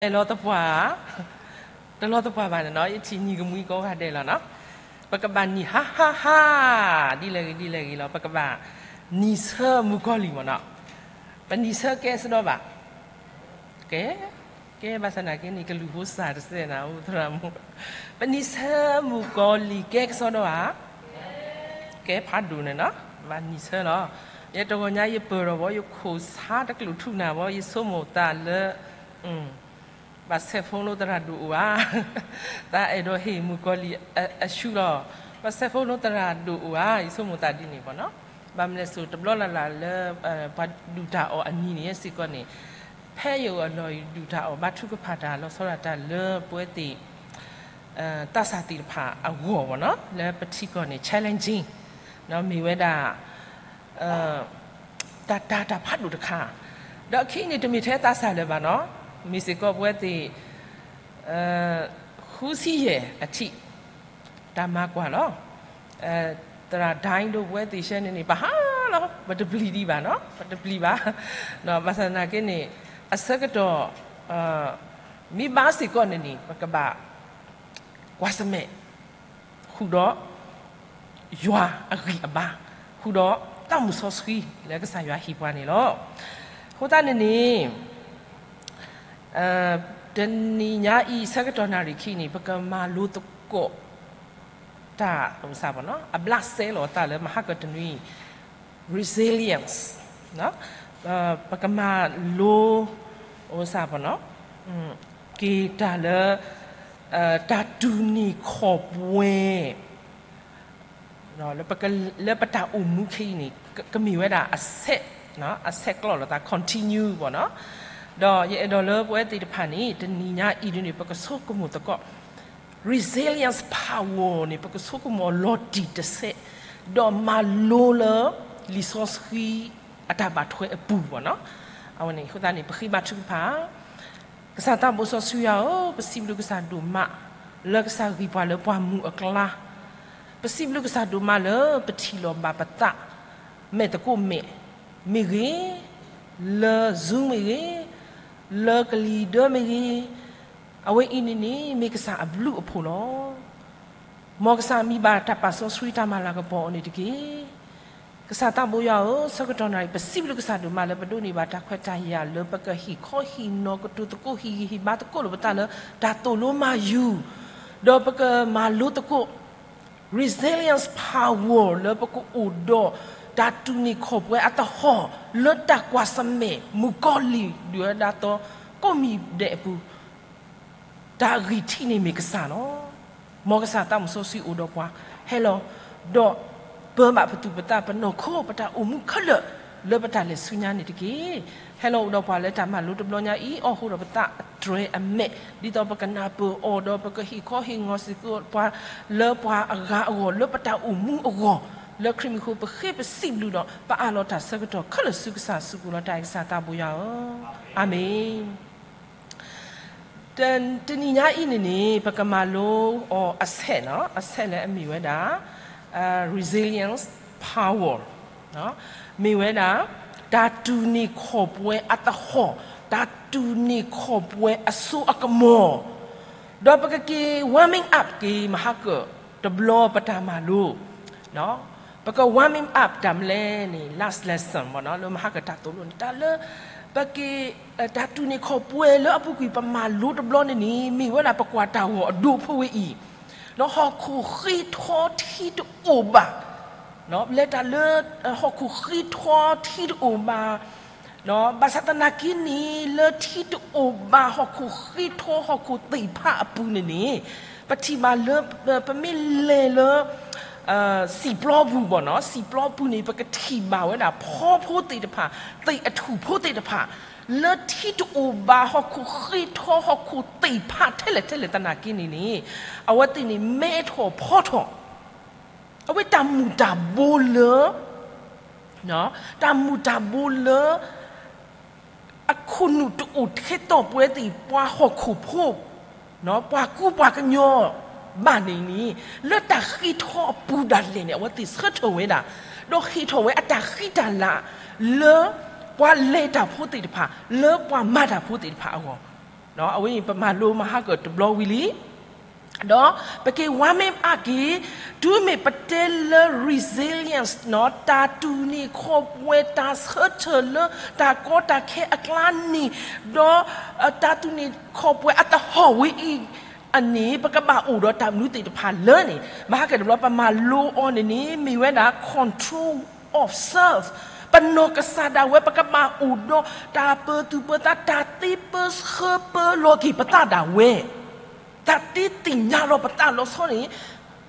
လီၤသပှၢ်, တလီၤသပှၢ်ဘၣ်န့ၣ်နီၤ, ယထံၣ်နံၤကမှံကိးဂၤဒဲးလီၤနီၤ. ပကဘၣ်နံၤဟါဟါဟါ, ဒ်လဲၣ်ဂ့ၤဒ်လဲၣ်ဂ့ၤလီၤ, ပကဘၣ်နံၤဆၢမုၣ်ကီၤလံၢ်မ့ၢ်နီၤ. ပနံၤဆၢကဲစ့ၢ်ကီးဘၣ်, ကဲ, ကဲဘၣ်ဆၣ်သနာ်က့န့ၣ် ကလုၢ်ဟိစၢ်တစဲးနၤ အိၣ်သရၣ်မုၣ်, ပနံၤဆၢမုၣ်ကီၤလံၢ်ကဲကစီဒီဧါ, ကဲဖးဒိၣ်န့ၣ်နီၤ, ဘၣ်နံၤဆၢလီၤ. ယတဂီၤညါယပၢၢ်ထီၣ်ဘီ ယခိၣ်ဆါတကျိာ်ထူၣ်နၤဘီ ယဆိကမိၣ်သးလၢ ဘၣ်ဆဲးဖိလိသရၣ်ဒိၣ်အိၣ်ဧါ, သးအဲၣ်ဒိးဟ့ၣ်မုၣ်ကီၤလံၢ်အဆူၣ်လီၤ. ဘၣ်ဆဲးဖိလိသရၣ်ဒိၣ်အိၣ်ဧါ, ယဆိကမိၣ်သးဒ်န့ၣ်ဘီနီၤ. ဘၣ်မနုၤလဲၣ်စိၤတဘျီလၢ်လၢ်လၢ ပှၤဒုၣ်တၢ်အီၣ်အနံၤန့ၣ်စ့ၢ်ကီးန့ၣ်, ဖဲယအိၣ်အလီၢ်ယဒုၣ်တၢ်အီၣ်ဘါထုကဖၣ်တၢ်လီၤဆီဒၣ်တၢ်လၢပဝဲသ့ၣ် သးစၢ်သ့ၣ်တဖၣ်အဂီၢ်ဘီနီၤ, လၢပထံကီၢ်န့ၣ် challenging မ့ၢ်ဝဲဒၣ် တၢ်တၢ်တၢ်ဖးဒိၣ်တခါ, ဒီးအခံန့ၣ်တမ့ၢ်ထဲသးစၢ်လၢၤဘၣ်နီၤ, မ့ၢ်စ့ၢ်ကီးပဝဲသ့ၣ် ဃုဆံယဲၢ်အထံး တၢ်မၤကွၢ်လီၤ. သရၣ်ဒိၣ်ဒိၣ်ပဝဲသ့ၣ်ရှဲန့ၣ်န့ၣ် ပဟါလီၤ ပတပျံၤဒံးဘၣ်နီၤ, ပတပျံၤဘၣ်. ဘၣ်ဆၣ်သနာ်က့န့ၣ် အဆၢကတီၢ် မ့ၢ်ဘၣ်စ့ၢ်ကီးန့ၣ်န့ၣ် ပကဘၣ် ကွၢ်ဆၢၣ်မဲာ် ဃုာ်ဒီး ယွၤအဂံၢ်အဘါ, ဃုာ်ဒီးသးမုၢ်စီဆှံလၢကစၢ်ယွၤဟ့ၣ်ပှၤန့ၣ်လီၤ. အဃိသတးန့ၣ်န့ၣ် တနံၤညါအံၤ ဆၢကတီၢ်နၣ်ရံၣ်ခံန့ၣ် ပကမၤလိသကိး တၢ် အဘျးစဲလီၤသးလၢမဟါကတနွံ resilience ပကမၤလိ က့ၤတၢ်လၢ တၢ်တူၢ်န့ၢ်ခီၣ်ပှဲၤ လၢပတၢ်အိၣ်မူခဲအံၤန့ၣ် ကမ့ၢ်ဝဲဒၣ်အဆဲး အဆဲးကျိးလိာ်သး continue ဘီနီၤ. ဒီးယအဲၣ်ဒိးလၢပဝဲသ့ၣ်တဖၣ်န့ၣ် တနံၤညါအံၤဒ်န့ၣ် ပကဆိကမိၣ်သကိး resilience power န့ၣ် ပကဆိကမိၣ်အီၤလီၤတံၢ်တဆဲး, ဒီးမၤလိလၢ လံာ်စီဆှံအတၢ်ဘၣ်ထွဲအပူၤဘီနီၤ. အဝဲန့ၣ်အဃိသတးန့ၣ် ပဃ့ဘါထုကဖၣ် ကစၢ်သးဘိစီဆှံယွၤဧၢ, ပစံးဘျုးကစၢ်ဒိၣ်မး လၢကစၢ်ဂံၢ်ပှၤလၢပှၤမုၢ်အကျါ, ပစံးဘျုးကစၢ်ဒိၣ်မးလၢပထံၣ်လိာ်ဘၣ်ပသး မဲာ်သကိးမဲာ်မ့ၢ်ဂ့ၤ, လၢ Zoom မ့ၢ်ဂ့ၤ, လၢကလံၤဒၢမ့ၢ်ဂ့ၤ, အဝဲအံၤန့ၣ်န့ၣ် မ့ၢ်ကစၢ်အဘျုးအဖှိၣ်လီၤ. မ်ကစၢ်မံၤဘၣ်တၢ်ပာ်စီဆှံတၢ်မၤလၤကပီၤအီၤန့ၣ်တက့ၢ်. ကစၢ်သးဘိယွၤဧၢ, ဆၢကတီၢ်နၣ်ရံၣ် ပစံးဘျုးကစၢ်ဒိၣ်မးလၢပဒိးန့ၢ်ဘၣ်တၢ်ခွဲးတၢ်ယာ်လၢပကဟ့ၣ်ခီဟ့ၣ်နီၤကတိၤသကိးဟ့ၣ်ဂံၢ်ဟ့ၣ်ဘါသကိးလိာ်ပသးလၢတၢ်သိၣ်လိမၤယူၤ, ဒီးပကမၤလိသကိး resilience power လၢပကအိၣ်ဒီးတၢ်တူၢ်န့ၢ်ခီၣ်ပှဲၤအသဟီၣ် လၢတၢ်ကွၢ်ဆၢၣ်မဲာ်မုၣ်ကီၤလံၢ်ဒုၣ်ဒါသီ ကိးမံၤဒဲးအပူၤ တၢ်အဂံၢ်ထံးန့ၣ်မ့ၢ်ကစၢ်လီၤ. မ်ကစၢ်သးမုၢ်စီဆှံအိၣ်ဒီးပှၤ ဟဲလီၤ ဒီးပၢဘၣ်ပသူၣ်ပသးပနီၢ်ခိ ပတၢ်အိၣ်မူခဲလၢာ် လၢပတၢ်လဲၤဆူညါန့ၣ်တက့ၢ်. ဟဲလီၤအိၣ်ဒီးပှၤလၢတၢ်မၤလိတဘျီညါအံၤ အီၣ်ဃုာ်ဒီးပသးအတြဲၤအမဲာ် ဒ်သိးပကနၢ်ပၢၢ်အီၤ ဒီးပကဟ့ၣ်ခီဟ့ၣ်နီၤစ့ၢ်ကီးပှၤလၢပှၤအဂၤအဂီၢ် လၢပတၢ်အိၣ်မူအဂီၢ် လၢခရံာ်မံၤအဃိ ပဃ့ပစံးဘျုးဒီး ပအးလီၤတၢ်ဆၢကတီၢ်ခဲလၢာ်ဆူကစၢ် စူၢ်က့ၤလီၤတၢ်အံၤ ကစၢ်သးဘိယွၤဧၢ, အၤမ့ၣ်. တနံၤညါအံၤန့ၣ်န့ၣ် ပကမၤလိအီၤအဆဲးနီၤ, အဆဲးလၢအမ့ၢ်ဝဲဒၣ် resilience power မ့ၢ်ဝဲဒၣ် တၢ်တူၢ်န့ၢ်ခီၣ်ပှဲၤအသဟီၣ်, တၢ်တူၢ်န့ၢ်ခီၣ်ပှဲၤအစိအကမီၤ, ဒီးပကက့ၤ warming up က့ၤ မဟါကတဘျီပတၢ်မၤလိ ပက warming up တၢ်မနုၤလဲၣ်န့ၣ် last lesson လၢမဟါကတၢ်သိၣ်လိန့ၣ် တၢ်လၢ ပက့ၤ တၢ်တူၢ်န့ၢ်ခီၣ်ပှဲၤလၢအပူၤကွံာ်ပမၤလိတဘျီန့ၣ်န့ၣ် မ့ၢ်ဝဲဒၣ်ပကွၢ်တၢ်ဂီၤအဒိဖိဝဲအံၤ ဒီးဟီၣ်ခိၣ်ဃ့ထီထံတအိၣ်ဘၣ်, လဲၤတၢ်လၢ ဟီၣ်ခိၣ်ဃ့ထီထံတအိၣ်ဘၣ် ဘၣ်ဆၣ်သနာ်က့န့ၣ် လၢထံတအိၣ်ဘၣ်ဟီၣ်ခိၣ်ဃ့ထီဟီၣ်ခိၣ်သ့ၣ်တဖၣ်အပူၤန့ၣ်န့ၣ် ပထံၣ်ဘၣ်လၢ ပမ့ၢ်လဲၤလၢ စံာ်ပျီပူၤဘီနီၤ, စံာ်ပျီပူၤန့ၣ် ပကထံၣ်ဘၣ်ဝဲဒၣ်ဖီဖိသ့ၣ်တဖၣ်, သ့ၣ်အထူၣ်ဖိသ့ၣ်တဖၣ် လၢထံတအိၣ်ဘၣ်ဟီၣ်ခိၣ်ဃ့ထီဟီၣ်ခိၣ်သ့ၣ်တဖၣ်ထဲလဲၣ်ထဲလဲၣ်သနာ်က့န့ၣ်န့ၣ် အဝဲသ့ၣ်န့ၣ် မဲထီၣ်ဖီထီၣ် အဝဲတၢ်မုၢ်တၢ်ဘိလၢ တၢ်မုၢ်တၢ်ဘိလၢ အခိၣ်နူာ်တအိၣ်ထဲသိးပဝဲသ့ၣ်ပှၤဟီၣ်ခိၣ်ဖိ, ပှၤကူပှၤကညီဘၣ်န့ၣ်န့ၣ် လၢတၢ်ဃ့ထီအပူၤဒၣ်လဲာ်န့ၣ် အဝဲသ့ၣ်ဆၢထၢၣ်ဝဲဒၣ်, ဒီးဟ့ၣ်ထီၣ်ဝဲအတၢ်ဃံတၢ်လၤ လၢပှၤလဲၤတၢ်ဖိသ့ၣ်တဖၣ်, လၢပှၤမၤတၢ်ဖိသ့ၣ်တဖၣ်အဂီၢ် အဝဲအံၤ ပမၤလိမၤဟါကၢၣ်တဘျီဝံၤလံ, ဒီးပက့ၤဝါမ့ၢ်အါက့ၤ, တုၤမ့ၢ်ပတဲလၢ resilience နီၤ, တၢ်တူၢ်န့ၢ်ခီၣ်ပှဲၤ တၢ်ဆၢထၢၣ်လၢတၢ်ကီတၢ်ခဲအကျါန့ၣ်, ဒီးတၢ်တူၢ်န့ၢ်ခီၣ်ပှဲၤအသဟီၣ်ဝဲအံၤန့ၣ် ပကဘၣ်အိၣ်ဒီးတၢ်မနုၤသ့ၣ်တဖၣ်လၢန့ၣ် မၤဟါကၢၣ်တဘျီ ပမၤလိအီၤန့ၣ်န့ၣ် မ့ၢ်ဝဲဒၣ် control of self, ပနီၢ်ကစၢ်ဒၣ်ဝဲ ပကဘၣ်အိၣ်ဒီးတၢ်ပၢၤသူၣ်ပၢၤသး တၢ်သ့ပၢဆှၢပၢလီၤက့ၤပသးဒၣ်ဝဲ, တၢ်သ့သ့ၣ်ညါလီၤပသးလီၤဆီန့ၣ်,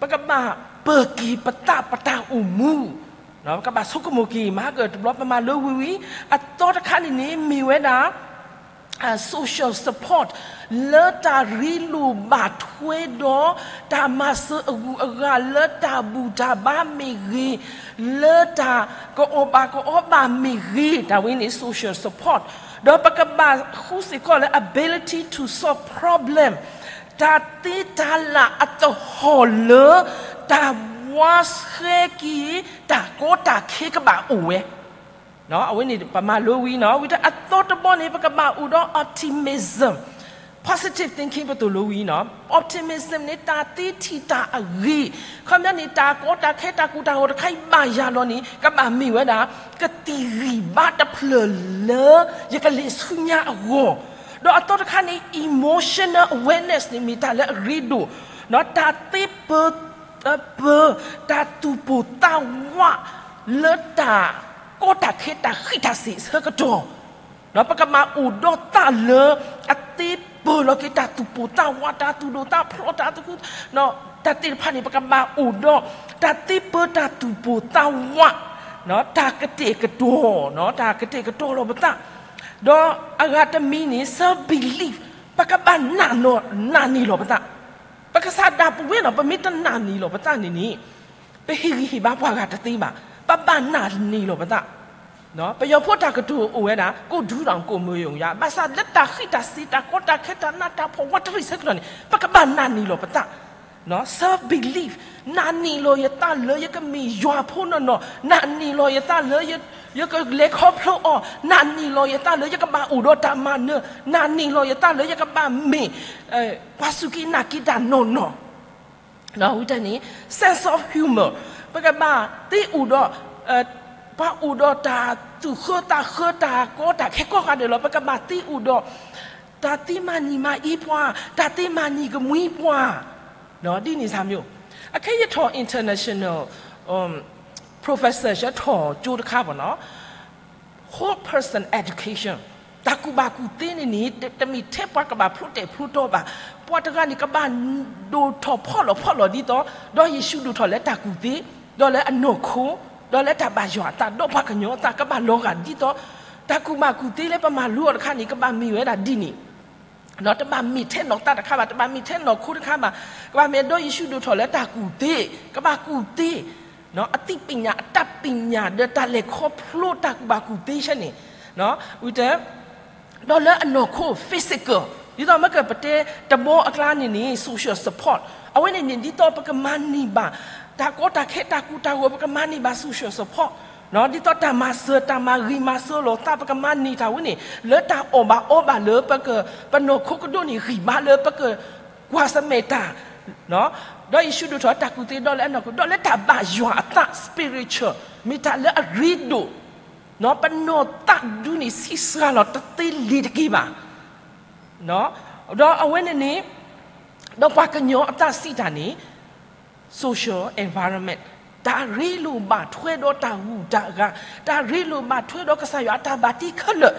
ပကဘၣ်ပၢၤက့ၤပသးပတၢ်အိၣ်မူ, ပကဘၣ်ဆိကမိၣ်က့ၤ မၤဟါကၢၣ်တဘျီ ပမၤလိဝံၤဝံၤ, အသီတခါန့ၣ်န့ၣ် မ့ၢ်ဝဲဒၣ် social support လၢတၢ်ရ့လိာ်ဘၣ်ထွဲဒီး တၢ်မၤစၢၤအဂုၤအဂၤလၢတၢ်ဘူၣ်တၢ်ဘါမ့ၢ်ဂ့ၤ, လၢတၢ်ကအီၣ်ဘၣ်ကအီဘၣ်မ့ၢ်ဂ့ၤ, တၢ်ဝဲန့ၣ် social support, ဒီးပကဘၣ်ဃုစ့ၢ်ကီးလၢ ability to solve problem, တၢ်သ့တၢ်လၢ်အသဟီၣ်လၢ တၢ်ဝါဆှဲက့ၤ တၢ်ကီတၢ်ခဲကဘၣ်အိၣ်ဝဲ အဝဲန့ၣ်ပမၤလိဝံၤနီၤ, ဝံၤတၢ်အသီတဘီန့ၣ် ပကဘၣ်အိၣ်ဒီး optimism, positive thinking ပသိၣ်လိဝံၤနီၤ, optimism န့ၣ် တၢ်သ့ထံၣ်တၢ်အဂ့ၤ, ခီပညီန့ၣ် တၢ်ကီတၢ်ခဲတၢ်ကိၢ်တၢ်ဂီၤတခါအံၤဘၣ်ယၤလီၤန့ၣ် ကဘၣ်မ့ၢ်ဝဲဒၣ် ကသံၣ်ဂံၢ်ဘါတဖျၢၣ်လၢ ယကလဲၤဆူညါအဂီၢ်, ဒီးအသီတခါန့ၣ် emotional awareness န့ၣ် မ့ၢ်တၢ်လၢအရ့ဒိၣ်, တၢ်သ့ပၢ ပၢ တၢ်သူၣ်ပိၢ်သးဝး လၢတၢ်ကီတၢ်ခဲတၢ်ဃံးတၢ်စ့ၣ်အဆၢကတီၢ်, ပကဘၣ်အိၣ်ဒီးသးလၢ အသ့ပၢလီၤက့ၤတၢ်သူၣ်ပိၢ်သးဝး တၢ်သူၣ်ဒိၣ်သးဖျိး တၢ်သူၣ်ခု တၢ်သ့ၣ်တဖၣ်န့ၣ် ပကဘၣ်အိၣ်ဒီး တၢ်သ့ပၢတၢ်သူၣ်ပိၢ်သးဝး, တၢ်ကတဲာ်ကတီၤ, တၢ်ကတဲာ်ကတီၤလီၤပသး, ဒီးအဂၤတမံၤန့ၣ် self belief, ပကဘၣ်နာ်နီၤ နာ်န့ၢ်လီၤပသး, ပကစၢ်ဒၣ်ပဝဲနီၤ ပမ့ၢ်တနာ်န့ၢ်လီၤပသးန့ၣ်န့ၣ် ပဟ့ၣ်ဂံၢ်ဟ့ၣ်ဘါပှၤဂၤတသ့ဘၣ်, ပဘၣ်နာ်န့ၢ်လီၤပသး, ပယီၤဖိတၢ်ကတိၤအိၣ်ဝဲဒၣ် ကိုယ်ဒူးတောင်ကိုယ်မယုံရ, ဘၣ်ဆၣ်လၢတၢ်ဃံးတၢ်စ့ၣ် တၢ်ကီတၢ်ခဲ တၢ်နးတၢ်ဖှီၣ် ဝးတရံးဆၢကတီၢ်န့ၣ် ပကဘၣ်နာ်န့ၢ်လီၤပသး, self belief, နာ်န့ၢ်လီၤယသးလၢယကမ့ၢ်ယွၤဖိနီၢ်နီၢ်, နာ်န့ၢ်လီၤယသးလၢ ယကလဲၤခီဖျိအီၤ, နာ်န့ၢ်လီၤယသးလၢယကဘၣ်အိၣ်ဒီးတၢ်မၤနၢၤ, နာ်န့ၢ်လီၤယသးလၢယကဘၣ်မ့ၢ် ပှၤစူၢ်က့ၤနာ်က့ၤတၢ်နီၢ်နီၢ်, ဝံၤတၢ်န့ၣ် sense of humor, ပကဘၣ်သ့အိၣ်ဒီး ပှၤအိၣ်ဒီးတၢ်သူၣ်ဃၢသးဃၢ တၢ်ကီတၢ်ခဲကိးဂၤဒဲးလီၤ. ပကဘၣ်သ့အိၣ်ဒီး တၢ်သ့မၤနံၤမၤအ့ပှၤ, တၢ်သ့မၤနံၤကမှံပှၤ, ဒ်န့ၣ်စၢ်မ့ၢ်, အခဲယထီၣ် international professor ယထီၣ်ကၠိတခါဘၣ်နီၤ, whole person education, တၢ်ကူၣ်ဘၣ်ကူၣ်သ့န့ၣ်န့ၣ် တမ့ၢ်ထဲပှၤကဘၣ်ဖျိတဲာ်ဖျိတီဘၣ်, ပှၤတဂၤန့ၣ် ကဘၣ်ဒိၣ်ထီၣ်ဖီၣ်လီၤဖီၣ်လီၤဒ်သိး ဒီးယ့ၣ်ၡူးဒိၣ်ထီၣ်လၢတၢ်ကူၣ်သ့, ဒီးလၢအနီၢ်ခိ, ဒီးလၢတၢ်ဘၣ်ယွၤအသး ဒီးပှၤကညီအသးကဘၣ်လီၤဂာ်ဒ်သိး တၢ်ကူၣ်ဘၣ်ကူၣ်သ့လၢပမၤလိအီၤတခါန့ၣ် ကဘၣ်မ့ၢ်ဝဲဒၣ်ဒ်န့ၣ် တဘၣ်မ့ၢ်ထဲနီၢ်သးတခါဘၣ်, တဘၣ်မ့ၢ်ထဲနီၢ်ခိတခါဘၣ်, ကဘၣ်မ့ၢ်ဒီးယ့ၣ်ၡူးဒိၣ်ထီၣ်လၢတၢ်ကူၣ်သ့, ကဘၣ်ကူၣ်သ့, အသ့ၣ်ပညၣ် အတၢ်ပညၣ်ဒီးတၢ်လဲၤခီဖျိတၢ်ကူၣ်ဘၣ်ကူၣ်သ့ဆဲန့ၣ်, ဝံၤတၢ် ဒီးလၢအနီၢ်ခိ physical, ဒ်သိးမ့ၢ်ကပတဲတဘီအကျါန့ၣ်န့ၣ် social support, အဝဲန့ၣ်န့ၣ် ဒ်သိးပကမၤန့ၢ်ဘၣ် တၢ်ကီတၢ်ခဲတၢ်ကူၣ်တၢ်ဂီၤ ပကမၤန့ၢ်ဘၣ် social support, ဒ်သိးတၢ်မၤစၢၤ တၢ်မၤဂံၢ်မၤစၢၤလိာ်သး ပကမၤန့ၢ်တၢ်ဝဲန့ၣ် လၢတၢ်အီၣ်ဘၣ်အီဘၣ်လၢ ပက ပနီၢ်ခိကဒိၣ်န့ၣ် ဂံၢ်ဘါလၢပကကွၢ်ဆၢၣ်မဲာ်တၢ် ဒီးယ့ၣ်ၡူးဒိၣ်ထီၣ်တၢ်ကူၣ်သ့ ဒီးလၢအနီၢ်ခိ ဒီးလၢတၢ်ဘၣ်ယွၤအသး spiritual မ့ၢ်တၢ်လၢအရ့ဒိၣ်, ပနီၢ်သးဒူန့ၣ် ဆံးစှၤလီၤတသ့လၢၤတက့ၢ်ဘၣ်, ဒီးအဝဲန့ၣ်န့ၣ် ဒီးပှၤကညီအသးစံးတၢ်န့ၣ် social environment, တၢ်ရ့လိာ်ဘၣ်ထွဲဒီးတၢ်ဂုၤတၢ်ဂၤ, တၢ်ရ့လိာ်ဘၣ်ထွဲဒီးကစၢ်ယွၤအတၢ်ဘၣ်တ့ခဲလၢာ်,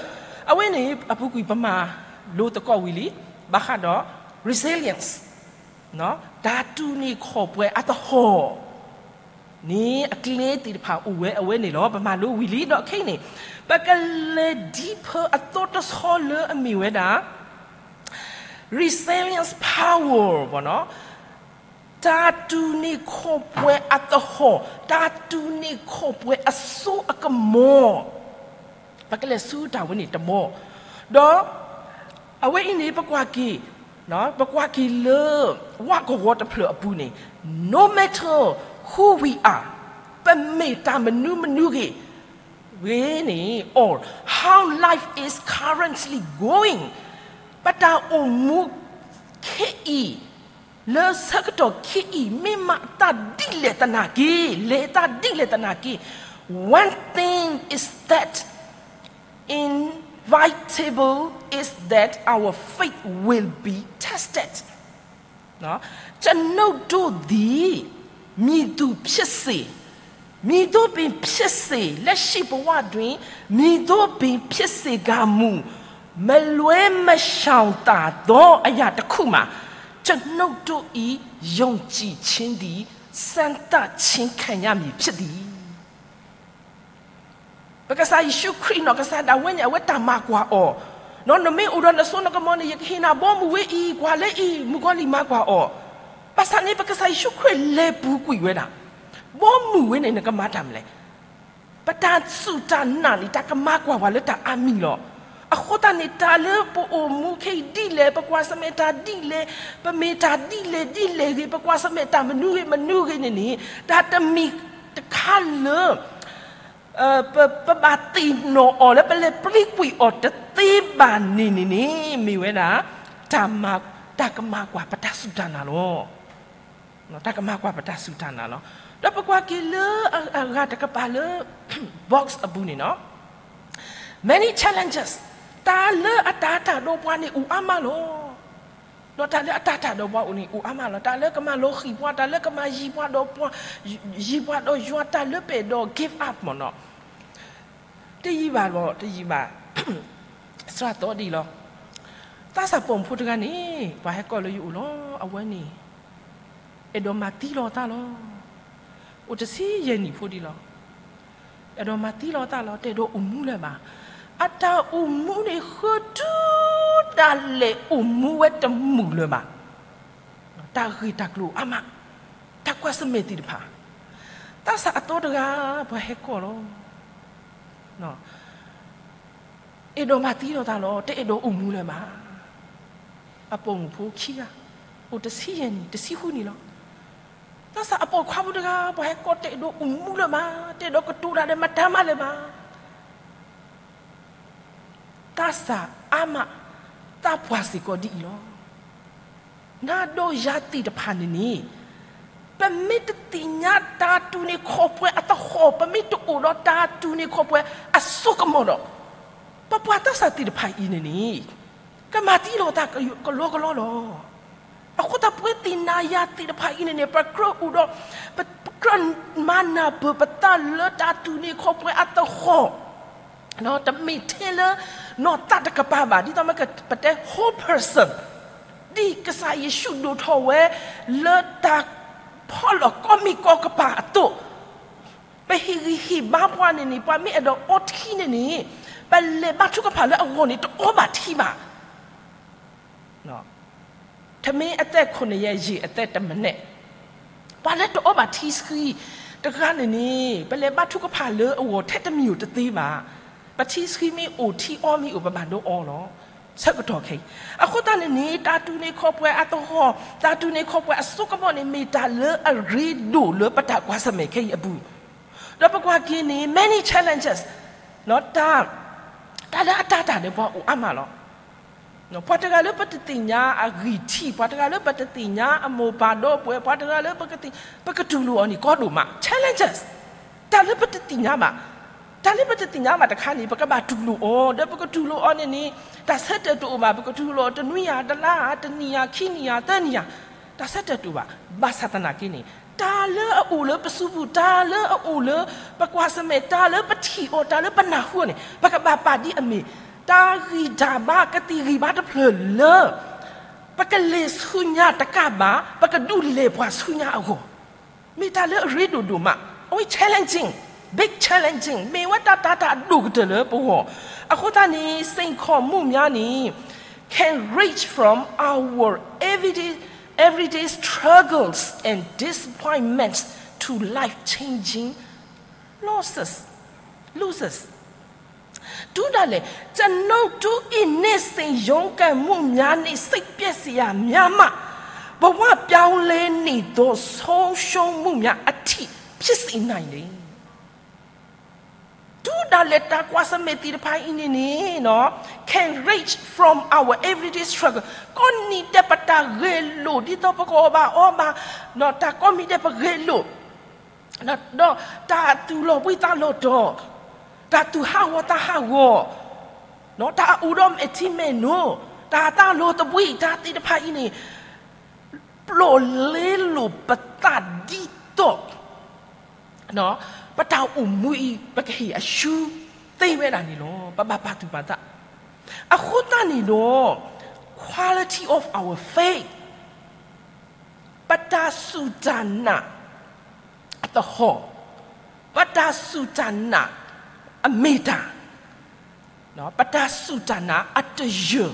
အဝဲန့ၣ်အပူၤကွံာ်ပမၤလိသကိးဝံၤလံ, ဘၣ်ဃးဒီး resilience, တၢ်တူၢ်န့ၢ်ခီၣ်ပှဲၤအသဟီၣ် န့ၣ်အကျဲသ့ၣ်တဖၣ်အိၣ်ဝဲအဝဲန့ၣ်လီၤ. ပမၤလိဝံၤလံဒီးခဲအံၤန့ၣ် ပကလဲၤ deeper အသီတဆီလၢအမ့ၢ်ဝဲဒၣ် resilience power ဘၣ်နီၤ, တၢ်တူၢ်န့ၢ်ခီၣ်ပှဲၤအသဟီၣ်, တၢ်တူၢ်န့ၢ်ခီၣ်ပှဲၤအစိအကမီၤ ပကလဲၤဆူတၢ်ဝဲန့ၣ်တဘီ, ဒီးအဝဲအံၤန့ၣ် ပကွၢ်က့ၤ, ပကွၢ်က့ၤလၢ ဝးကဝီၤတဖျၢၣ်အပူၤန့ၣ် no matter who we are, ပမ့ၢ်တၢ်မနုၤမနုၤဂ့ၤ, ဂ့ၤန့ၣ် or how life is currently going, ပတၢ်အိၣ်မူခဲအံၤ လၢဆၢကတီၢ်ခဲအံၤ မ့ၢ်မၤအတၢ်ဒ်လဲၣ်သနာ်က့, လဲၤတၢ်ဒ်လဲၣ်သနာ်က့, one thing is that inevitable is that our faith will be tested. ကျွန်ုပ်တို့သည် မည်သူဖြစ်စေ, မည်သို့ပင်ဖြစ်စေ, လက်ရှိဘဝတွင် မည်သို့ပင်ဖြစ်စေကာမူ, မလွှဲမရှောင်သာသောအရာတစ်ခုမှာ ကျွန်ုပ်တို့၏ ယုံကြည်ခြင်းသည် စမ်းသပ်ခြင်းခံရမည်ဖြစ်သည်. ပကစၢ်ယ့ၣ်ၡူးခရံာ်နီၢ်ကစၢ်ဒၣ်ဝဲန့ၣ် အဝဲတၢ်မၤကွၢ်အီၤ, နမ့ၢ်အိၣ်ဒီးနစိနကမီၤန့ၣ် ယကဟ့ၣ်နၤဘီမုၢ်ဝဲအံၤ, ကွၢ်လၢအံၤ, မုၣ်ကီၤလံၢ်မၤကွၢ်အီၤ. ဘၣ်ဆၣ်န့ၣ် ပကစၢ်ယ့ၣ်ၡူးခရံာ်လဲၤပူၤကွံာ်ဝဲဒၣ်, ဘီမုၢ်ဝဲန့ၣ် နကမၤတၢ်မနုၤလဲၣ်. ပတၢ်စူၢ်တၢ်နာ်န့ၣ် တၢ်ကမၤကွၢ်ပှၤလၢတၢ်အါမံၤလီၤ. အဃိသတးန့ၣ် တၢ်လၢပအိၣ်မူခဲအံၤဒ်လဲၣ်, ပကွၢ်ဆၢၣ်မဲာ်တၢ်ဒ်လဲၣ်, ပမ့ၢ်တၢ်ဒ်လဲၣ်ဒ်လဲၣ်ဂ့ၤ, ပကွၢ်ဆၢၣ်မဲာ်တၢ်မနုၤဂ့ၤမနုၤဂ့ၤန့ၣ်န့ၣ်, တၢ်တမံၤတခါလၢ ပဘၣ်သ့ၣ်နီၣ်အီၤလၢပလဲၤပျံၤကွံာ်အီၤတသ့ဘၣ်န့ၣ်န့ၣ်န့ၣ် မ့ၢ်ဝဲဒၣ် တၢ်ကမၤကွၢ်ပတၢ်စူၢ်တၢ်နာ်လီၤ. တၢ်ကမၤကွၢ်ပတၢ်စူၢ်တၢ်နာ်လီၤ. ဒီးပကွၢ်က့ၤလၢအဂၤတကပၤလၢ box အပူၤန့ၣ်နီၤ, many challenges, တၢ်လၢအတၤတၢ်ဒီးပှၤန့ၣ်အိၣ်အါမးလီၤ. ဒီးတၢ်လၢအတၤတၢ်ဒီးပှၤအိၣ်န့ၣ် အိၣ်အါမးလီၤ. တၢ်လၢကမၤလီၤဃံၤပှၤ, တၢ်လၢကမၤယံၤပှၤဒီးပှၤ, ယံၤပှၤဒီးယွၤ, တၢ်လၢပအဲၣ်ဒိး give up မ့ၢ်နီၤ. တယံာ်ဘၣ်လီၤ, တယံာ်ဘၣ်, စှၤသီဒံးလီၤ. သးစၢ်ပိာ်မုၣ်ဖိတဂၤန့ၣ် ပှၤဟဲကိးလၢယအိၣ်လီၤ. အဝဲန့ၣ် အဲၣ်ဒိးမၤသံလီၤအသးလီၤ. အိၣ်တဆံယဲၢ်နံၣ်ဖိဒံးလီၤ. အဲၣ်ဒိးမၤသံလီၤအသးလီၤ, တအဲၣ်ဒိးအိၣ်မူလၢၤဘၣ်. အတၢ်အိၣ်မူန့ၣ်ဃုတုၤဒၣ်လဲာ်အိၣ်မူဝဲတမုာ်လၢၤဘၣ်. တၢ်ဂ့ၢ်တၢ်ကျိၤအါမး, တၢ်ကွၢ်ဆၢၣ်မဲာ်သ့ၣ်တဖၣ်, သးစၢ်အသိတဂၤ ပှၤဟဲကိးလီၤ. အဲၣ်ဒိးမၤသံလီၤအသးလီၤ, တအဲၣ်ဒိးအိၣ်မူလၢၤဘၣ်. အပိာ်မုၣ်ဖိခံဂၤ, အိၣ်တဆံယဲၢ်နံၣ်, တဆံဃုနံၣ်လီၤ. သးစၢ်အပိာ်ခွါဖိတဂၤ ပှၤဟဲကိး, တအဲၣ်ဒိးအိၣ်မူလၢၤဘၣ်, တအဲၣ်ဒိးကတိၤတၢ်ဒီးမတၤမးလၢၤဘၣ်. သးစၢ်အါမး, သးပှၢ်စ့ၢ်ကီးဒ်အံၤလီၤ. နၤဒီးယၤသ့ၣ်တဖၣ်န့ၣ်န့ၣ်, ပမ့ၢ်တသ့ၣ်ညါတၢ်တူၢ်န့ၢ်ခီၣ်ပှဲၤအသဟီၣ်, ပမ့ၢ်တအိၣ်ဒီးတၢ်တူၢ်န့ၢ်ခီၣ်ပှဲၤအစိကမီၤဒီး, ပပှၤသးစၢ်သ့ၣ်တဖၣ်အံၤန့ၣ်န့ၣ်, ကမၤသံလီၤအသးကလီကလီလီၤ. အဃိသတး ပဝဲသ့ၣ်နၤယၤသ့ၣ်တဖၣ်အံၤန့ၣ်န့ၣ် ပကြၢးအိၣ်ဒီး, ပကြၢးမၤနၢ်ပၢၢ်ပသးလၢတၢ်တူၢ်န့ၢ်ခီၣ်ပှဲၤအသဟီၣ်, တမ့ၢ်ထဲလၢနီၢ်သးတကပၤဘၣ်, ဒ်သိးမ့ၢ်ပတဲ whole person, ဒ်ကစၢ်ယ့ၣ်ၡူးဒိၣ်ထီၣ်ဝဲလၢတၢ်ဖီၣ်လီၤကိးမံၤကိးကပၤအသိး, ပဟ့ၣ်ဂံၢ်ဟ့ၣ်ဘါပှၤန့ၣ်န့ၣ်, ပှၤမ့ၢ်အဲၣ်ဒိးအီထံန့ၣ်န့ၣ်, ပလဲၤဘါထုကဖၣ်လၢအဂီၢ်န့ၣ် တအီဘၣ်ထံဘၣ်. ထမင်းအသက်ခုနှစ်ရက်, ရေအသက်တစ်မနက်, ပှၤလၢတအီဘၣ်ထံဆှံတဂၤန့ၣ်န့ၣ်, ပလဲၤဘါထုကဖၣ်လၢအဂီၢ်ထဲတမံၤဧိၤတသ့ဘၣ်. ပထံဆှံမ့ၢ်အိၣ်, ထံအီမ့ၢ်အိၣ်, ပဘၣ်ဒိအီလီၤ. ဆၢကတီၢ်ခဲအံၤ, အဃိသတးန့ၣ်န့ၣ် တၢ်တူၢ်န့ၢ်ခီၣ်ပှဲၤအသဟီၣ်, တၢ်တူၢ်န့ၢ်ခီၣ်ပှဲၤအစိကမီၤန့ၣ် မ့ၢ်တၢ်လၢအရ့ဒိၣ်လၢပတၢ်ကွၢ်ဆၢၣ်မဲာ်ခဲအံၤအပူၤ, ဒီးပကွၢ်က့ၤန့ၣ် many challenges, တၢ်, တၢ်လၢအတၤတၢ်ဒီးပှၤအိၣ်အါမးလီၤ. ပှၤတဂၤလၢပတသ့ၣ်ညါအဂံၢ်ထံး, ပှၤတဂၤလၢပတသ့ၣ်ညါအမိၢ်ပၢ်ဒီပုၢ်ဝဲၢ်, ပှၤတဂၤလၢပက, ပကတူၢ်လိာ်အီၤန့ၣ် ကီဒိၣ်မး, challenges, တၢ်လၢပတသ့ၣ်ညါဘၣ်, တၢ်လၢပတသ့ၣ်ညါဘၣ်တခါန့ၣ် ပကဘၣ်တူၢ်လိာ်အီၤ, ဒီးပကတူၢ်လိာ်အီၤန့ၣ်န့ၣ် တၢ်ဆၢတဲာ်တအိၣ်ဘၣ်, ပကတူၢ်လိာ်အီၤတနွံဧါ, တလါဧါ, တနံၣ်ဧါ, ခံနံၣ်ဧါ, သၢနံၣ်ဧါ, တၢ်ဆၢတဲာ်တအိၣ်ဘၣ်. ဘၣ်ဆၣ်သနာ်က့န့ၣ် တၢ်လၢအအိၣ်လၢပစုပူၤ, တၢ်လၢအအိၣ်လၢပကွၢ်ဆၢၣ်မဲာ်, တၢ်လၢပထံၣ်အီၤ, တၢ်လၢပနၢ်ဟူအီၤန့ၣ် ပကဘၣ်ပာ်ဒ်အမ့ၢ် တၢ်ဂံၢ်တၢ်ဘါကသံၣ်ဂံၢ်ဘါတဖျၢၣ်လၢ ပကလဲၤဆူညါတကးဘၣ်, ပကဒုးလဲၤပှၤဆူညါအဂီၢ်, မ့ၢ်တၢ်လၢအရ့ဒိၣ်ဒိၣ်မး, အဝဲ challenging, big challenging, မ့ၢ်ဝဲတၢ်တၤတၢ်အဒိၣ်ကတၢၢ်လၢပဂီၢ်. အဃိသတးန့ၣ် စိန်ခေါ်မှုများန့ၣ် can range from our everyday, everyday struggles and disappointments to life-changing losses, losses. တူၢ်ဒၣ်လဲာ်, ကျွန်ုပ်တို့၏ နေ့စဉ်ရုန်းကန်မှုများနှင့် စိတ်ပျက်စရာများမှ ဘဝပြောင်းလဲနေသော ဆုံးရှုံးမှုများအထိ ဖြစ်စေနိုင်တယ်. တူၢ် တၢ်လဲၤတၢ်ကွၢ်ဆၢၣ်မဲာ်သ့ၣ်တဖၣ်အံၤန့ၣ်န့ၣ် can range from our everyday struggle, ကိးနံၤဒဲးပတၢ်ဂဲၤလိာ်ဒ်သိးပကအီၣ်ဘၣ်အီဘၣ်, တၢ်ကိးမံၤဒဲးပဂဲၤလိာ်, ဒီးတၢ်သူၣ်လီၤဘှံးသးလီၤတီၤ, တၢ်သူၣ်ဟးဂီၤသးဟးဂီၤ, တၢ်အိၣ်ဒီးမဲာ်ထံမဲာ်နိ, တၢ်သးလီၤသဘှံး, တၢ်သ့ၣ်တဖၣ်အံၤန့ၣ် ပျိာ်လဲလိာ်ပသးဒ်သိး ပတၢ်အိၣ်မူအံၤ ပကဟ့ၣ်အရှုံးသ့ဝဲဒၣ်န့ၣ်လီၤ. ပဘၣ်ပာ်သူၣ်ပာ်သး. အဃိသတးန့ၣ်ဒီး quality of our faith, ပတၢ်စူၢ်တၢ်နာ်အသဟီၣ်, ပတၢ်စူၢ်တၢ်နာ်အမ့ၢ်တၢ်, ပတၢ်စူၢ်တၢ်နာ်အတယၢၢ်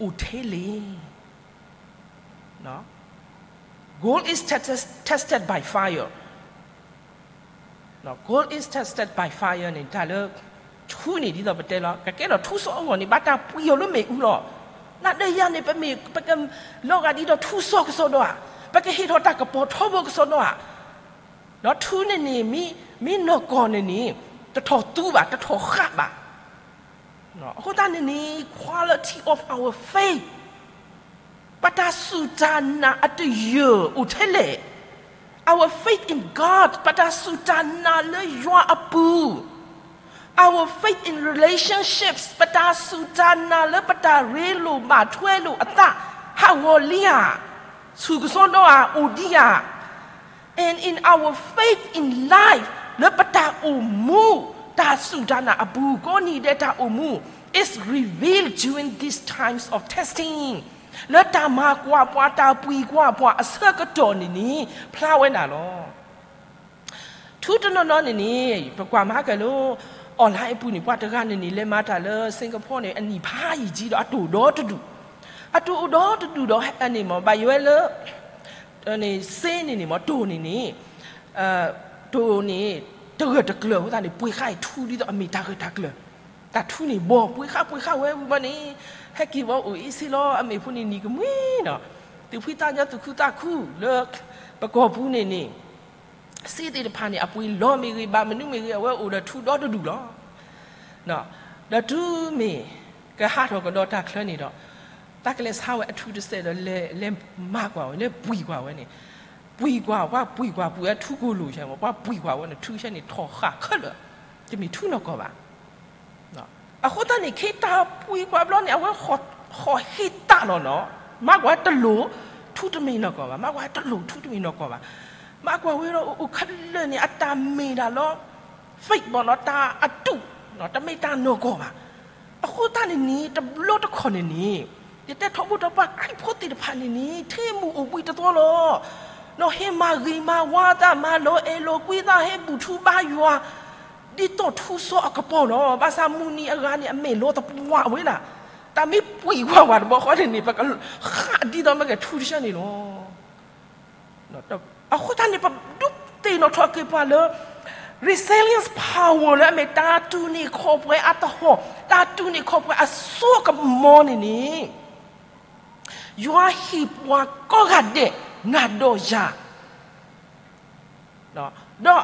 အိၣ်ထဲလဲၣ်. Gold is tested by fire. Gold is tested by fire န့ၣ် တၢ်လၢ ထူန့ၣ်ဒ်သိးပတဲလီၤ ကကဲထီၣ်ထူစီအဂီၢ်န့ၣ် ဘၣ်တၢ်ပှံၤအီၤလၢမ့ၣ်အူလီၤ. နာ်ဒၢယၤန့ၣ် ပမ့ၢ်ပကလီၤဂာ်ဒ်ဒီးထူစီကစီဒီဧါ, ပကဟ့ၣ်ထီၣ်တၢ်ကပီၤထီဘိကစီဒီဧါ. ဒီးထူန့ၣ်န့ၣ် မ့ၢ်နီၢ်ကီၢ်န့ၣ်န့ၣ် တထီၣ်သူဘၣ် တထီၣ်ဃာ်ဘၣ်. အဃိသတးန့ၣ်န့ၣ် quality of our faith, ပတၢ်စူၢ်တၢ်နာ်အတယၢၢ်အိၣ်ထဲလဲၣ်. Our faith in God, ပတၢ်စူၢ်တၢ်နာ်လၢယွၤအပူၤ, our faith in relationships, ပတၢ်စူၢ်တၢ်နာ်လၢပတၢ်ရ့လိာ်ဘၣ်ထွဲလိာ်အသး ဟးဂီၤလံဧါ, ဆူၣ်ကစီဒီဧါ, အိၣ်ဒံးဧါ. And in our faith in life, လၢပတၢ်အိၣ်မူ, တၢ်စူၢ်တၢ်နာ်အပူၤ ကိးနံၤဒဲးတၢ်အိၣ်မူ is revealed during these times of testing, လၢတၢ်မၤကွၢ်ပှၤ တၢ်ပှံၤကွၢ်ပှၤအဆၢကတီၢ်န့ၣ်န့ၣ် ဖျါဝဲဒၣ်လီၤ. ထူတနီၤနီၤန့ၣ်န့ၣ် ပကွၢ်မၤကလၢ online အပူၤန့ၣ် ပှၤတဂၤန့ၣ်န့ၣ် လဲၤမၤတၢ်လၢ Singapore န့ၣ် အနံၣ်ဖးယံာ်ကံဒီး အတိၢ်ဒီတဒူၣ်, အတိၢ်အိၣ်ဒီတဒူၣ်ဒီး အန့ၣ်မ့ၢ် ဘၣ်ယွဲလၢ စ့န့ၣ်န့ၣ်မ့ၢ် တိၢ်န့ၣ်န့ၣ် တိၢ်န့ၣ် တဂၢၢ်တကျၢၤအဃိသတးန့ၣ် ပှ့ၤဃာ်အံၤထူဒ်သိးအမ့ၢ်တၢ်ဂၢၢ်တၢ်ကျၢၤ, တၢ်ထူန့ၣ်ဘီ ပှ့ၤဃာ်ပှ့ၤဃာ်ဝဲဝံၤဘီန့ၣ် ဟဲက့ၤဝဲအိၣ်အ့ၣ်စ့လီၤ အမ့ၢ်ဖိန့ၣ်နံၤကမှံနီၤ, သုးဖှံသးညီ သုးခုသးခုလၢ ပကီၢ်ပူၤန့ၣ်န့ၣ် စ့သ့ၣ်တဖၣ်န့ၣ် အပှ့ၤလီၤမ့ၢ်ဂ့ၤ ဘၣ်မနုၤမ့ၢ်ဂ့ၤ အဝဲအိၣ်ဒီးထူဒီတဒူၣ်လီၤ. ဒီးတုၤမ့ၢ်ကဟးထီၣ်ကဒီးတၢ်ချၢန့ၣ်ဒီး တၢ်ကလဲၤဆါဝဲအထူတစဲးဒီး လဲၤမၤကွၢ်ဝဲ လဲၤပှံၤကွၢ်ဝဲန့ၣ်, ပှံၤကွၢ် ပှၤပှံၤကွၢ် ပှံၤဝဲထူကိၢ်လိာ်ဆဲးမ့ၢ် ပှၤပှံၤကွၢ်ဝဲန့ၣ် ထူဆဲးန့ၣ်ထီၣ်ဃာ်ခဲလၢာ်, တမ့ၢ်ထူနီၢ်ကီၢ်ဘၣ်. အဃိသတးန့ၣ် ခဲတၢ်ပှံၤကွၢ်ဘျီန့ၣ် အဝဲဃီၤဟ့ၣ်တၢ်လီၤနီၤ, မၤကွၢ်တလိၣ် ထူတမ့ၢ်နီၢ်ကီၢ်ဘၣ်, မၤကွၢ်တလိၣ်ထူတမ့ၢ်နီၢ်ကီၢ်ဘၣ်, မၤကွၢ်ဝဲဒီးအိၣ်ခဲလၢာ်န့ၣ် အတၢ်မ့ၢ်ဒၣ်လီၤ fake ဘၣ်နီၤ တၢ်အတုၣ်, တမ့ၢ်တၢ်နီၢ်ကီၢ်ဘၣ်. အဃိသတးန့ၣ်န့ၣ် တဘျီတခီၣ်န့ၣ်န့ၣ် ယတဲထီဘိဒီးပှၤခရံာ်ဖိသ့ၣ်တဖၣ်န့ၣ်န့ၣ် ထဲမုၢ်အိၣ်ဘှံးတသီလီၤ. နီၢ်ဟဲမၤဂ့ၤမၤဝါသး မၤလီၤအဲၣ်လီၤကွံသး ဟဲဘူၣ်ထူဘါယွၤ ဒ်သိးထူစီအကပီၤလီၤ. ဘၣ်ဆၣ်မုၢ်နံၤအဂၤန့ၣ် အမဲာ်လီၤသပှၢ်ဝဲဒၣ်, တၢ်မ့ၢ်ပှံၤကွၢ်ဝဲတဘျီဃီန့ၣ်န့ၣ် ပကဃၣ်ဒ်သိးမ့ၢ်ကဲထူတဆၢန့ၣ်လီၤ. အဃိသတးန့ၣ် ပဒုးသ့ၣ်နီၣ်ထီၣ်က့ၤပှၤလၢ resilience power လၢအမ့ၢ်တၢ်တူၢ်န့ၢ်ခီၣ်ပှဲၤအသဟီၣ်, တၢ်တူၢ်န့ၢ်ခီၣ်ပှဲၤအစိကမီၤန့ၣ်န့ၣ် ယွၤဟ့ၣ်ပှၤကိးဂၤဒဲး နၤဒီးယၤ ဒီး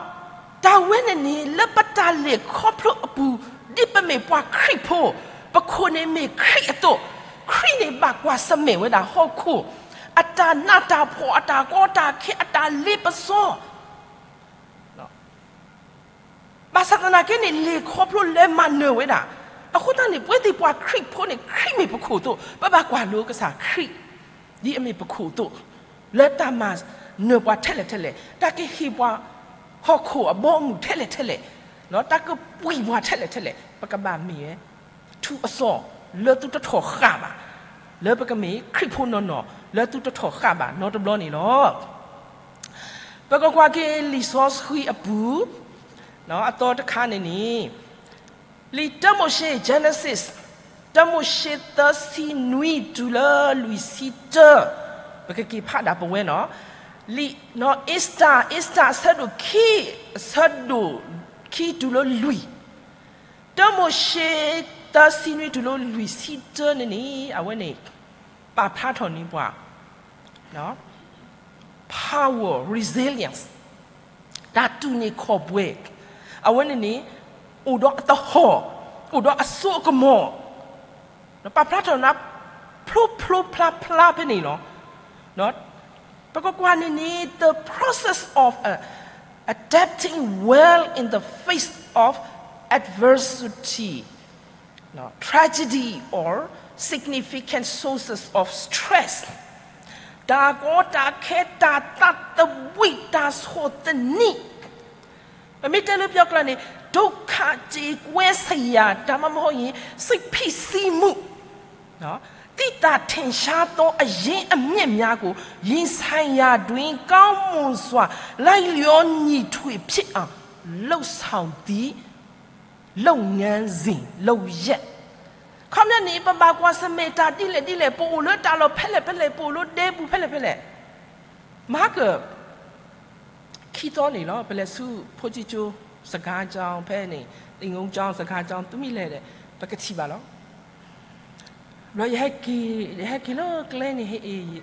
တၢ်ဝဲန့ၣ်န့ၣ် လၢပတၢ်လဲၤခီဖျိအပူၤ ဒ်ပမ့ၢ်ပှၤခရံာ်ဖိ, ပခိၣ်န့ၣ်မ့ၢ်ခရံာ်အသိး, ခရံာ်န့ၣ်ဘၣ်ကွၢ်ဆၢၣ်မဲာ်ဝဲဒၣ်ဟီၣ်ခိၣ်, အတၢ်နးတၢ်ဖှီၣ် အတၢ်ကီတၢ်ခဲ အတၢ်လ့ပစီ ဘၣ်ဆၣ်သနာ်က့န့ၣ် လဲၤခီဖျိလဲၤမၤနၢၤဝဲဒၣ်. အဃိသတးန့ၣ် ပဝဲသ့ၣ်ပှၤခရံာ်ဖိန့ၣ် ခရံာ်မ့ၢ်ပခိၣ်အသိး, ပဘၣ်ကွၢ်လိကစၢ်ခရံာ် ဒ်အမ့ၢ်ပခိၣ်အသိး, လၢတၢ်မၤနၢၤပှၤထဲလဲၣ်ထဲလဲၣ်, တၢ်ကဟ့ၣ်ပှၤဟီၣ်ခိၣ်အဘီအမုၢ်ထဲလဲၣ်ထဲလဲၣ်, တၢ်ကပှံၤပှၤထဲလဲၣ်ထဲလဲၣ်, ပကဘၣ်မ့ၢ်ဝဲ ထူအစီ လၢသုတထီၣ်ဃာ်ဘၣ်, လၢပကမ့ၢ်ခရံာ်ဖိနီၢ်နီၢ် လၢသုတထီၣ်ဃာ်ဘၣ်နီတဘျီန့ၣ်လီၤ. ပကကွၢ်က့ၤလံာ်စီဆှံအပူၤ, အသီတခါန့ၣ်န့ၣ်, လံာ်တၢမိၤၡ့ Genesis, တၢမိၤၡ့သၢဆံနွံတုၤလၢလွံၢ်ဆံတၢ, ပကက့ၤဖးဒၣ်ပဝဲနီၤ, လံာ် Esther, Esther အဆၢဒိၣ်ခံ, အဆၢဒိၣ်ခံတုၤလၢလွံၢ်, တၢမိၤၡ့သၢဆံနွံတုၤလၢလွံၢ်ဆံတၢန့ၣ်န့ၣ် အဝဲန့ၣ် ပာ်ဖျါထီၣ်န့ၢ်ပှၤ power, resilience, တၢ်တူၢ်န့ၢ်ခီၣ်ပှဲၤ, အဝဲန့ၣ်န့ၣ် အိၣ်ဒီးအသဟီၣ်, အိၣ်ဒီးအစိအကမီၤ, ပာ်ဖျါထီၣ်နၤ ဖျိဖျိဖျါဖျါဖဲန့ၣ်လီၤ. ပကကွၢ်န့ၣ်န့ၣ် the process of uh, adapting well in the face of adversity, tragedy or significant sources of stress, တၢ်ကီတၢ်ခဲ တၢ်သးသဝံၣ် တၢ်ဆီၣ်သနံး, ပမ့ၢ်တဲလၢပယီၤကျိာ်န့ၣ် ဒုက္ခကြေကွဲစရာ ဒါမှမဟုတ်ရင် စိတ်ဖိစီးမှု, သိသာထင်ရှားသောအရင်းအမြစ်များကို ရင်ဆိုင်ရာတွင် ကောင်းမွန်စွာ လိုက်လျောညီထွေဖြစ်အောင် လုပ်ဆောင်သည့် လုပ်ငန်းစဉ်လုပ်ရပ်. ခီပညီန့ၣ် ပဘၣ်ကွၢ်ဆၢၣ်မဲာ်တၢ်ဒ်လဲၣ်ဒ်လဲၣ်, ပအိၣ်လၢတၢ်လီၢ်ဖဲလဲၣ်ဖဲလဲၣ်, ပအိၣ်လၢဒဲပူၤဖဲလဲၣ်ဖဲလဲၣ်, မဟါက ခံသီန့ၣ်လီၤ ပလဲၤဆူ ဖိကၠိကၠိ စကါကၠီ ဖဲန့ၣ် လံာ်ငိကၠီ စကါကၠီ သုမ့ၢ်လဲၤဒီး ပကထံၣ်ဘၣ်လီၤ. ဘျီယဟဲက့ၤ, ယဟဲက့ၤလၢကျဲန့ၣ် ဟ့ၣ်အ့ၣ်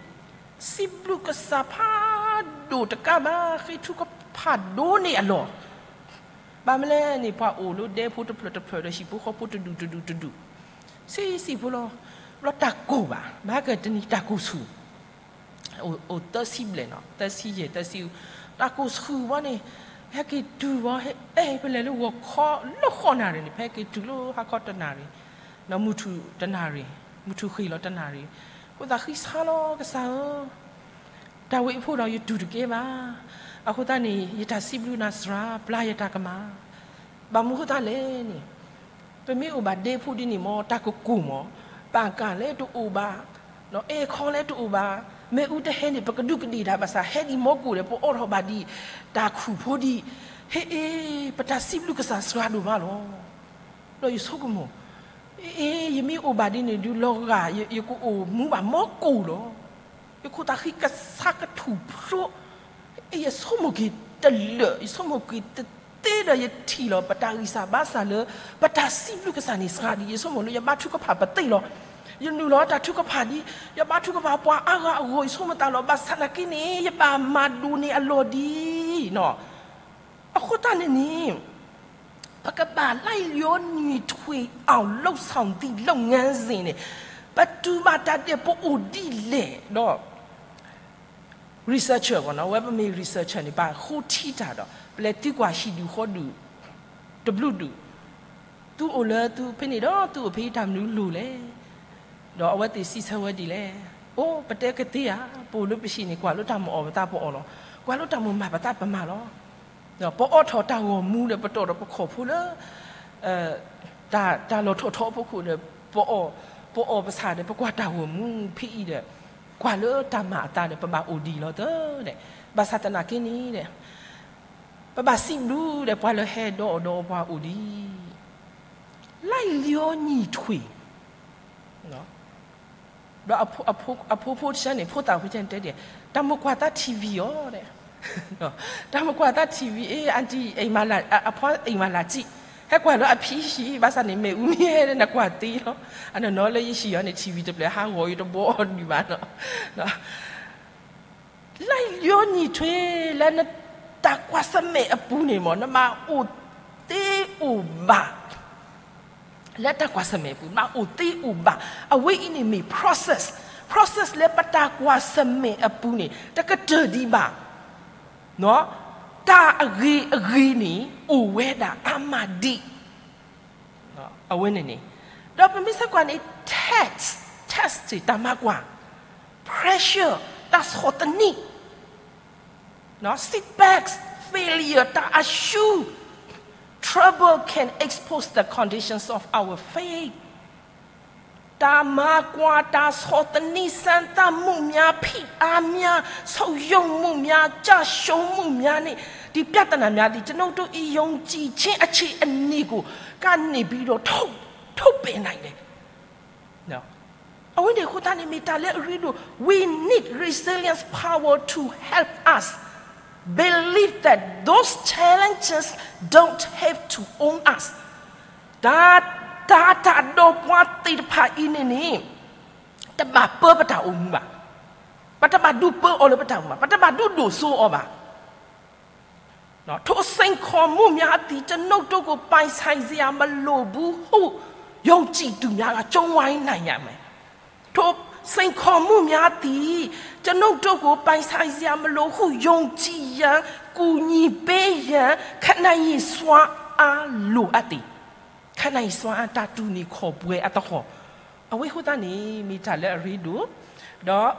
စံးဘျုးကစၢ်ဖးဒိၣ်တကးဘၣ် ဃ့ထုကဖၣ်ဒိၣ်န့ၢ်အလီၢ်. ဘၣ်မနုၤလဲၣ်န့ၣ် ပှၤအိၣ်လၢဒဲဖိတဖျၢၣ်တဖျၢၣ်ဒီး ဟံၣ်ဖိဃီဖိတဒူၣ်တဒူၣ်တဒူၣ်, ဆံးဆံးဖိလီၤ. ဘျီတၢ်ကိၢ်ဘၣ်, မဟါကတနံၤတၢ်ကိၢ်ဆူၣ် အိၣ်သၢဆံဘျဲၣ်နီၤ, သၢဆံယဲၢ် သၢဆံ, တၢ်ကိၢ်ဆူၣ်ဘီန့ၣ် ဟဲက့ၤတုၤဘီ အဲၣ် ပလဲၤလၢဂီၤခီ လၢဃိးနၣ်ရံၣ်န့ၣ် ဖဲက့ၤတုၤလၢဟါခီတနၣ်ရံၣ်, မုၢ်ထူၣ်တနၣ်ရံၣ်, မုၢ်ထူၣ်ဃ့ၢ်လီၤတနၣ်ရံၣ်, ဃိသးဃံဆါလီၤ ကစၢ်ဧၢ, တၢ်ဝဲအံၤဖိဒီးယတူၢ်တကဲဘၣ်. အဃိသတးန့ၣ် ယတၢ်စံးဘျုးနၤစှၤ ပျၢ်ယတၢ်ကမၣ်. ဘၣ်မနုၤဃိသတးလဲၣ်န့ၣ် ပမ့ၢ်အိၣ်ဘၣ်ဒဲဖိဒ်န့ၣ်မ့ၢ် တၢ်ကကိၢ်မး, ပာ်ကၢ်လၢတအိၣ်ဘၣ်, အဲခီလၢတအိၣ်ဘၣ်, မ့ၣ်အူတဟဲန့ၣ် ပကဒူးကဒ့ၣ်တၢ်ဘၣ်ဆၣ် ဟဲဒံးမီကိၣ်ဒီး ပအိးထီၣ်ဘၣ်ဒံး တၢ်ခူၣ်ဖိဒံး, ဟ့ၣ်အ့ၣ် ပတၢ်စံးဘျုးကစၢ်စှၤဒိၣ်မးလီၤ. ဒီးယဆိကမိၣ်, အ့ၣ် ယမ့ၢ်အိၣ်ဘၣ်ဒ်န့ၣ်ဒုး လီၤဂာ် ယကအိၣ်မူဘၣ်မီကိၣ်လီၤ. ယခိၣ်သးဃံကစၢ်ကထူၣ်ဖျိ, ယဆိကမိၣ်က့ၤတလၢာ်, ယဆိကမိၣ်က့ၤတသ့ဒီး ယထံၣ်လီၤ ပတၢ်ဂံၢ်စၢ်ဘါစၢ်လၢ ပတၢ်စံးဘျုးကစၢ်န့ၣ်စှၤဒံး, ယဆိကမိၣ်လၢယဘါထုကဖၣ်ပသ့လီၤ. ယနုာ်လီၤတၢ်ထုကဖၣ်ဒံး, ယဘါထုကဖၣ်ပှၤအါဂၤအဂီၢ် ယဆိကမိၣ်သးလီၤ. ဘၣ်ဆၣ်သနာ်က့န့ၣ် ယဘၣ်မၤဒိၣ်န့ၢ်အလီၢ်ဒံး. အဃိသတးန့ၣ်န့ၣ် ပကဘၣ် လိုက်လျောညီထွေအောင် လုပ်ဆောင်သည့်လုပ်ငန်းစဉ် န့ၣ် ပတူၢ်ဘၣ်တၢ်ဒဲး ပအိၣ်ဒ်လဲၣ်ဒီး researcher ဘၣ်နီၤ, အဝဲပမ့ၢ် researcher န့ၣ် ဘၣ်ဃိထံတၢ်ဒီး ပလဲၤသံကွၢ်ဟံၣ်ဒူၣ်ဃီဒူၣ် တဘျုးဒူၣ်, သုအိၣ်လၢသုဖဲန့ၣ်ဒီး သုအိၣ်ဖဲအံၤတၢ်မနုၤလိၤလဲၣ်. ဒီးအဝဲသ့ၣ်စံးဆၢဝဲဒ်လဲၣ်, အိ ပတဲကသ့ဧါ, ပအိၣ်လၢပဟံၣ်န့ၣ် ကွၢ်လၢတၢ်မၤအီၣ်ပသးပအီၣ်လီၤ, ကွၢ်လၢတၢ်မၤမၤပသးပမၤလီၤ. ပအိးထီၣ်တၢ်ဂီၤမူဒီး ပတီၢ်ဒီးပခီၣ်ဖိလၢ တၢ်လီၤထီၣ်ထီအဖီခိၣ်ဒီး ပအီၣ်ပဆၣ်ဒီး ပကွၢ်တၢ်ဂီၤမူဖဲအံၤဒီး ကွၢ်လၢတၢ်မၤအသးဒီး ပဘၣ်အိၣ်ဒံးလီၤသၢဒီး ဘၣ်ဆၣ်သနာ်က့န့ၣ်ဒီး ပဘၣ်စံးဘျုးဒီး ပှၤလၢဟဲဒီးအီၣ်ဒီးအီပှၤအိၣ်ဒံး လိုက်လျောညီထွေ ဒီးအဖိဖိတဆၢန့ၣ် ဖိသၣ်ဖိဆၢန့ၣ်တဲဒ်, တၢ်မိၢ်ကွၢ်သး ထံၣ်ဝံၤ အီၤ, တၢ်မိၢ်ကွၢ်သး ထံၣ်ဝံၤ အ့ အၣ်တံၣ် အဖိအံၤမၤလၢ်စံၣ်, ဟဲကွၢ်လၢအဖံဟံၣ် ဘၣ်ဆၣ်န့ၣ် မ့ၣ်အူမ့ၢ်ဟဲဒီး နကွၢ်သ့လီၤ. အနီၢ်နီၢ်လၢယဟံၣ်အီၤန့ၣ် ထံၣ်ဝံၤတဖျၢၣ် ဟးဂီၤအံၤတဘီအီၤဒံးဘၣ်နီၤ. လိုက်လျောညီထွေ လၢနတၢ်ကွၢ်ဆၢၣ်မဲာ်အပူၤန့ၣ်မ့ၢ် နဘၣ်အိၣ်သ့အိၣ်ဘၣ် လၢတၢ်ကွၢ်ဆၢၣ်မဲာ်အပူၤ နဘၣ်အိၣ်သ့အိၣ်ဘၣ်. အဝဲအံၤန့ၣ်မ့ၢ် process, process လၢပတၢ်ကွၢ်ဆၢၣ်မဲာ်အပူၤန့ၣ် တကတၢၢ်ဒံးဘၣ်. တၢ်အဂ့ၤအဂ့ၤန့ၣ် အိၣ်ဝဲဒၣ်အါမးဒံး အဝဲန့ၣ်န့ၣ်, ဒီးပမ့ၢ်ဆဲးကွၢ်န့ၣ် test, test တၢ်မၤကွၢ်, pressure တၢ်ဆီၣ်သနံး, setbacks, failure တၢ်အရှုံး, trouble can expose the conditions of our faith. တၢ်မၤကွၢ် တၢ်ဆီၣ်သနံး စမ်းသပ်မှုများ ဖိအားများ ဆုတ်ယုတ်မှုများ ကျရှုံးမှုများနှင့် ဒီပြဿနာများသည် ကျွန်ုပ်တို့၏ ယုံကြည်ခြင်း အခြေအနေကို ကနေပြီးတော့ ထုတ်, ထုတ်ပယ်နိုင်တယ်. အဝဲန့ၣ်အဃိသတးန့ၣ် မ့ၢ်တၢ်လၢအရ့ဒိၣ်, we need resilience power to help us believe that those challenges don't have to own us. တၢ်, တၢ်, တၢ်ဒီးပှၤသ့ၣ်တဖၣ်အံၤန့ၣ်န့ၣ် တဘၣ်ပၢပတၢ်အိၣ်မူဘၣ်. ပတဘၣ်ဒုးပၢအီၤလၢပတၢ်အိၣ်မူဘၣ်. ပတဘၣ်ဒုးဒိၣ်စိအီၤဘၣ်. ထိုစိန်ခေါ်မှုများသည် ကျွန်ုပ်တို့ကို ပိုင်ဆိုင်စရာမလိုဘူးဟု ယုံကြည်သူများက ကြုံးဝါးနိုင်ရမယ်။ ထိုစိန်ခေါ်မှုများသည် ကျွန်ုပ်တို့ကို ပိုင်ဆိုင်စရာမလိုဟု ယုံကြည်ရန် ကူညီပေးရန် ခံနိုင်ရည်စွမ်းအား လိုအပ်သည်. ခံနိုင်ရည်စွမ်းအား တၢ်တူၢ်န့ၢ်ခီၣ်ပှဲၤအသဟီၣ်, အဝဲအဃိသတးန့ၣ် မ့ၢ်တၢ်လၢအရ့ဒိၣ်, ဒီးလံာ်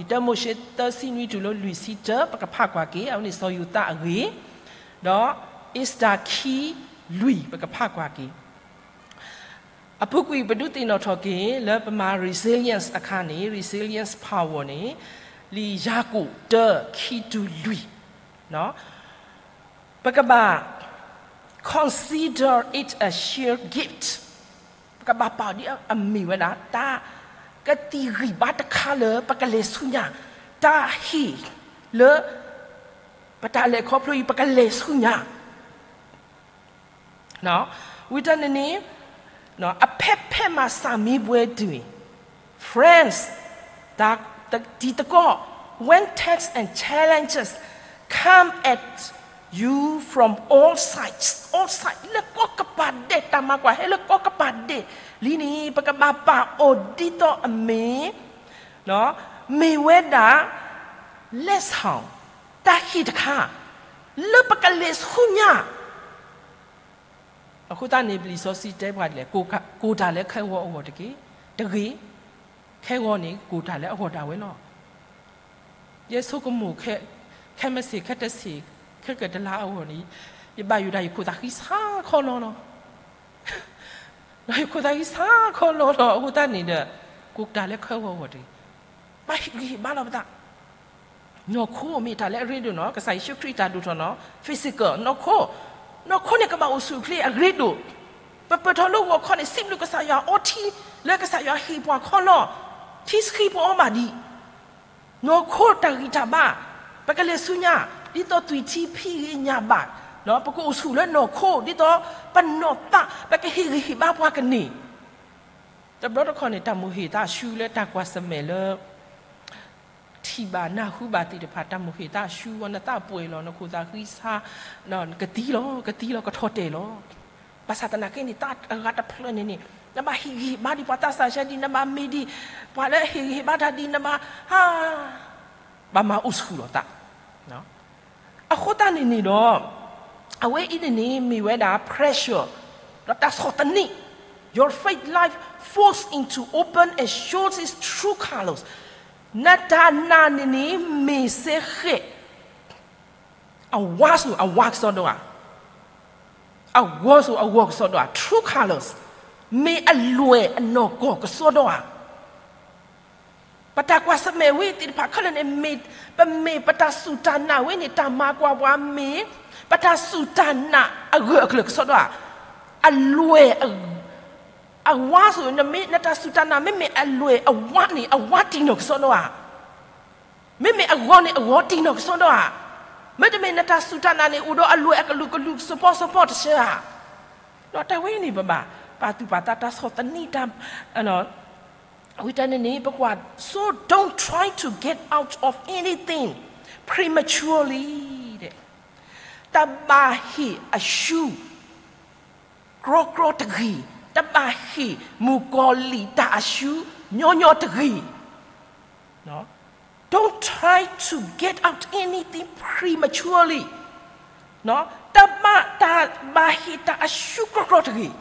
တၢမိၤၡ့ သၢဆံနွံတုၤလၢလွံၢ်ဆံတၢ ပကဖးကွၢ်က့ၤ, အဝဲန့ၣ်စီၤယိၤသးအဂ့ၢ်, ဒီးအ့စတၢ် ခံ လွံၢ် ပကဖးကွၢ်က့ၤ. အပူၤကွံာ်ပဒုးသ့ၣ်နီၣ်ထီၣ်က့ၤလၢပမၤ resilience အခါန့ၣ် resilience power န့ၣ် လံာ်ယၤကိာ် တၢ ခံတုၤလွံၢ်, ပကဘၣ် consider it a sheer gift, ပကဘၣ်ပာ်ဒ်အမ့ၢ်ဝဲဒၣ် တၢ်ကသံၣ်ဂံၢ်ဘါတခါလၢပကလဲၤဆူညါ, တၢ်ဟ့ၣ်လၢ ပတၢ်လဲၤခီဖျိအံၤ ပကလဲၤဆူညါ ဝံၤတၢ်န့ၣ်န့ၣ် အဖဲဖဲမၤစၢ်မံပှဲၤတဂ့ၤ, friends, တံၤသကိး, when tests and challenges come at you from all sides, all sides, လၢကိးကပၤဒဲး, တၢ်မၤကွၢ်ဟဲလၢကိးကပၤဒဲးတၢ်မၤကွၢ်ဟဲလၢကိးကပၤဒဲးလံန့ၣ် ပကဘၣ်ပာ်အီၤဒ်သိးအမ့ၢ် မ့ၢ်ဝဲဒၣ် လက်ဆောင်, တၢ်ဟ့ၣ်တခါ လၢပကလဲၤဆူညါ. အဃိသတးန့ၣ် ပလံာ်စီဆှံတဲပှၤဒ်လဲၣ်, ကိၢ်တၢ်လၢခဲဂီၤအဂီၢ်တက့ၢ်. တဂ့ၤ, ခဲဂီၤန့ၣ် ကိၢ်တၢ်လၢအဂီၢ်ဒၣ်ဝဲလီၤ. ယဲဆိကမိၣ် ခဲမုၢ်ဆ့ၣ် ခဲတဆံး ခဲကတလါအဂီၢ်န့ၣ် ယဘၣ်ယိၣ်ဒၣ်ယခိၣ်သးဃံဆါခီလီၤလီၤ. ဒီးယခိၣ်သးဃံဆါခီလီၤလီၤ အဃိသတးန့ၣ်ဒီး ကိၢ်တၢ်လၢခဲဂီၤအဂီၢ်တဂ့ၤ. ဘၣ်ဟ့ၣ်ဂံၢ်ဟ့ၣ်ဘါလီၤပသး နီၢ်ခိမ့ၢ်တၢ်လၢအရ့ဒိၣ်နီၤ, ကစၢ်ယ့ၣ်ၡူးခရံာ်တၢ်ဒိၣ်ထီၣ်နီၤ, physical နီၢ်ခိ, နီၢ်ခိန့ၣ်ကဘၣ်အိၣ်ဆူၣ်အိၣ်ချ့အရ့ဒိၣ်, ပပၢၢ်ထီၣ်လၢဂီၤခီန့ၣ် စံးဘျုးကစၢ်ယွၤအီထံ လၢကစၢ်ယွၤဟ့ၣ်ပှၤခီလီၤ, ထံဆှံပအီၤဘၣ်ဒံး, နီၢ်ခိတၢ်ဂံၢ်တၢ်ဘါ, ပကလဲၤဆူညါ, ဒ်သိးသွံၣ်ထံဖံးဂ့ၤညၣ်ဘၣ်, ပကအိၣ်ဆူၣ်လၢနီၢ်ခိ ဒ်သိးပနီၢ်သး ပကဟ့ၣ်ဂံၢ်ဟ့ၣ်ဘါပှၤကန့ၢ် တဘျီတခီၣ်န့ၣ် တၢ်မိၣ်ဟ့ၣ်သးဆူလၢတၢ်ကွၢ်ဆၢၣ်မဲာ်လၢ ထံၣ်ဘၣ်နၢ်ဟူဘၣ်သ့ၣ်တဖၣ် တၢ်မိၣ်ဟ့ၣ်သးဆူဝဲ နသးပှဲၤလီၤ နခိၣ်သးဃံဆါ ကသံလီၤ ကသံလီၤ ကထီၣ်တဲာ်လီၤ. ဘၣ်ဆၣ်သနာ်က့န့ၣ် တၢ်အဂၤတဖျၢၣ်န့ၣ်န့ၣ် နဘၣ်ဟ့ၣ်ဂံၢ်ဟ့ၣ်ဘါဒံးပှၤသးစၢ်ဆၢဒံး နဘၣ်မ့ၢ်ဒံး ပှၤလၢဟ့ၣ်ဂံၢ်ဟ့ၣ်ဘါတၢ်ဒံး နဘၣ်ဟါ ဘၣ်မၤအိၣ်ဆူၣ်လီၤသး အဃိသတးန့ၣ်န့ၣ်ဒီး အဝဲအံၤန့ၣ်န့ၣ် မ့ၢ်ဝဲဒၣ် pressure ဒီးတၢ်ဆီၣ်သနံး Your faith life forced into open and shows its true colors. နတၢ်နာ်န့ၣ်န့ၣ် မ့ၢ်စ့ဃဲၣ် အဝါဆိၣ်အဝါကစီဒီဧါ, အဂီၤဆိၣ်အဂီၤကစီဒီဧါ, true colors မ့ၢ်အလွဲၢ်အနီၢ်ကီၢ်ကစီဒီဧါ. ပတၢ်ကွၢ်ဆၢၣ်မဲာ်ဝဲသ့ၣ်တဖၣ်ခဲလၢာ်န့ၣ် မ့ၢ် ပမ့ၢ်ပတၢ်စူၢ်တၢ်နာ်ဝဲန့ၣ် တၢ်မၤကွၢ်ပှၤမ့ၢ် ပတၢ်စူၢ်တၢ်နာ်အဂၢၢ်အကျၢၤကစီဒီဧါ. အလွဲၢ် အဝါဆိၣ် နမ့ၢ် နတၢ်စူၢ်တၢ်နာ် မ့မ့ၢ်အလွဲၢ်အဝါန့ၣ် အဝါတံၢ်နီၢ်ကစီဒီဧါ. မ့မ့ၢ်အဂီၤန့ၣ် အဂီၤတံၢ်နီၢ်ကစီဒီဧါ. မ့တမ့ၢ် နတၢ်စူၢ်တၢ်နာ်န့ၣ် အိၣ်ဒီးအလွဲၢ်အကလုာ်ကလုာ် စပီစပီတဆၢဧါ. ဒီးတၢ်ဝဲန့ၣ် ပဘၣ်ပာ်သူၣ်ပာ်သး တၢ်ဆီၣ်သနံးတၢ် ဝံၤတၢ်န့ၣ်န့ၣ် ပကွၢ် so don't try to get out of anything prematurely တဘၣ်ဟ့ၣ်အရှူ ကြီကြီတဂ့ၤ, တဘၣ်ဟ့ၣ်မုၣ်ကီၤလံၢ်တၢ်အရှူညီညီတဂ့ၤ. Don't try to get out anything prematurely. တဘၣ် တဘၣ်ဟ့ၣ်တၢ်အရှူကြီကြီတဂ့ၤ. ဒီး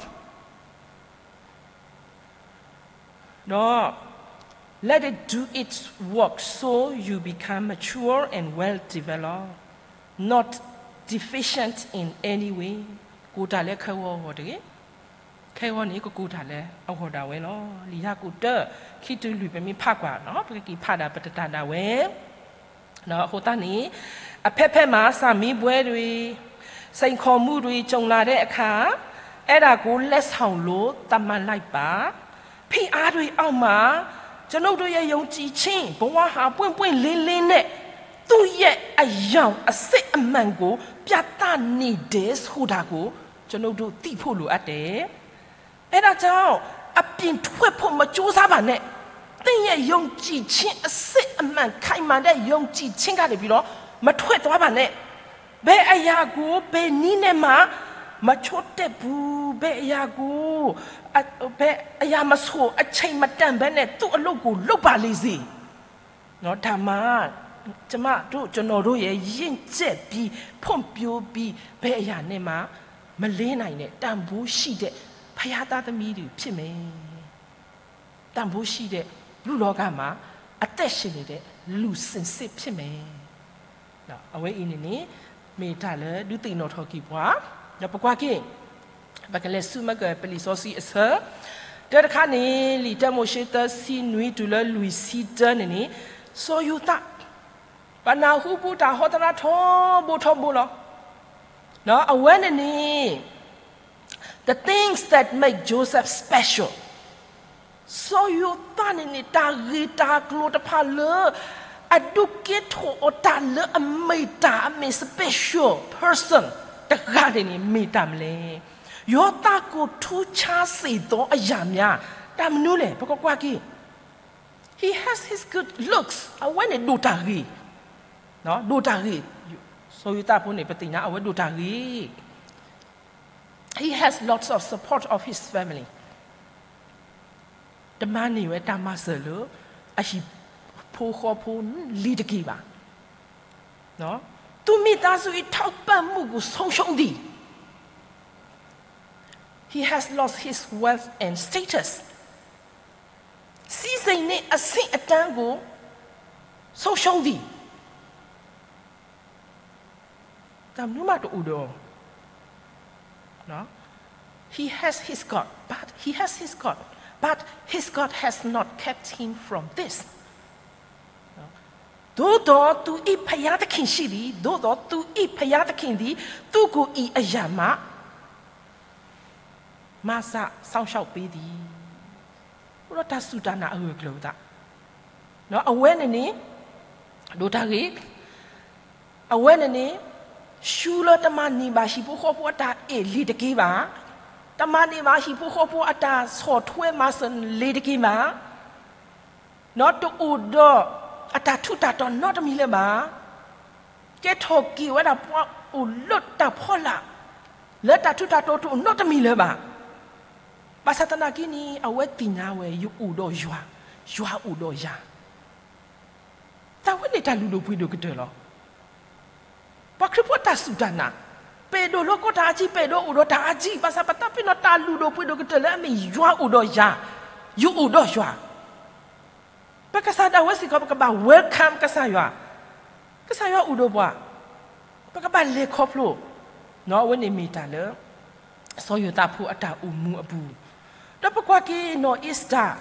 let it do its work so you become mature and well developed, not deficient in any way. ကိၢ်တၢ်လၢခဲဂီၤအဂီၢ်တဂ့ၤ. ခဲဂီၤန့ၣ် ကကိၢ်တၢ်လၢအဂီၢ်ဒၣ်ဝဲလီၤ. လံာ်ယၤကိာ်တၢ ခံတုၤလွံၢ် ပမ့ၢ်ဖးကွၢ် ပကက့ၤဖးဒၣ်ပတတၢ်ဒၣ်ဝဲ အဃိသတးန့ၣ် အဖဲဖဲမး စၢ်မံပှဲၤတဂ့ၤ, စိန်ခေါ်မှုတွေ ကြုံလာတဲ့အခါ အဲဒါကို လက်ဆောင်လို့ သတ်မှတ်လိုက်ပါ. ဖိအားတွေအောက်မှာ ကျွန်ုပ်တို့ရဲ့ ယုံကြည်ခြင်း ဘဝဟာ ပွင့်ပွင့်လင်းလင်းနဲ့ သူ့ရဲ့အရောင်အစစ်အမှန်ကို ပြသနေတယ်ဆိုတာကို ကျွန်ုပ်တို့ သိဖို့လိုအပ်တယ်. အဲဒါကြောင့် အပြင်ထွက်ဖို့ မကြိုးစားပါနဲ့. သင့်ရဲ့ယုံကြည်ခြင်း အစစ်အမှန် ခိုင်မာတဲ့ယုံကြည်ခြင်းကနေပြီးတော့ မထွက်သွားပါနဲ့. ဘယ်အရာကို ဘယ်နည်းနဲ့မှ မချိုးတတ်ဘူး။ ဘယ်အရာကို ဘယ်အရာမဆို အချိန်မတန်ဘဲနဲ့ သူ့အလုပ်ကို လုပ်ပါလေစေ. နော်, ဒါမှ ကျမတို့ ကျွန်တော်တို့ရဲ့ ရင့်ကျက်ပြီး ဖွံ့ဖြိုးပြီး ဘယ်အရာနဲ့မှ မလဲနိုင်တဲ့ တန်ဖိုးရှိတဲ့ ဘုရားသားသမီးတွေ ဖြစ်မယ်. တန်ဖိုးရှိတဲ့ လူ့လောကမှာ အသက်ရှင်နေတဲ့ လူစင်စစ်ဖြစ်မယ်. နော်, အဝဲအံၤန့ၣ်န့ၣ် မ့ၢ်တၢ်လၢဒုးသ့ၣ်နီၣ်ထီၣ်က့ၤပှၤ, ဒီးပကွၢ်က့ၤ ပကလဲၤဆူမ့ၢ်ကပလံာ်စီဆှံအဆၢ, တၢတခါန့ၣ် လံာ်တၢမိၤၡ့ သၢဆံနွံ တုၤလၢလွံၢ်ဆံတၢန့ၣ်န့ၣ်, စီၤယိၤသး ပနၢ်ဟူပူၤတၢ်ဟီသရၣ်ထီဘိထီဘိလီၤ. နော်, အဝဲန့ၣ်န့ၣ် the things that make Joseph special, စီၤယိၤသးန့ၣ်န့ၣ် တၢ်ဂ့ၢ်တၢ်ကျိၤတဖၣ်လၢ အဒုးကဲထီၣ်အီၤတၢ်လၢအမ့ၢ်တၢ်အမ့ၢ် special person တဂၤန့ၣ်န့ၣ် မ့ၢ်တၢ်မနုၤလဲၣ်. ယွၤသးကိုထူးခြားစေသောအရာများ, တၢ်မနုၤလဲၣ် ပကကွၢ်က့ၤ. He has his good looks, အဝဲန့ၣ်ဒိၣ်တၢ်ဂ့ၤ, ဒိၣ်တၢ်ဂ့ၤ, စီၤယိၤသးဖိန့ၣ် ပသ့ၣ်ညါ အဝဲဒိၣ်တၢ်ဂ့ၤ. He has lots of support of his family, တမၤန့ၢ်ဝဲတၢ်မၤစၢၤလၢ အဟံၣ်ဖိဃီဖိလ့ၤတက့ၢ်ဘၣ်. သူ့မိသားစု ထောက်ပံ့မှုကို ဆုံးရှုံးသည်. He has lost his wealth and status, စည်းစိမ်နဲ့အဆင့်အတန်းကို ဆုံးရှုံးသည်. တၢ်မနုၤမးတအိၣ်ဒီး He has his God, but he has his God, but his God has not kept him from this. သို့သော်သူ၏ဘုရားသခင်ရှိသည်, သို့သော်သူ၏ဘုရားသခင်သည် သူ့ကို ဤအရာမှ မစစောင့်ရှောက်ပေးသည်. အိၣ်ဒီးတၢ်စူၢ်တၢ်နာ်အဂၢၢ်အကျၢၤဝဲဒၣ်, အဝဲန့ၣ်န့ၣ် ဒိၣ်တၢ်ဂ့ၤ, အဝဲန့ၣ်န့ၣ် ရှူလၢတမၤန့ၢ်ဘၣ်ဟံၣ်ဖိဃီဖိအတၢ်အဲၣ်လ့ၤတက့ၢ်ဘၣ်, တမၤန့ၢ်ဘၣ်ဟံၣ်ဖိဃီဖိအတၢ်ဆီၣ်ထွဲမၤစၢၤလ့ၤတက့ၢ်ဘၣ်, တအိၣ်ဒီးအတၢ်ထူးတၢ်တီၤနီတမံၤလၢၤဘၣ်. ကဲထီၣ်က့ၤဝဲဒၣ်ပှၤအိၣ်လၢတၢ်ဖီလာ် လၢတၢ်ထူးတၢ်တီၤတအိၣ်နီတမံၤလၢၤဘၣ်. ဘၣ်ဆၣ်သနာ်က့န့ၣ် အဝဲသ့ၣ်ညါဝဲ ယအိၣ်ဒီးယွၤ, ယွၤအိၣ်ဒီးယၤ. တၢ်ဝဲန့ၣ်တၢ်လုၢ်ဒိၣ်ပှ့ၤဒိၣ်ကတၢၢ်လီၤ. ပှၤခရံာ်ဖိတၢ်စူၢ်တၢ်နာ်, ပအဲၣ်ဒိးလီၤကီတၢ်အါကံ, ပအဲၣ်ဒိးအိၣ်ဒီးတၢ်အါကံ, ဘၣ်ဆၣ်ပတၢ်ပနီၣ်တၢ်လုၢ်ဒိၣ်ပှ့ၤဒိၣ်ကတၢၢ်လၢအမ့ၢ်ယွၤအိၣ်ဒီးယၤ, ယအိၣ်ဒီးယွၤ. ပကစၢ်ဒၣ်ဝဲစ့ၢ်ကီး ပကဘၣ် welcome ကစၢ်ယွၤ, ကစၢ်ယွၤအိၣ်ဒီးပှၤ, ပကဘၣ်လဲၤခီဖျိ, အဝဲန့ၣ်မ့ၢ်တၢ်လၢ စီၤယိၤသးဖိအတၢ်အိၣ်မူအပူၤ, ဒီးပကွၢ်က့ၤ နီၢ်အ့စတၢ်,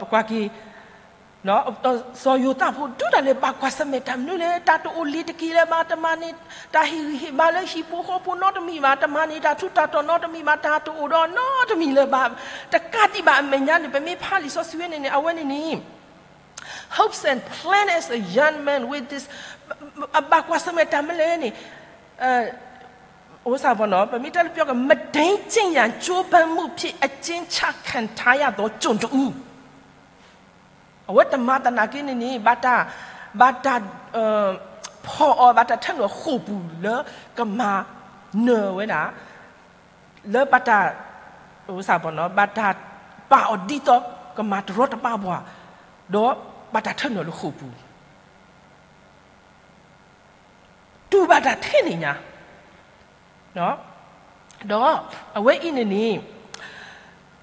ပကွၢ်က့ၤ စီၤယိၤသးဖိဒုးတၢ်လဲၤဘၣ်ကွၢ်ဆၢၣ်မဲာ်တၢ်မနုၤလဲၣ်, တၢ်တအိၣ်လ့ၤတက့ၢ်လၢၤဘၣ်, တမၤန့ၢ်တၢ်ဟ့ၣ်ဂံၢ်ဟ့ၣ်ဘါလၢဟံၣ်ဖိဃီဖိနီတမံၤဘၣ်, တမၤန့ၢ်တၢ်ထူးတၢ်တီၤနီတမံၤဘၣ်, တၢ်တအိၣ်ဒီးနီတမံၤလၢၤဘၣ်, တကးဒံးဘၣ်အမဲာ်ညါန့ၣ် ပမ့ၢ်ဖးလံာ်စီဆှံဝဲန့ၣ်န့ၣ် အဝဲန့ၣ်န့ၣ် hopes and plan as a young man with this, အဘၣ်ကွၢ်ဆၢၣ်မဲာ်တၢ်မနုၤလဲၣ်န့ၣ်, အိၣ်စၢ်ဘီနီၤ ပမ့ၢ်တဲလၢပျီက မတိမ်းကျိင်ရာ ကြိုးပမ်းမှုဖြင့် အကျဉ်းချခံထားရသော ကျွန်တဦး. အဝဲတမၤသနာ်က့န့ၣ်န့ၣ် ဘၣ်တၢ်, ဘၣ်တၢ်ဖီၣ်အီၤ ဘၣ်တၢ်ထၢနုာ်အဃိာ်ပူၤလၢကမၤနၢၤဝဲဒၣ်, လၢဘၣ်တၢ်, အိၣ်စၢ်ဘီနီၤ ဘၣ်တၢ်ပာ်အီၤဒ်သိးကမၤတရီတပါပှၤ, ဒီးဘၣ်တၢ်ထၢနုာ်လၢဃိာ်ပူၤ တူၢ်ဘၣ်တၢ်ထဲန့ၣ်ညါ, ဒီးအဝဲအံၤန့ၣ်န့ၣ်,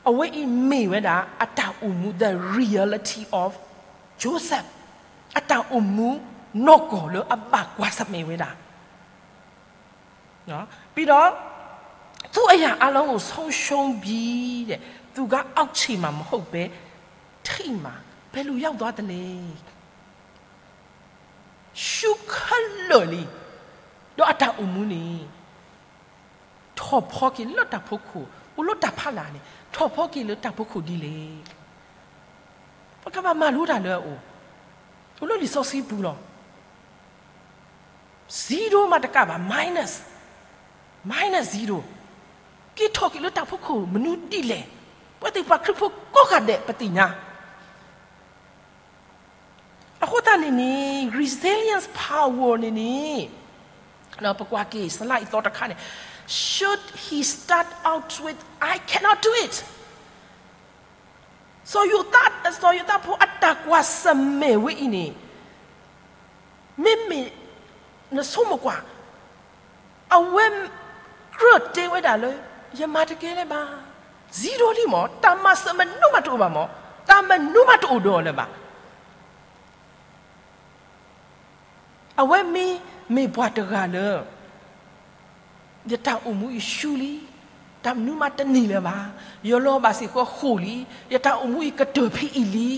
အဝဲအံၤမ့ၢ်ဝဲဒၣ်အတၢ်အိၣ်မူ the reality of Joseph, အတၢ်အိၣ်မူနီၢ်ကီၢ်လၢအဘၣ်ကွၢ်ဆၢၣ်မဲာ်ဝဲဒၣ်. ပြီးတော့ သူ့အရာအားလုံးကို ဆုံးရှုံးပြီးတဲ့ သူကအောက်ခြေမှာ မဟုတ်ပဲ ထိပ်မှာ ဘယ်လိုရောက်သွားသလဲ. ရှုံးခဲလၢာ်လံ, ဒီးအတၢ်အိၣ်မူန့ၣ် ထီၣ်ဖီက့ၤလၢတၢ်ဖီခိၣ်, အိၣ်လၢတၢ်ဖီလာ်န့ၣ် ထီၣ်ဖီက့ၤလၢတၢ်ဖီခိၣ်ဒ်လဲၣ်. ပကဘၣ်မၤလိတၢ်လၢအအိၣ်, အိၣ်လၢလံာ်စီဆှံပူၤလီၤ. zero မးတကးဘၣ် minus, minus zero, က့ၤထီၣ်က့ၤလၢတၢ်ဖီခိၣ်မနုၤဒ်လဲၣ်. ပဝဲသ့ၣ်ပှၤခရံာ်ဖိကိးဂၤဒဲးပသ့ၣ်ညါ, အ အဃိသတးန့ၣ်န့ၣ် resilience power န့ၣ်န့ၣ် ပကွၢ်က့ၤ slide အသီတခါန့ၣ် should he start out with I cannot do it, စီၤယိၤသးဖိအတၢ်ကွၢ်ဆၢၣ်မဲာ်ဝဲအံၤန့ၣ် မ့မ့ၢ် နဆိကမိၣ်ကွၢ်, အဝဲကြၢးတဲဝဲဒၣ်လၢ ယမၤတကဲလၢၤဘၣ်, zero လံမး, တၢ်မၤစၢၤမနုၤမးတအိၣ်ဘၣ်မး, တၢ်မနုၤမးတအိၣ်ဒီးအီၤလၢၤဘၣ်. အဝဲမ့ၢ်မ့ၢ်ပှၤတဂၤလၢ ယတၢ်အိၣ်မူအံၤဆူလံ, တၢ်မနုၤမးတန့ၢ်လၢၤဘၣ်, ယလီၤဘၣ်စ့ၢ်ကီးဃိာ်လံ, ယတၢ်အိၣ်မူအံၤကတၢၢ်ဖဲအံၤလံ.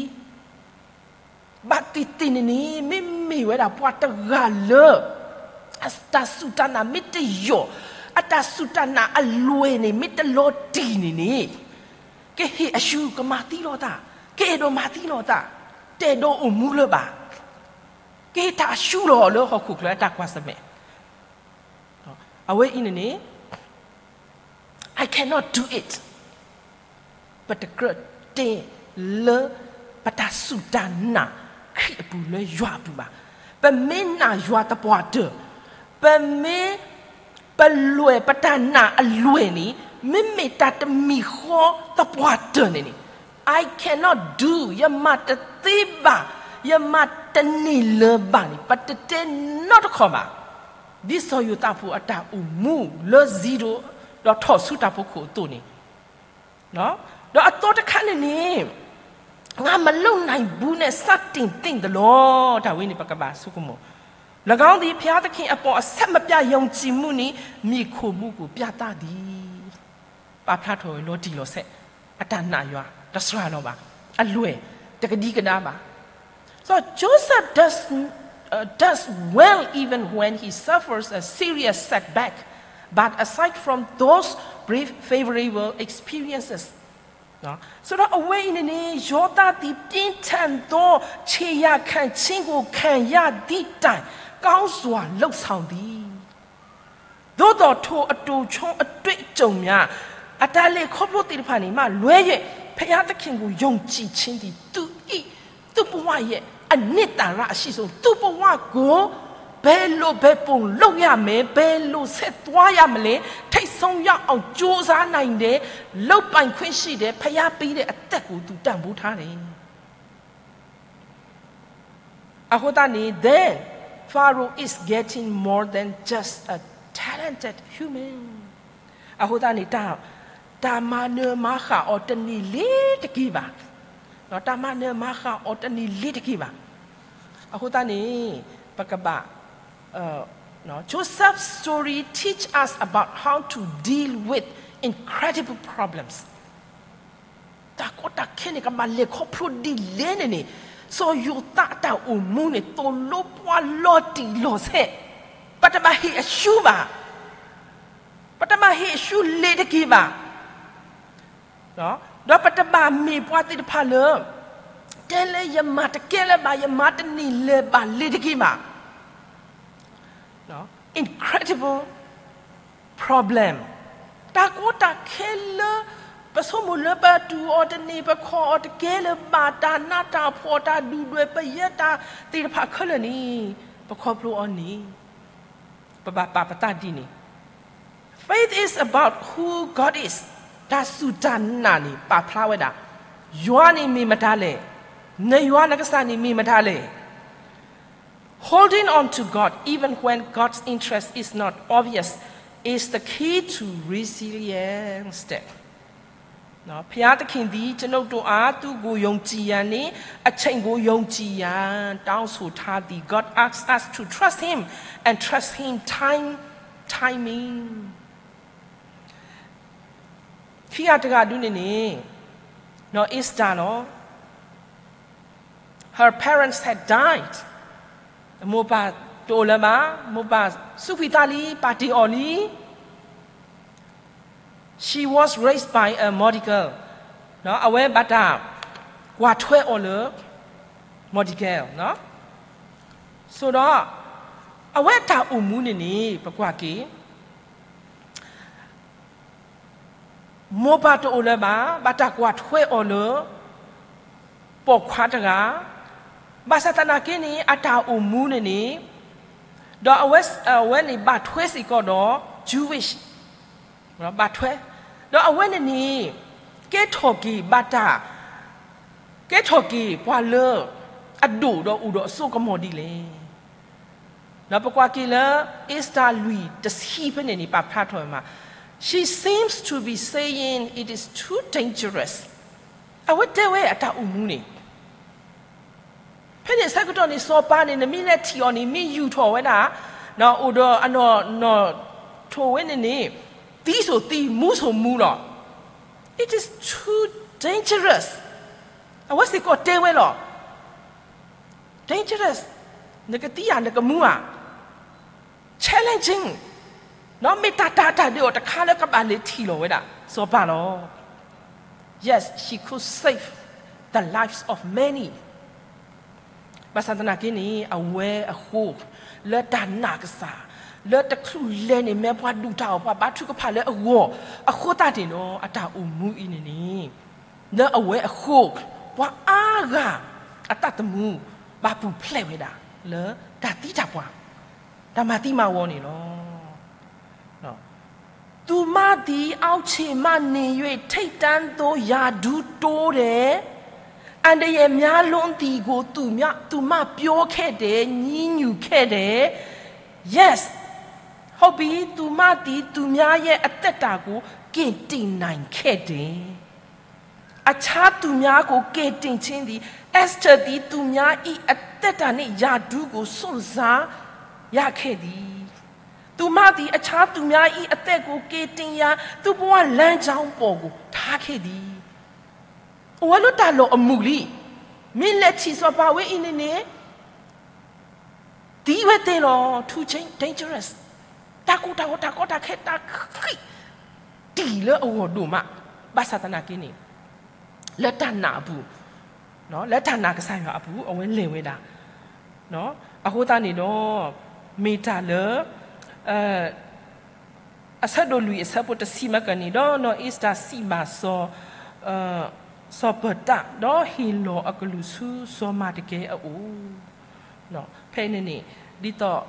ဘၣ်သ့ၣ်သ့ၣ်န့ၣ်န့ၣ် မ့မ့ၢ်ဝဲဒၣ်ပှၤတဂၤလၢ အတၢ်စူၢ်တၢ်နာ်မ့ၢ်တယိာ်, အတၢ်စူၢ်တၢ်နာ်အလွဲၢ်န့ၣ် မ့ၢ်တလီၤတံၢ်န့ၣ်န့ၣ်, ကဟ့ၣ်အဆူ ကမၤသံလီၤသး, ကအဲၣ်ဒိးမၤသံလီၤသး, တအဲၣ်ဒိးအိၣ်မူလၢၤဘၣ်, ကဟ့ၣ်တၢ်အဆူလီၤလၢဟီၣ်ခိၣ်ချၢအတၢ်ကွၢ်ဆၢၣ်မဲာ် အဝဲအံၤန့ၣ်န့ၣ် I cannot do it. ပတကြၢးတဲလၢ ပတၢ်စူၢ်တၢ်နာ်ခရံာ်အပူၤလၢယွၤအပူၤဘၣ်. ပမ့ၢ်နာ်ယွၤသပှၢ်တၢၢ်, ပမ့ၢ် ပလွဲၢ် ပတၢ်နာ်အလွဲၢ်န့ၣ် မ့မ့ၢ်တၢ်တမံၤဃီသပှၢ်တၢၢ်န့ၣ်န့ၣ် I cannot do, ယမၤတသ့ဘၣ်, ယမၤတန့ၢ်လၢၤဘၣ်န့ၣ် ပတတဲနီတခီၣ်ဘၣ်. ဒ်စီၤယိၤသးဖိအတၢ်အိၣ်မူလၢ zero ဒီးထီၣ်ဆူတၢ်ဖီခိၣ်အသိးန့ၣ်, ဒီးအသီတခါန့ၣ်န့ၣ် ငါမလုပ်နိုင်ဘူးနဲ့ စတင်သင့်သလား တၢ်ဝဲန့ၣ် ပကဘၣ်ဆိကမိၣ်, ၎င်းသည် ဘုရားသခင်အပေါ်အဆက်မပြတ်ယုံကြည်မှုနှင့် မှီခိုမှုကို ပြသသည်. ပာ်ဖျါထီၣ်ဝဲလီၤတံၢ်လီၤဆဲး, အတၢ်နာ်ယွၤ တစှၤလီၤဘၣ်, အလွဲၢ် တကဒံကဒါဘၣ်. So Joseph does, uh, does well even when he suffers a serious setback. But aside from those brief favorable experiences, ဆိုတော့ အဝဲအံၤန့ၣ်န့ၣ် ယောသပ်သည် ပြင်းထန်သော ခြေရာခံခြင်းကို ခံရသည့်တိုင် ကောင်းစွာ လုပ်ဆောင်သည်. သို့သော် ထိုအတူဆုံးအတွေ့အကြုံများ အတၢ်လဲၤခီဖျိသ့ၣ်တဖၣ်န့ၣ် မှလွဲ၍ ဘုရားသခင်ကို ယုံကြည်ခြင်းသည် သူ့၏ သူ့ဘဝရဲ့ အနှစ်သာရအရှိဆုံး သူ့ဘဝကို ဘယ်လိုဘယ်ပုံလုပ်ရမယ်, ဘယ်လိုဆက်သွားရမလဲ, ထိပ်ဆုံးရောက်အောင်ကြိုးစားနိုင်တယ်, လုပ်ပိုင်ခွင့်ရှိတယ်, ဘုရားပေးတဲ့အသက်ကို သူတန်ဖိုးထားတယ်. အဃိသတးန့ၣ် then Pharaoh is getting more than just a talented human. အဃိသတးန့ၣ် တၢ်မၤနၢၤမၤဃၣ်အီၤတန့ၢ်လ့ၤတက့ၢ်ဘၣ်. တၢ်မၤနၢၤမၤဃၣ်အီၤတန့ၢ်လ့ၤတက့ၢ်ဘၣ်. အဃိသတးန့ၣ် ပကဘၣ် Joseph's story teach us about how to deal with incredible problems. တၢ်ကီတၢ်ခဲန့ၣ် ကဘၣ်လဲၤခီဖျိဒ်လဲၣ်န့ၣ်န့ၣ်, စီၤယိၤသးအတၢ်အိၣ်မူန့ၣ် သိၣ်လိပှၤလီၤတံၢ်လီၤဆဲး, ပတဘၣ်ဟ့ၣ်အဆူဘၣ်, ပတဘၣ်ဟ့ၣ်အဆူလ့ၤတက့ၢ်ဘၣ်. ဒီးပတဘၣ်မ့ၢ်ပှၤသ့ၣ်တဖၣ်လၢ တဲလၢယမၤတကဲလၢၤဘၣ်, ယမၤတန့ၢ်လၢၤဘၣ်လ့ၤတက့ၢ်ဘၣ်. Incredible problem. တၢ်ကီတၢ်ခဲလၢ ပဆိကမိၣ်လၢပတူၢ်အီၤတန့ၢ်, ပခီၣ်အီၤတကဲလၢၤဘၣ်, တၢ်နးတၢ်ဖှီၣ်, တၢ်ဒုၣ်ဒွဲၣ်ပယဲတၢ်သ့ၣ်တဖၣ်ခဲလၢာ်န့ၣ် ပခီဖျိအီၤန့ၣ် ပဘၣ်ပာ်ပသးဒ်န့ၣ်. Faith is about who God is. တၢ်စူၢ်တၢ်နာ်န့ၣ် ပာ်ဖျါဝဲဒၣ် ယွၤန့ၣ်မ့ၢ်မတၤလဲၣ်, နယွၤနကစၢ်န့ၣ်မ့ၢ်မတၤလဲၣ်. Holding on to God even when God's interest is not obvious is the key to resilience. ဘုရားသခင်သည် ကျွန်ုပ်တို့အား သူ့ကို ယုံကြည်ရန်နှင့် အချိန်ကို ယုံကြည်ရန် တောင်းဆိုထားသည်. God asks us to trust Him and trust Him time, timing. ခံဂၤတဂၤဒုန့ၣ်န့ၣ် နီၢ်အ့စတၢ်လီၤ. Her parents had died. မိၢ်ပၢ်တအိၣ်လၢၤဘၣ်, မိၢ်ပၢ်စူးကွံာ်သးလံ, ပာ်တ့ၢ်အီၤလံ. She was raised by a Mordecai. အဝဲဘၣ်တၢ်ကွၢ်ထွဲအီၤလၢ Mordecai န့ၣ်. ဆိုတော့ အဝဲအတၢ်အိၣ်မူန့ၣ်န့ၣ် ပကွၢ်က့ၤ မိၢ်ပၢ်တအိၣ်လၢၤဘၣ်, ဘၣ်တၢ်ကွၢ်ထွဲအီၤလၢ ပိာ်ခွါတဂၤ, ဘၣ်ဆၣ်သနာ်က့န့ၣ် အတၢ်အိၣ်မူန့ၣ်န့ၣ်, ဒီးအဝဲန့ၣ်ဘၣ်ထွဲစ့ၢ်ကီးဒီး Jewish, ဘၣ်ထွဲ, ဒီးအဝဲန့ၣ်န့ၣ် ကဲထီၣ်က့ၤဘၣ်တၢ်, ကဲထီၣ်က့ၤပှၤလၢ အဒိၣ်ဒီးအိၣ်ဒီးအစိကမီၤဒ်လဲၣ်. ဒီးပကွၢ်က့ၤလၢ Esther လွံၢ်တဆံဖဲန့ၣ်န့ၣ် ပာ်ဖျါထီၣ်ဝဲမး, She seems to be saying it is too dangerous. အဝဲတဲဝဲအတၢ်အိၣ်မူန့ၣ် ဖဲန့ၣ်အဆၢကတီၢ်န့ၣ် စီၤပၤန့ၣ် နမ့ၢ်လဲၤထံၣ်အီၤန့ၣ် မ့ၢ်ယူာ်ထီၣ်ဝဲဒၣ်, အိၣ်ဒီးအနီၢ်နီၢ်ထိၣ်ဝဲန့ၣ်န့ၣ်, သံစိာ်သံ, မူစိာ်မူလီၤ. It is too dangerous. အဝဲစ့ၢ်ကီးတဲဝဲလီၤ. Dangerous, နကသံဧါ နကမူဧါ, challenging, ဒီးမ့ၢ်တၢ်တာ်တၢ်ဒ့အီၤတခါလၢကဘၣ်လဲၤထံၣ်လီၤဝဲဒၣ်စီၤပၤလီၤ. Yes, she could save the lives of many. ဘၣ်ဆၣ်သနာ်က့န့ၣ် အဝဲအဃိ လၢတၢ်နာ်ကစၢ်, လၢတချုးလဲၤန့ၣ် မ့ၢ်ပှၤဒုၣ်တၢ်အီၣ်ပှၤဘါထုကဖၣ်လၢအဂီၢ်, အဃိသတးန့ၣ်ဒီး အတၢ်အိၣ်မူအံၤန့ၣ်န့ၣ်, လၢအဝဲအဃိ ပှၤအါဂၤအသးသမူ ဘၣ်ပူၤဖျဲးဝဲဒၣ် လၢတၢ်သံတၢ်ပှၢ်, တၢ်မၤသံမၤဝီန့ၣ်လီၤ. သူမသည် အောက်ခြေမှ နေ၍ ထိပ်တန်းသို့ ရာထူးတိုးတယ်. အန္တရာယ်များလွန်းသည်ကို သူများ, သူမပြောခဲ့တယ်, ညည်းညူခဲ့တယ်. Yes, ဟုတ်ပြီ, သူမသည် သူများရဲ့ အသက်တာကို ကယ်တင်နိုင်ခဲ့တယ်. အခြားသူများကို ကယ်တင်ခြင်းသည် Esther သည် သူများ၏ အသက်တာနှင့် ရာထူးကို စွန့်စားရခဲ့သည်. သူမသည် အခြားသူများ၏ အသက်ကို ကယ်တင်ရာ သူ့ဘဝလမ်းကြောင်းပေါ်ကို ထားခဲ့သည်. အိၣ်ဝဲလၢတၢ်လီၢ်အမုာ်လံ, မ့ၢ်လဲၤထံၣ်စီၤပၤဝဲအံၤန့ၣ်န့ၣ် သံဝဲသ့လီၤ, too dangerous. တၢ်ကိၢ်တၢ်ဂီၤ တၢ်ကီတၢ်ခဲ တၢ်ဃံးတံာ်လၢအဂီၢ်ဒိၣ်မး, ဘၣ်ဆၣ်သနာ်က့န့ၣ် လၢတၢ်နာ်အပူၤ, လၢတၢ်နာ်ကစၢ်ယွၤအပူၤ အဝဲလဲၤဝဲဒၣ်. အဃိသတးန့ၣ်ဒီး မ့ၢ်တၢ်လၢ အဆၢဒိၣ်လွံၢ်အဆၢဖိတဆံမးကန့ၣ်, ဒီးနီၢ်အ့စတၢ်စံးဘၣ်စီၤ, စီၤပၢၤတၢ်, ဒီးဟ့ၣ်လီၤအကလုၢ်ဆူစီၤမၤတကဲအအိၣ်. ဖဲန့ၣ်န့ၣ် ဒ်သိး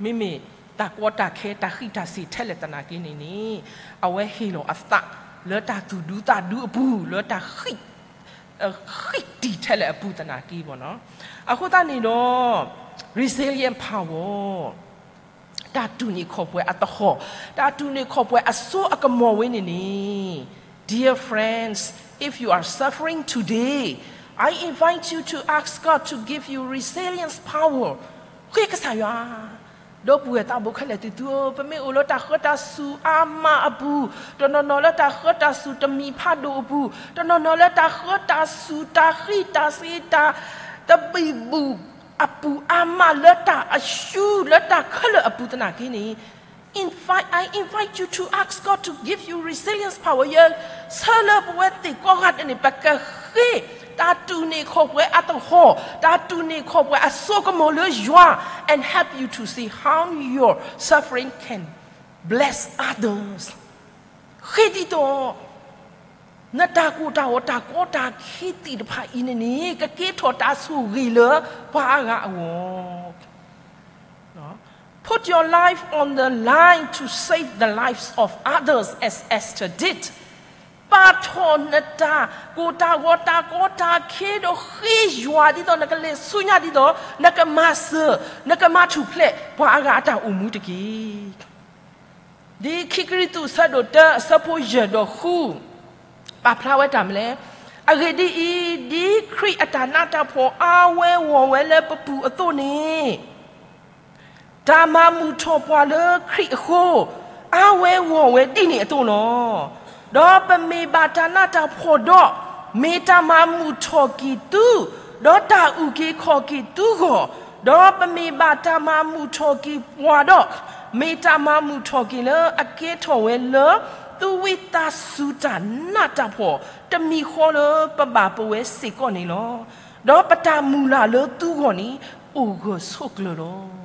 မ့မ့ၢ်တၢ်ကီတၢ်ခဲတၢ်ဃံးတၢ်စ့ၤထဲလဲၣ်သနာ်က့န့ၣ်န့ၣ်, အဝဲဟ့ၣ်လီၤအသး လၢတၢ်သူၣ်ဒူသးဒူအပူၤ လၢတၢ် ဃံးတံာ်ထဲလဲၣ်အပူၤသနာ်က့ဘၣ်နီၤ. အဃိသတးန့ၣ်ဒီး resilient power တၢ်တူၢ်န့ၢ်ခီၣ်ပှဲၤအသဟီၣ်, တၢ်တူၢ်န့ၢ်ခီၣ်ပှဲၤအစိအကမီၤဝဲန့ၣ်န့ၣ်, Dear friends, if you are suffering today, I invite you to ask God to give you resilience power. ဃ့ကစၢ်ယွၤ, ဒီပုၢ်ဝဲၢ်သးဘိခဲလၢာ်သ့ၣ်သုဧၢ, ပမ့ၢ်အိၣ်လၢတၢ်ဃၢတၢ်စူၤအါမးအပူၤ, တနီၤနီၤလၢတၢ်ဃၢတၢ်စူၤတမံၤဖးဒိၣ်အပူၤ, တနီၤနီၤလၢတၢ်ဃၢတၢ်စူၤတၢ်ဃံးတၢ်စ့ၤတၢ်တဘံၣ်ဘူၣ်အပူၤအါမး လၢတၢ်အၡူလၢတၢ်ခဲလၢာ်အပူၤသနာ်က့န့ၣ်, invite, I invite you to ask God to give you resilience power. ယဆၢလၢပဝဲသ့ၣ်ကိးဂၤဒဲးန့ၣ် ပကဃ့ တၢ်တူၢ်န့ၢ်ခီၣ်ပှဲၤအသဟီၣ်, တၢ်တူၢ်န့ၢ်ခီၣ်ပှဲၤအစိကမီၤလၢယွၤ, and help you to see how your suffering can bless others. ဃ့ဒ်သိး နတၢ်ကိၢ်တၢ်ဂီၤတၢ်ကီတၢ်ခဲသ့ၣ်တဖၣ်အံၤန့ၣ်န့ၣ် ကကဲထီၣ်တၢ်ဆိၣ်ဂ့ၤလၢပှၤအါဂၤအဂီၢ် Put your life on the line to save the lives of others as Esther did. ပာ်ထီၣ်နတၢ်ကိၢ်တၢ်ဂီၤတၢ်ကီတၢ်ခဲဒီး ဃ့ယွၤဒ်သိးနကလဲၤဆူညါဒ်သိး နကမၤစၢၤ နကမၤထူၣ်ဖျဲးပှၤအါဂၤအတၢ်အိၣ်မူတက့ၢ်. ဒ်ခံကရံၣ်သူးအဆၢဒိၣ်တၢ အဆၢဖိယဲၢ်ဒီးဃု ပာ်ဖျါဝဲတၢ်မနုၤလဲၣ်. အဂ့ၢ်ဒ်အံၤ, ဒ်ခရံာ်အတၢ်နးတၢ်ဖှီၣ်အါဝဲဂီၢ်ဝဲလၢပပူၤအသိးန့ၣ်, တၢ်မၤမုာ်ထီၣ်ပှၤလၢခရံာ်အဃိ အါဝဲဂီၢ်ဝဲဒ်န့ၣ်အသိးလီၤ. ဒီးပမ့ၢ်ဘၣ်တၢ်နးတၢ်ဖှီၣ်ဒီး, မ့ၢ်တၢ်မၤမုာ်ထီၣ်က့ၤသု, ဒီးတၢ်အုၣ်က့ၤခီၣ်က့ၤသုဂီၢ်, ဒီးပမ့ၢ်ဘၣ်တၢ်မၤမုာ်ထီၣ်က့ၤပှၤဒီး, မ့ၢ်တၢ်မၤမုာ်ထီၣ်က့ၤလၢအကဲထီၣ်ဝဲလၢ သုဝံသးစူၤတၢ်နးတၢ်ဖှီၣ် တမံၤဃီလၢပဘၣ်ပဝဲစ့ၢ်ကီးန့ၣ်လီၤ. ဒီးပတၢ်မုၢ်လၢ်လၢသုဂီၢ်န့ၣ် အိၣ်ဂၢၢ်ဆိးကျၢၤလီၤ.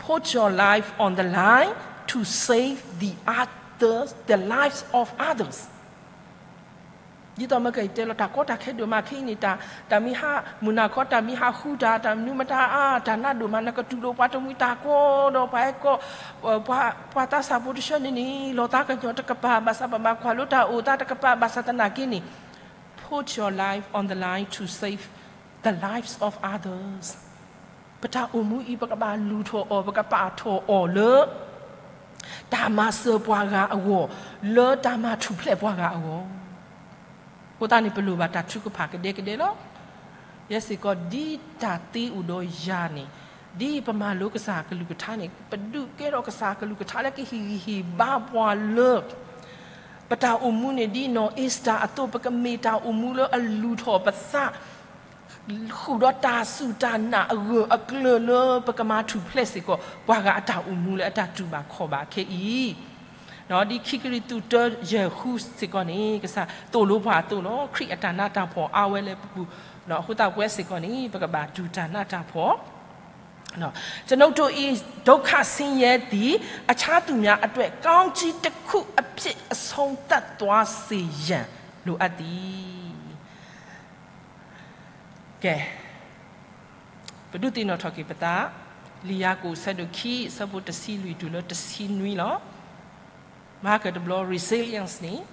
Put your life on the line to save the others, the lives of others. ဒ်သိးမ့ၢ်ကတဲလီၤတၢ်ကီတၢ်ခဲဒိၣ်မးခဲအံၤန့ၣ် တၢ်မ့ၢ်ဟးမုၢ်နၤခီ တၢ်မ့ၢ်ဟးဃုတၢ် တၢ်မနုၤမတၤအါ တၢ်နးဒိၣ်မး နကတူၢ်လိာ်ပှၤတမှံၤတၢ်ကီဒီး ပှၤဟဲကီ ပှၤသးစၢ်ဖိတဆၢန့ၣ်န့ၣ် လီၤသးကညီၤတကပၤ ဘၣ်ဆၣ်ပဘၣ်ကွၢ်လိတၢ်အိၣ်သးတကပၤ ဘၣ်ဆၣ်သနာ်က့န့ၣ် put your life on the line to save the lives of others. ပတၢ်အိၣ်မူအံၤ ပကဘၣ်လူၤထီၣ်အီၤ ပကပာ်ထီၣ်အီၤလၢ တၢ်မၤစၢၤပှၤဂၤအဂီၢ်, လၢတၢ်မၤထူၣ်ဖျဲးပှၤဂၤအဂီၢ်. အဃိသတးန့ၣ် ပလိၣ်ဘၣ်တၢ်ထုကဖၣ်ကဒဲကဒဲလီၤ. ယဲစ့ၢ်ကီး ဒ်တၢ်သ့အိၣ်ဒီးယၤန့ၣ်, ဒ်ပမၤလိကစၢ်ကလုၢ်ကထါန့ၣ် ပဒုးကဲထီၣ်ကစၢ်ကလုၢ်ကထါလၢကဟ့ၣ်ဂံၢ်ဟ့ၣ်ဘါပှၤလၢ ပတၢ်အိၣ်မူန့ၣ် ဒ်နီၢ်အ့ၤစတၢၤအသိး ပကမ့ၢ်တၢ်အိၣ်မူလၢအလူၤထီၣ်ပသး ဃုာ်ဒီးတၢ်စူၢ်တၢ်နာ်အဂၢၢ်အကျၢၤလၢ ပကမၤထူၣ်ဖျဲးစ့ၢ်ကီး ပှၤဂၤအတၢ်အိၣ်မူလၢအတၢ်တူၢ်ဘၣ်ခီၣ်ဘၣ်ခဲအံၤ, ဒ်ခံကရံၣ်သူးတၢယဲၢ်ဃုစ့ၢ်ကီးန့ၣ် ကစၢ်သိၣ်လိပှၤအသိးလီၤ. ခရံာ်အတၢ်နးတၢ်ဖှီၣ်အါဝဲလၢပပူၤ, အဃိသတးပဝဲစ့ၢ်ကီးန့ၣ် ပကဘၣ်တူၢ်တၢ်နးတၢ်ဖှီၣ် ကျွန်ုပ်တို့၏ ဒုက္ခဆင်းရဲသည် အခြားသူများအတွက် ကောင်းကြီးတစ်ခုအဖြစ် အဆုံးသတ်သွားစေရန် လိုအပ်သည်. ကဲ, ပဒုးသ့ၣ်နီၣ်ထီၣ်က့ၤပသး, လံာ်ယၤကိာ်ဆၢဒိၣ်ခံ ဆၢဖိတဆံလွံၢ်တုၤလၢတဆံနွံလီၤ. မၤကတဘျီ resilience န့ၣ်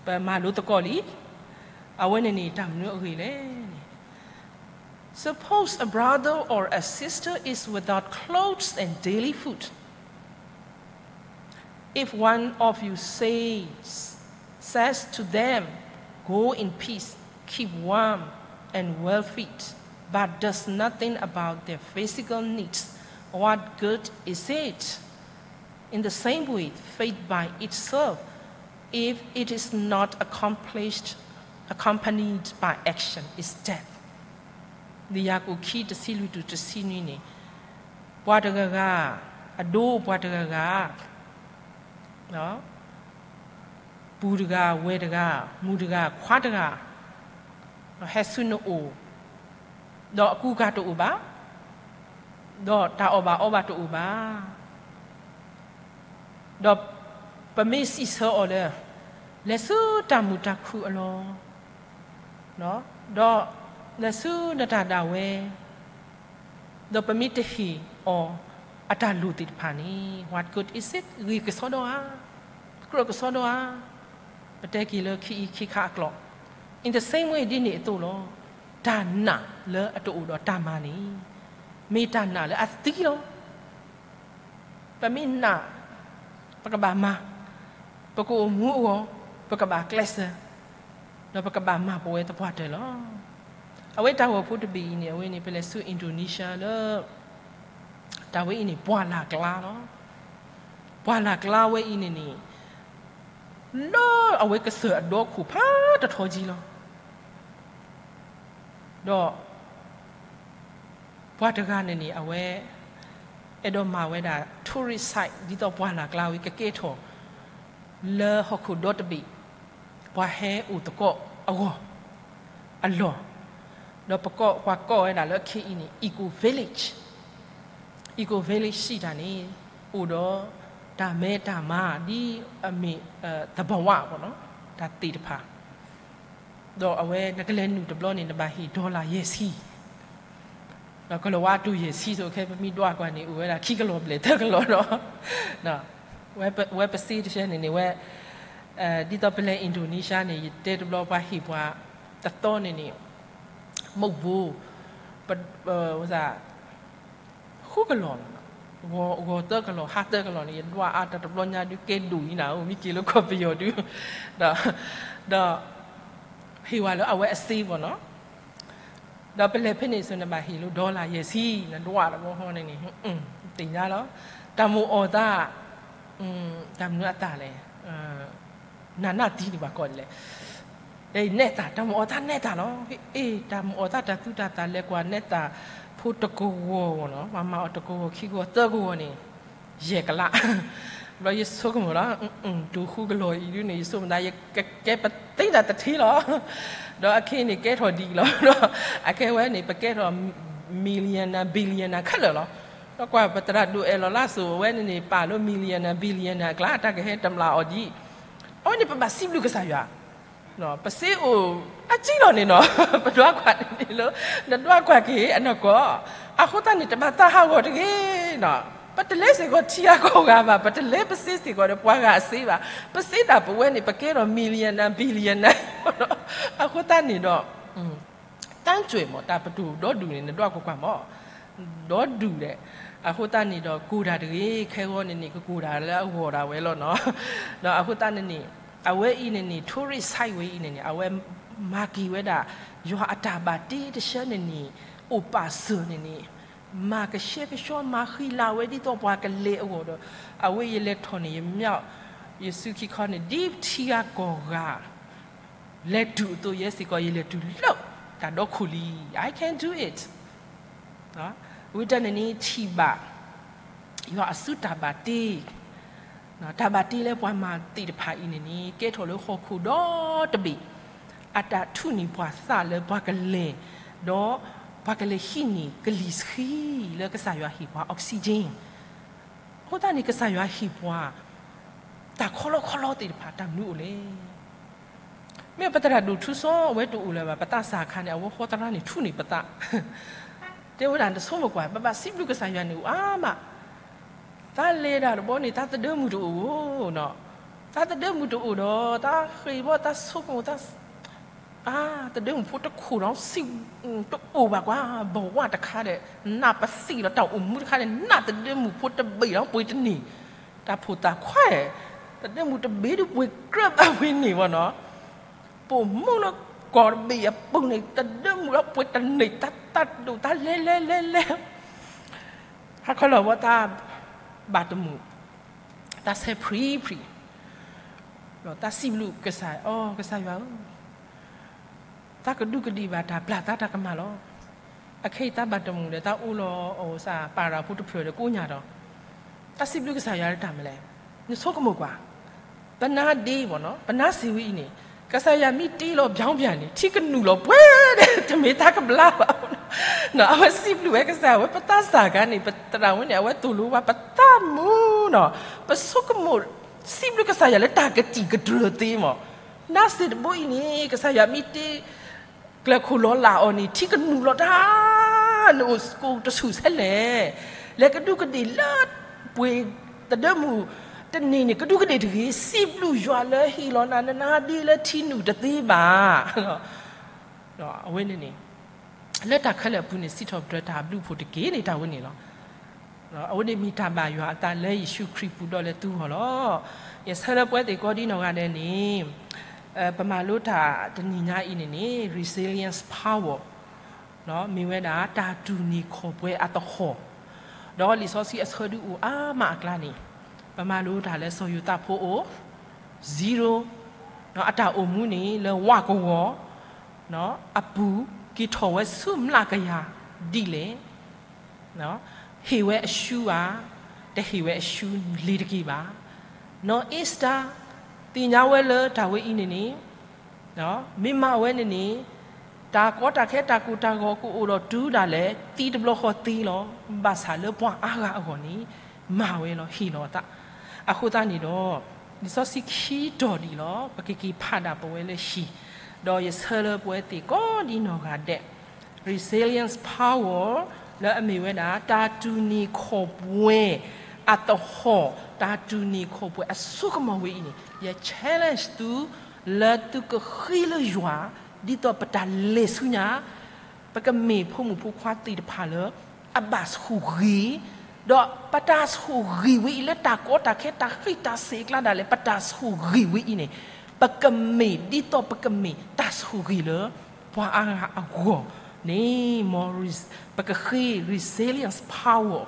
ပမၤလိသကိးလံ, အဝဲန့ၣ်န့ၣ် တၢ်မနုၤအဂ့ၢ်လဲၣ်န့ၣ် Suppose a brother or a sister is without clothes and daily food. If one of you says, says to them, "Go in peace, keep warm and well fed," but does nothing about their physical needs, what good is it? In the same way, faith by itself, if it is not accomplished, accompanied by action, is dead. လံာ်ယၤကိာ်ခံ တဆံလွံၢ်တုၤတဆံနွံန့ၣ်, ပှၤတဂၤဂၤ, အဒိပှၤတဂၤဂၤ, ပူၤတဂၤ, ဝဲၢ်တဂၤ, မုၣ်တဂၤ, ခွါတဂၤ, ဟဲဆူနအိၣ်, ဒီးအကူအကၤတအိၣ်ဘၣ်, ဒီးတၢ်အီၣ်ဘၣ်အီဘၣ်တအိၣ်ဘၣ်, ဒီးပမ့ၢ်စံးဆၢအီၤလၢ လဲၤဆူတၢ်မုာ်တၢ်ခုၣ်အလီၢ်, ဒီးလဲၤဆူနတၢ်ဒၣ်ဝဲ, ဒီးပမ့ၢ်တဟ့ၣ်အီၤအတၢ်လိၣ်သ့ၣ်တဖၣ်န့ၣ် what good is it? ဂ့ၤကစီဒီဧါ, ကြၢးကစီဒီဧါ. ပတဲက့ၤလၢခံအံၤခံခါအကျိာ်, in the same way ဒ်န့ၣ်အသိးလီၤ. တၢ်နာ်လၢအတအိၣ်ဒီးတၢ်မၤန့ၣ် မ့ၢ်တၢ်နာ်လၢအသံလီၤ. ပမ့ၢ်နာ်, ပကဘၣ်မၤ, ပကအိၣ်မူအဂီၢ်, ပကဘၣ်ကျဲးစၢး, ဒီးပကဘၣ်မၤပဝဲသပှၢ်တၢၢ်လီၤ. အဝဲတၢ်ဂီၤဖိတဘ့ၣ်အံၤန့ၣ် အဝဲန့ၣ် ပလဲၤဆူ Indonesia လၢ တၢ်ဝဲအံၤန့ၣ် ပှၢ်လၢ်ကျါလီၤ. ပှၢ်လၢ်ကျါဝဲအံၤန့ၣ်န့ၣ် လၢအဝဲကစၢၢ်အဒီခိၣ်ဖးတထီကံလီၤ. ဒီး ပှၤတဂၤန့ၣ်န့ၣ် အဝဲ အဲၣ်ဒိးမၤဝဲဒၣ် tourist site ဒ်သိးပှၢ်လၢ်ကျါဝဲကကဲထီၣ် လၢဟီၣ်ခိၣ်ဒီတဘ့ၣ် ပှၤဟဲအိၣ်သကိးအဂီၢ် အလီၢ်, ဒီးပကိး ပှၤကိးဝဲဒၣ်လၢခဲအံၤန့ၣ် Eco Village, Eco Village စံးတၢ်န့ၣ် အိၣ်ဒီးတၢ်မဲတၢ်မါ ဒ်အမ့ၢ် သဘီဝါ တၢ်သ့ၣ်တဖၣ် ဒီးအဝဲနကလဲၤနုာ်တဘျီန့ၣ် နဘၣ်ဟ့ၣ် dollar ယဲၢ်ဆံ, ဒီးကလီၤဝါတိၢ်ယဲၢ်ဆံ သိးခဲ ပမ့ၢ်ဒွးကွၢ်န့ၣ် အိၣ်ဝဲဒၣ်ခံကလီၤဘျဲၣ်သၢကလီၤဒီး ဝဲပစ့တဆၢန့ၣ်န့ၣ် ဝဲ ဒ်သိးပလဲၤ Indonesia န့ၣ် ယတဲတဘျီ ပှၤဟ့ၣ်ပှၤတသီန့ၣ်န့ၣ် မုၢ်ဘိ ဃုကလီၤ, ဂီၤသၢကလီၤ ဟါသၢကလီၤန့ၣ် ယဒွးအါတၢ်တဘျီညါဒုး ကဲဒိၣ်အံၤနၤ အိၣ်မ့ၢ်က့ၤလၢကီၢ်ပယီၤဒုး ဒီး ဒီး ဟ့ၣ်ဝဲလၢအဝဲအစ့ဘၣ်နီၤ, ဒီးပလဲၤဖဲန့ၣ်ဆိ နဘၣ်ဟ့ၣ်လၢ dollar ယဲၢ်ဆံ နဒွးတဘျီဃီန့ၣ်န့ၣ် သ့ၣ်ညါလီၤ, တၢ်မုာ်အီၣ်သး တၢ်မနုၤအသးလဲၣ်, နးနးတံၢ်န့ၣ်ဘၣ်ကီးဒ်လဲၣ်, နဲၣ်သၣ် တၢ်မုာ်အီၣ်သးနဲၣ်သၣ်လီၤ, အ့ တၢ်မုာ်အီၣ်သးတၢ်သူတၢ်သၣ်လဲၤကွၢ်နဲၣ်သၣ်ဖိတကဝီၤနီၤ ပှၤမၤအီၤတကဝီၤခံကဝီၤသၢကဝီၤန့ၣ် ယဲၢ်ကလး, ဘျီယဆိကမိၣ်လီၤ, တိၢ်ဃုကလီၤအံၤဒုးန့ၣ် ယဆိကမိၣ်သး ယကကဲပသ့တၢ်တထံလီၤ, ဒီးအခဲအံၤန့ၣ် ကဲထီၣ်ဒ်အံၤလီၤ, ဒီးအခဲဝဲန့ၣ် ပကဲထီၣ် millionaire billionaire ခဲလၢာ်လီၤ, ဒီးကွၢ်ပသရၣ်ဒိၣ်အဲၣ်လီၤလၢစိၤ အဝဲန့ၣ်န့ၣ် ပာ်လၢ millionaire billionaire အကျါ တၢ်ကဟဲတမျၢ်အီၤဒ်အံၤ, အဝဲန့ၣ်ပဘၣ်စံးဘျုးကစၢ်ယွၤ ပစ့အိၣ်အကံလီၤန့ၣ်နီၤ, ပဒွးကွၢ်န့ၣ်လၢ နဒွးကွၢ်က့ၤအနီၢ်ကီၢ်, အဃိသတးန့ၣ် တဘၣ်သးဟးဂီၤတဂ့ၤနီၤ, ပတလဲစ့ၢ်ကီးထံဂၤကီၢ်ဂၤဘၣ်, ပတလဲပစ့စ့ၢ်ကီးဒီးပှၤဂၤအစ့ဘၣ်, ပစ့ဒၣ်ပဝဲန့ၣ် ပကဲထီၣ် millionaire billionaire အဃိသတးန့ၣ်ဒီး တၢ်ကွဲးမ့ၢ် တၢ်ပတုာ်ဒီဒူၣ်န့ၣ် နဒွးကွၢ်ကွၢ်မ့ၢ် ဒီဒူၣ်ဒဲး, အဃိသတးန့ၣ်ဒီး ကိၢ်တၢ်တဂ့ၤ, ခဲဂီၤန့ၣ်န့ၣ် ကကိၢ်တၢ်လၢအဂီၢ်ဒၣ်ဝဲလီၤနီၤ. ဒီးအဃိသတးန့ၣ်န့ၣ် အဝဲအံၤန့ၣ်န့ၣ် tourist site ဝဲအံၤန့ၣ်န့ၣ် အဝဲမၤက့ၤဝဲဒၣ် ယွၤအတၢ်ဘၣ်တ့တဆၢန့ၣ်န့ၣ် အိၣ်ပာ်စၢၤန့ၣ်န့ၣ် မၤကဆှဲကဆှီ မၤဃံလၤဝဲဒ်သိးပှၤကလဲၤအဂီၢ်ဒီး အဝဲယလဲၤထီၣ်န့ၣ် ယမၠၣ် ယစုခံခီန့ၣ် ဒ်ထံဂၤကီၢ်ဂၤ လဲၤတုၤအသိး ယဲစ့ၢ်ကီး ယလဲၤတုၤလၢတၢ်ဒီခိၣ်လံ, I can do it. ဝံၤတၢ်န့ၣ်န့ၣ် ထံၣ်ဘၣ် ယွၤအစုတၢ်ဘၣ်တ့, တၢ်ဘၣ်တ့လၢပှၤမၤသ့ၣ်တဖၣ်အံၤန့ၣ်န့ၣ် ကဲထီၣ်လၢဟီၣ်ခိၣ်ဒီတဘ့ၣ် အတၢ်ထူၣ်န့ၢ်ပှၤသးလၢပှၤကလဲၤ ဒီးပှၤကလဲၤဟံးန့ၢ်ကလံၤဆှံလၢကစၢ်ယွၤဟ့ၣ်ပှၤ oxygen အဃိသတးန့ၣ် ကစၢ်ယွၤဟ့ၣ်ပှၤ တၢ်ခီလီခီလီသ့ၣ်တဖၣ် တၢ်မနုၤအိၣ်လဲၣ်. မ့ၢ်ပသရၣ်ဒိၣ်ထူစီ အဝဲတအိၣ်လၢၤဘၣ်, ပသးစၢ်အခါန့ၣ် အဝဲဃီသရၣ်န့ၣ် ထူၣ်န့ၢ်ပသး တဲဝဲဒၣ် နဆိကမိၣ်ကွၢ် ပဘၣ်စံးဘျုးကစၢ်ယွၤန့ၣ် အိၣ်အါမး, သးလဲၤဒၣ်တဘျီန့ၣ် သးသဒၢမုၢ်တအိၣ်နီၤ, သးသဒၢမုၢ်တအိၣ်ဒီး သးဃ့ဘီသးဆိကမိၣ် သး သဒၢမုၢ်ဖိတခိၣ်ဒီး စံး တအိၣ်ဘၣ်ကွၢ်, ဘဝတခါဒီး နၢ်ပသံၣ်ဒီးတၢ်အိၣ်မူတခါဒီး နၢ်သဒၢမုၢ်ဖိတဘ့ၣ်ဒီးပှ့ၤတန့ၢ်, တၢ်ဖိသၣ်ခွါ သဒၢမုၢ်တဘ့ၣ်ဒီးပှ့ၤကြၢးဘၣ်ပှ့ၤန့ၢ်ဝဲနီၤ, ပိာ်မုၣ်လၢကီၢ်တဘ့ၣ်အပူၤန့ၣ် သဒၢမုၢ်ဒီးပှ့ၤတန့ၢ် တၢ်သးဒိၣ် တၢ်လဲၤလဲၤလဲၤလဲၤ ဟါခီလီၤဝဲတၢ်ဘၣ်တမုာ်, တၢ်ဆဲးဖှံဖှံ, ဒီးတၢ်စံးဘျုးကစၢ်, အိ ကစၢ်ယွၤဧၢ, တၢ်ကဒူးကဒ့ၣ်ဘၣ်တၢ်ပျၢ်တၢ်တၢ်ကမၣ်လီၤ. အခဲအံၤတၢ်ဘၣ်တမုာ်ဒီး တၢ်အိၣ်လီၤအီၣ်စၢ်ပၢ်ရၣ်ဖိတဖျၢၣ်ဒီးကိးညါဒီး, တၢ်စံးဘျုးကစၢ်ယွၤလၢတၢ်မနုၤလဲၣ်. နဆိကမိၣ်ကွၢ်, ပနါဒ့မ့ၢ်နီၤ, ပနါစ့ဝဲအံၤန့ၣ် ကစၢ်ယွၤမ့ၢ်တ့လီၤဘျီဘျီန့ၣ် ထံကနုာ်လီၤပှဲၤဒီး တမ့ၢ်တၢ်ကဘျါဘၣ်. အဝဲစံးဘျုးဝဲကစၢ် အဝဲပသးစၢ်အခါန့ၣ် ပသရၣ်ဝဲန့ၣ် အဝဲသိၣ်လိပှၤ ပသးမုာ်နီၤ, ပဆိကမိၣ် စံးဘျုးကစၢ်ယွၤလၢတၢ်ကတံာ်ကတြၢၤသ့မ့ၢ်, နါစ့တဘိအံၤန့ၣ် ကစၢ်ယွၤမ့ၢ်တ့ ကျဲခိၣ်လီၤလၢအီၤန့ၣ် ထံကနုာ်လီၤတၢ်, နအိၣ်ကိးတဆူၣ်ဆဲလဲၣ်, လဲၤကဒူးကဒ့ၣ်လၢ ပှ့ၤသဒၢမုၢ်တန့ၢ်န့ၣ် ကဒူးကဒ့ၣ်တဂ့ၤ, စံးဘျုးယွၤလၢဟ့ၣ်လီၤနၤ နနါဒ့လၢထံနုာ်တသ့ဘၣ်. အဝဲန့ၣ်န့ၣ် လၢတၢ်ခဲလၢာ်အပူၤန့ၣ် စံးထီၣ်ပတြၢၤတၢ်ဘျုးဖှိၣ်တက့ၢ်န့ၣ် တၢ်ဝဲန့ၣ်လီၤ. အဝဲန့ၣ်မ့ၢ်တၢ်ဘၣ်ယွၤအသးလၢယ့ၣ်ၡူးခရံာ်ပူၤဒီးလၢသုဂီၢ်လီၤ. ယဆၢလၢပဝဲသ့ၣ်ကိးဒ်နီၢ်ဂၤဒဲးန့ၣ် ပမၤလိတၢ်တနံၤညါအံၤန့ၣ်န့ၣ် resilience power မ့ၢ်ဝဲဒၣ် တၢ်တူၢ်န့ၢ်ခီၣ်ပှဲၤအသဟီၣ်, ဒီးလံာ်စီဆှံအဆၢဒုးအိၣ်အါမးအကျါန့ၣ် ပမၤလိတၢ်လၢစီၤယိၤသးဖိအိၣ် zero, အတၢ်အိၣ်မူန့ၣ် လၢဝၣ်ကဝီၤ အပူၤ က့ၤထီၣ်ဝဲဆူမျးကယၤဒ်လဲၣ်, ဟ့ၣ်ဝဲအရှူဘၣ်, တဟ့ၣ်ဝဲအရှူလ့ၤတက့ၢ်ဘၣ်. နီၢ်အ့စတၢၤ သ့ၣ်ညါဝဲလၢတၢ်ဝဲအံၤန့ၣ်န့ၣ် မ့ၢ်မၤဝဲန့ၣ်န့ၣ် တၢ်ကီတၢ်ခဲတၢ်ကိၢ်တၢ်ဂီၤကအိၣ်ဒီးတုၤဒၣ်လဲာ် သံတဘျီဃီသ့လီၤ. ဘၣ်ဆၣ်လၢပှၤအါဂၤအဂီၢ်န့ၣ် မၤဝဲလီၤ ဟ့ၣ်လီၤအသး. အဃိသတးန့ၣ်ဒီး လံာ်စီဆှံခံတီၤဒံးလီၤ ပကက့ၤဖးဒၣ်ပဝဲလၢဟံၣ်, ဒီးယဆၢလၢပဝဲသ့ၣ်ကိးဒ်နီၢ်ဂၤဒဲး resilience power လၢအမ့ၢ်ဝဲဒၣ် တၢ်တူၢ်န့ၢ်ခီၣ်ပှဲၤအသဟီၣ်, တၢ်တူၢ်န့ၢ်ခီၣ်ပှဲၤအစိကမီၤဝဲအံၤန့ၣ် ယ challenge သု လၢသုကဃ့လၢယွၤ ဒ်သိးပတၢ်လဲၤဆူညါ ပကမ့ၢ်ဖိမုၣ်ဖိခွါသ့ၣ်တဖၣ်လၢ အဘၣ်ဆိၣ်ဂ့ၤ, ဒီးပတၢ်ဆိၣ်ဂ့ၤဝဲအံၤ လၢတၢ်ကီတၢ်ခဲတၢ်ဃံးတၢ်စ့ၤအကျါဒၣ်လဲာ် ပတၢ်ဆိၣ်ဂ့ၤဝဲအံၤန့ၣ် ပကမ့ၢ်ဒ်သိးပကမ့ၢ်တၢ်ဆိၣ်ဂ့ၤလၢ ပှၤအါဂၤအဂီၢ်န့ၣ် ပကဃ့ resilience power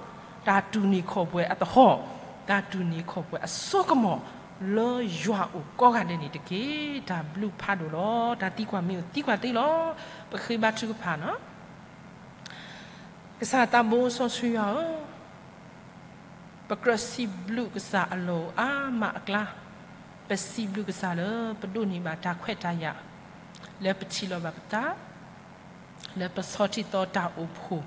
တၢ်တူၢ်န့ၢ်ခီၣ်ပှဲၤအသဟီၣ်, တၢ်တူၢ်န့ၢ်ခီၣ်ပှဲၤအစိကမီၤ လၢယွၤအိၣ်ကိးဂၤဒဲးန့ၣ်တက့ၢ်. တၢ်ဘျုးဖးဒိၣ်လီၤ. တၢ်သံကွၢ်မ့ၢ်အိၣ်သံကွၢ်သ့လီၤ. ပဃ့ဘါထုကဖၣ်နီၤ. ကစၢ်သးဘိစီဆှံယွၤဧၢ, ပကြၢးစံးဘျုးကစၢ်အလီၢ်အိၣ်အါမးအကျါ, ပစံးဘျုးကစၢ်လၢပဒိးန့ၢ်ဘၣ်တၢ်ခွဲးတၢ်ယာ်, လၢပထံၣ်လိာ်ဘၣ်ပသး, လၢပဆီၣ်ထံသီတၢ်အိၣ်ဖှိၣ်,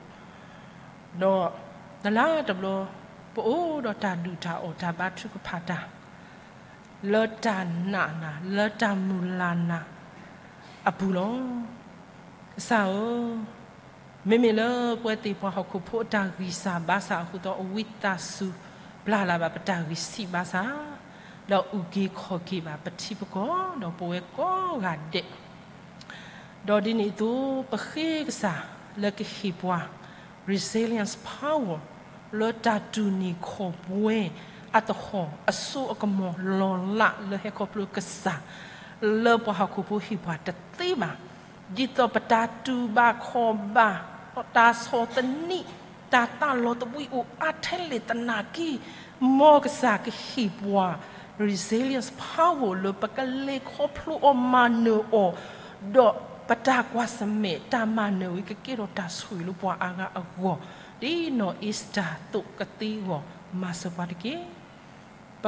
ဒီးတလါတဘျီ ပအိၣ်ဒီးတၢ်ဒုၣ်တၢ်အီၣ်တၢ်ဘါထုကဖၣ်တၢ် လၢတၢ်နာ်နၤ လၢတၢ်မုၢ်လၢ်နၤ အပူၤလီၤ. ကစၢ်ဧၢ, မ့မ့ၢ်လၢပဝဲသ့ၣ်ပှၤဟီၣ်ခိၣ်ဖိအတၢ်ဂံၢ်စၢ်ဘါစၢ်အဃိသတး အဝံသးစူၤပျၢ်လၢ်ဘၣ်ပတၢ်ဂံၢ်ဆံးဘါစၢ်, ဒီးအုၣ်က့ၤခီၣ်က့ၤဘၣ်ပထံပကီၢ် ဒီးပဝဲကိးဂၤဒဲး ဒီးဒ်န့ၣ်အသိး ပဃ့ကစၢ်လၢကဟ့ၣ်ပှၤ resilience power လၢတၢ်တူၢ်န့ၢ်ခီၣ်ဘှဲအသဟီၣ် အစိအကမီၤလီၤလးလၢဟဲခီဖျိကစၢ် လၢပှၤဟီၣ်ခိၣ်ဖိဟ့ၣ်ပှၤတသ့ဘၣ်. ဒ်သိးပတၢ်တူၢ်ဘၣ်ခီၣ်ဘၣ် တၢ်ဆီၣ်သနံး တၢ်သးလီၤသဘှံးအိၣ်အါထဲလဲၣ်သနာ်က့ မ်ကစၢ်ကဟ့ၣ်ပှၤ resilience power လၢပကလဲၤခီဖျိအီၤမၤနၢၤအီၤ, ဒီးပတၢ်ကွၢ်ဆၢၣ်မဲာ်တၢ်မၤနၢၤဝဲ ကကဲထီၣ်တၢ်ဆိၣ်ဂ့ၤလၢပှၤအါဂၤအဂီၢ်, ဒ်နီၢ်အ့ၤစတၢၤအသိးကသ့အဂီၢ် မၤစၢၤပှၤတက့ၢ်. ပ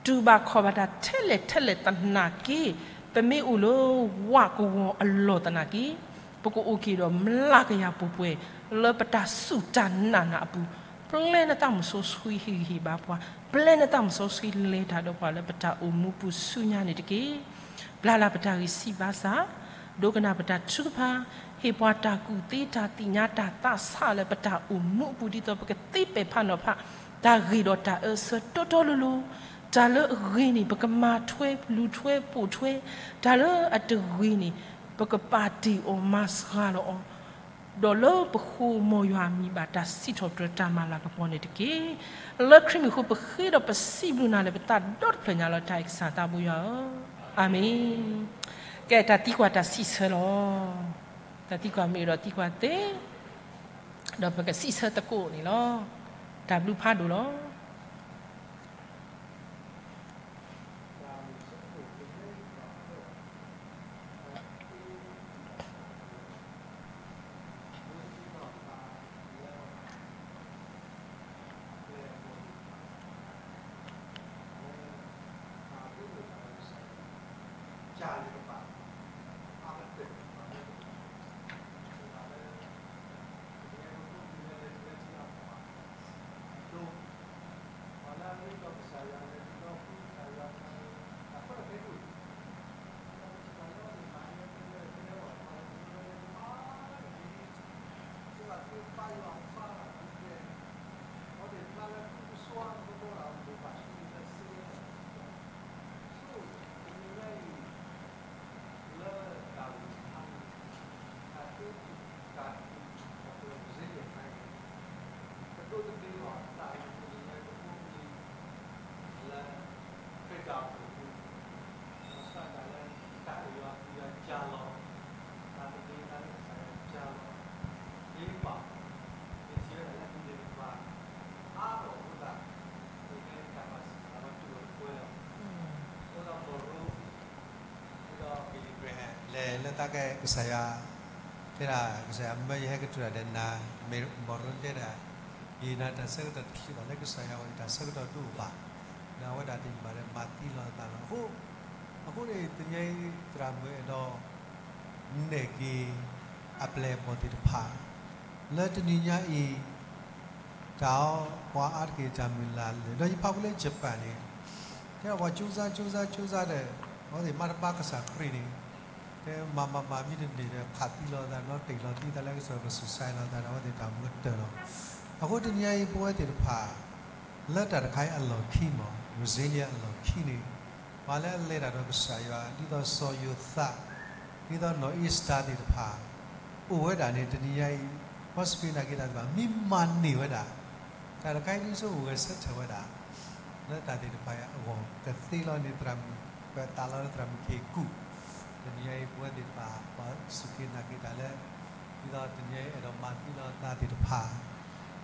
တူၢ်ဘၣ်ခီၣ်ဘၣ်တၢ်ထဲလဲၣ်ထဲလဲၣ်သနာ်က့ ပမ့ၢ်အိၣ်လၢဝးကဝီၤအလီၢ်သနာ်က့ ပကအိၣ်က့ၤဒီးမျးကယၤပှဲၤပှဲၤ လၢပတၢ်စူၢ်တၢ်နာ်နၤအပူၤ, ပျဲနသးမုၢ်စီဆှံဟ့ၣ်ဂံၢ်ဟ့ၣ်ဘါပှၤ, ပျဲနသးမုၢ်စီဆှံလဲၤတၢ်ဒီးပှၤလၢပတၢ်အိၣ်မူပူၤဆူညါန့ၣ်တက့ၢ်. ပျၢ်လၢ်ပတၢ်ဂံၢ်ဆံးဘါစၢ်, ဒိကနၣ်ပတၢ်ထုကဖၣ်, ဟ့ၣ်ပှၤတၢ်ကူၣ်သ့တၢ်သ့ၣ်ညါတၢ်သးဆးလၢပတၢ်အိၣ်မူအပူၤ ဒ်သိးပကသ့ပဲာ်ဖးနီၤဖး တၢ်ဂ့ၤဒီးတၢ်အၢအဆၢတီတီလိၤလိၤ, တၢ်လၢအဂ့ၤန့ၣ် ပကမၤထွဲလူၤထွဲပိာ်ထွဲ, တၢ်လၢအတဂ့ၤန့ၣ် ပကပာ်တ့ၢ်အီၤမၤစှၤလီၤအီၤ, ဒီးလၢပဃိမ်ယွၤအမံၤဘၣ်တၢ်စံးထီၣ်ပတြၢၤတၢ်မၤလၤကပီၤန့ၣ်တက့ၢ်. လၢခရံာ်မံၤအဃိပဃ့ဒီးပစံးဘျုးနၤလၢပသးဒီတဖျၢၣ်ညါလီၤ တၢ်အံၤကစၢ်သးဘိယွၤဧၢ, အၤမ့ၣ်. ကဲတၢ်သံကွၢ်တၢ်စံးဆၢလီၤ. တၢ်သံကွၢ်မ့ၢ်ဒီးသံကွၢ်သ့, ဒီးပကစံးဆၢသကိးန့ၣ်လီၤ. တၢ်ဘျုးဖးဒိၣ်လီၤ.လဲၤလၢတၢ်ကဲကစၢ်ယွၤ, တဲဒၣ်ကစၢ်ယွၤမၢယဟဲကတုၤတၢ်ဒီးနၤ, မ့ၢ်မီၢ်ရိတဲဒၣ်, ယနၤတၢ်ဆၢကတီၢ်တချံးဘၣ်လၢကစၢ်ယွၤအဂီၢ် ယတၢ်ဆၢကတီၢ်ဒိၣ်ဘၣ်, ဒီးအဝဲဒၣ်တယံာ်ဘၣ်ဒီးမၤသံလီၤအသးလီၤ. အဃိ, အဃိန့ၣ် တနံၤအံၤ သရၣ်မုၣ်အဲၣ်ဒိး နဲၣ်က့ၤ အပျဲၢ်အဘီၣ်သ့ၣ်တဖၣ် လၢတနံၤညါအံၤ တၢ်အီၤပှၤအါတက့ၢ်တၢ်မုၢ်လၢ်လၢာ် ဒီးယဖးဖူလၢ Japan န့ၣ်, တဲပှၤကၠိစါ ကၠိစါ ကၠိစါဒီး အဝဲသ့ၣ်မၤတဘါကစၢ်ခရံာ်န့ၣ်, တဲမၤမၤမၤမ့ၢ်တန့ၢ်ဒီး ခးသံလီၤသး နီတ့ၢ်လီၤသံသးလၢကစၢ်ယွၤကစူးစါလီၤသးဒီး အဝဲသ့ၣ်တၢ်မူကတၢၢ်လီၤ. အဃိတနံၤညါအံၤ ပဝဲသ့ၣ်တဖၣ် လၢတၢ်တခါအံၤအလီၢ်ခံမး Brazilian အလီၢ်ခံန့ၣ်, ပှၤလၢအလဲၤတၢ်ဒီးကစၢ်ယွၤ ဒ်သိးစီၤယိၤသး, ဒ်သိးနီၢ်အ့ၤစတၢၤသ့ၣ်တဖၣ် အိၣ်ဝဲဒၣ်န့ၣ် တနံၤညါအံၤ ပှၤစူၢ်က့ၤနာ်က့ၤတၢ်သ့ၣ်တဖၣ် မ့ၢ်မၤန့ၢ်ဝဲဒၣ်, တၢ်တခါအံၤဒ်သိးအိၣ်ဂဲၤဆၢထၢၣ်ဝဲဒၣ် လၢတၢ်သ့ၣ်တဖၣ်အံၤအဂီၢ် ကသ့လီၤန့ၣ် သရၣ်မုၣ် ပသးလီၤလၢသရၣ်မုၣ်ခ့ၣ်ကူၣ်, တနံၤညါအံၤ ပဝဲသ့ၣ်တဖၣ် ပှၤစူၢ်က့ၤနာ်က့ၤတၢ်လၢ ဒ်သိးတနံၤညါအံၤအဲၣ်ဒိးမၤသံလီၤသးသ့ၣ်တဖၣ်,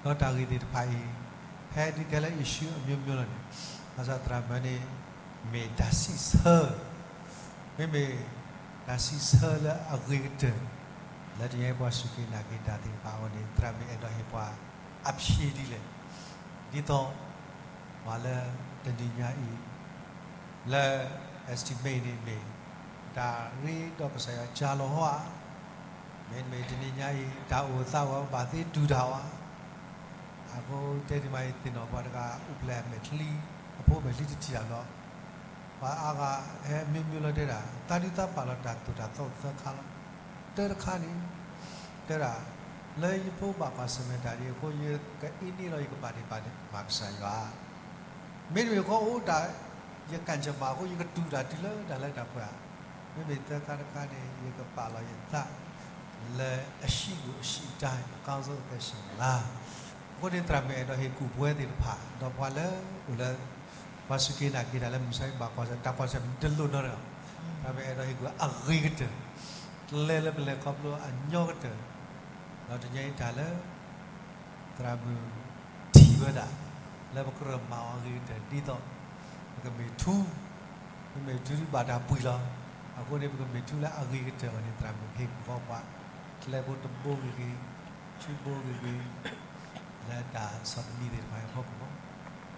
ဒီးတၢ်ဂ့ၢ်သ့ၣ်တဖၣ်အံၤ ဖဲဒုးကဲလၢ issue အမျိုးမျိုးလီၤန့ၣ်, ဘၣ်ဆၣ်သရၣ်မုၣ်န့ၣ် မ့ၢ်တၢ်စံးဆၢ မ့မ့ၢ်တၢ်စံးဆၢလၢအဂ့ၤကတၢၢ် လၢတနံၤညါအံၤပှၤစူၢ်က့ၤနာ်က့ၤတၢ်သ့ၣ်တဖၣ်အဂီၢ်န့ၣ် သရၣ်မုၣ်အဲၣ်ဒိးဟ့ၣ်ပှၤအဖြေဒ်လဲၣ်, ဒ်သိး ပှၤလၢတနံၤညါအံၤ လၢ estimate န့ၣ်မ့ၢ် တၢ်ရ့ဒီးကစၢ်ယွၤကၢ်လီၤဧါ, မ့တမ့ၢ်တနံၤညါအံၤ တၢ်အိၣ်သးဝဲဘၣ်သ့တူၢ်တၢ်ဧါ, အဃိတဲဒ်မးအံၤ သ့ၣ်နီၣ်ပှၤတဂၤ အိၣ်ဖျဲၣ်အမဲာ်ချံ အဖိမဲာ်ချံတထံၣ်တၢ်ဘျီ ပှၤအါဂၤဟဲမ့ၢ်မ့ၢ်လီၤတဲဒၣ် သးဒုးသးပာ်လီၤတၢ်သိၣ်တၢ်သီသၢခါလီၤ. တၢတခါန့ၣ် တဲဒၣ် လၢယဖိဘၣ်ကွၢ်ဆၢၣ်မဲာ်တၢ်ဒ်အဃိ ယကအ့န့ၢ်လီၤယကပာ်ဒ့ၣ်ပာ်ကမၣ်ကစၢ်ယွၤ မ့တမ့ၢ်ဃီအိၣ်တၢ် ယကၣ်ကမၣ်အဃိ ယကတူၢ်တၢ်တုၤလၢတၢ်လၢတၢ်ပှဲၤ, မ့မ့ၢ်သၢခါတခါန့ၣ် ယကပာ်လီၤယသး လၢအဟံးဂူာ်အဟံးတၢ် အကီၢ်စိအကဲၣ်ဆိၣ်လါ. အဃိန့ၣ် သရၣ်မုၣ်အဲၣ်ဒိးဟ့ၣ်ကူၣ်ပဝဲသ့ၣ်တဖၣ် ဒီးပှၤလၢအိၣ်လၢ ပှၤစူၢ်က့ၤနာ်က့ၤတၢ်လၢ မုၢ်ဆါဘၣ်ကွၢ်ဆၢၣ် တၢ်ကွၢ်ဆၢၣ်မ့ၢ်တလိၣ်နီတဂၤ, သရၣ်မုၣ်အဲၣ်ဒိးဟ့ၣ်ကူၣ်အဂ့ၤကတၢၢ် ကျဲလၢပလဲၤခီဖျိအညီကတၢၢ်, ဒီးတညီအံၤတၢ်လၢ သရၣ်မုၣ်ထံၣ်ဝဲဒၣ် လၢပကြၢးမၤအီၤအဂ့ၤကတၢၢ်ဒ်သိး ပကမ့ၢ်ထူ, ပမ့ၢ်ထူဒုးဘၣ်တၢ်ပှံၤလီၤ. အဃိန့ၣ် ပကမ့ၢ်ထူလၢအဂ့ၤကတၢၢ်အဂီၢ်န့ၣ် သရၣ်မုၣ်ကဟ့ၣ်ကူၣ်ဃီပှၤ ကျဲဖိတဘိဂ့ၤဂ့ၤ, ထူဘိဂ့ၤဂ့ၤ, လၢတၢ်ဆီၣ်သနံးသ့ၣ်တဖၣ်အဖီခိၣ်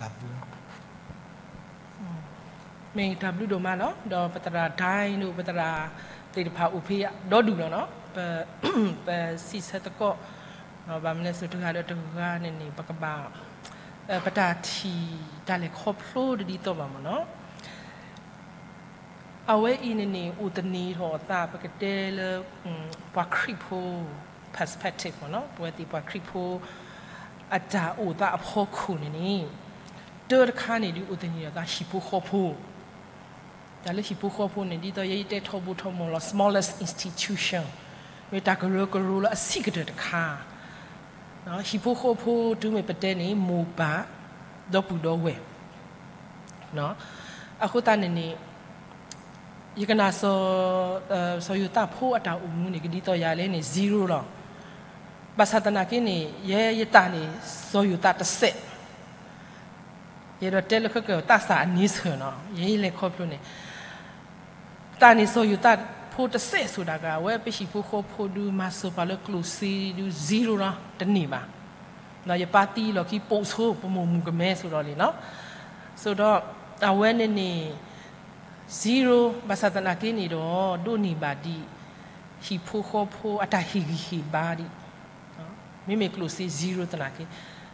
တၢ်ဘျုးလီၤ. မ့ၢ်တၢ်ဘျုးဒိၣ်မးလီၤ. ဒီးပသရၣ်ဒိၣ် ပသရၣ်သ့ၣ်တဖၣ်အိၣ်ဖဲဒီဒူၣ်လီၤနီၤ, ပစံးဆၢသကိး, ဘၣ်မနုၤလဲၣ်တဂၤဒီးတဂၤန့ၣ်န့ၣ် ပကဘၣ် ပတၢ်ထံၣ်တၢ်လဲၤခီဖျိတဒ်သိးဘၣ်မ့ၢ်နီၤ. အဝဲအံၤန့ၣ်န့ၣ် အိၣ်သန့ၤထီၣ်အသး ပကတဲလၢ ပှၤခရံာ်ဖိ perspective မ့ၢ်နီၤ, ပဝဲသ့ၣ်ပှၤခရံာ်ဖိ အတၢ်အိၣ်သးအဖီခိၣ်န့ၣ်န့ၣ် တၢတခါန့ၣ်ဒုးအိၣ်သန့ၤထီၣ်သးဟံၣ်ဖိဃီဖိ, တၢ်လၢဟံၣ်ဖိဃီဖိန့ၣ် ဒ်သိးယဲယတဲထီဘိထီမီၤလီၤ smallest institution, မ့ၢ်တၢ်ကရၢကရိလၢအဆံးကတၢၢ်တခါ ဟံၣ်ဖိဃီဖိတုၤမ့ၢ်ပတဲန့ၣ် မိၢ်ပၢ် ဒီပုၢ်ဒီဝဲၢ်, အဃိသတးန့ၣ်န့ၣ် ယကနၣ် စီၤယိၤသးဖိအတၢ်အိၣ်မူန့ၣ် ကဒ်သိးယၤလဲၣ်န့ၣ် zero လီၤ. ဘၣ်ဆၣ်သနာ်က့န့ၣ် ယဲယတၢ်န့ၣ် စီၤယိၤသးတစဲး ယအဲၣ်ဒိးတဲလၢခဲကၢၢ်သးစၢ်အန့ဆၢၣ်နီၤ, ယဲယလဲၤခီဖျိန့ၣ် တၢ်န့ၣ်စီၤယိၤသးဖိတစဲးဆိဒၣ်ဂၤ အဝဲပဟံၣ်ဖိဃီဖိဒုး မၤစၢၤပှၤလၢကျိၣ်စ့ဒုး zero လီၤ တန့ၢ်ဘၣ်. ယပၢ်သံလီၢ်ခံပိာ်ဆိ ပမိၢ်မုၣ်ကမဲဆိဒီးလံနီၤ, ဆိဒီး အဝဲန့ၣ်န့ၣ် zero ဘၣ်ဆၣ်သနာ်က့န့ၣ်ဒီး ဒိးန့ၢ်ဘၣ်ဒံး ဟံၣ်ဖိဃီဖိအတၢ်ဟ့ၣ်ဂံၢ်ဟ့ၣ်ဘါဒံး မ့မ့ၢ်ကျိၣ်စ့ zero သနာ်က့,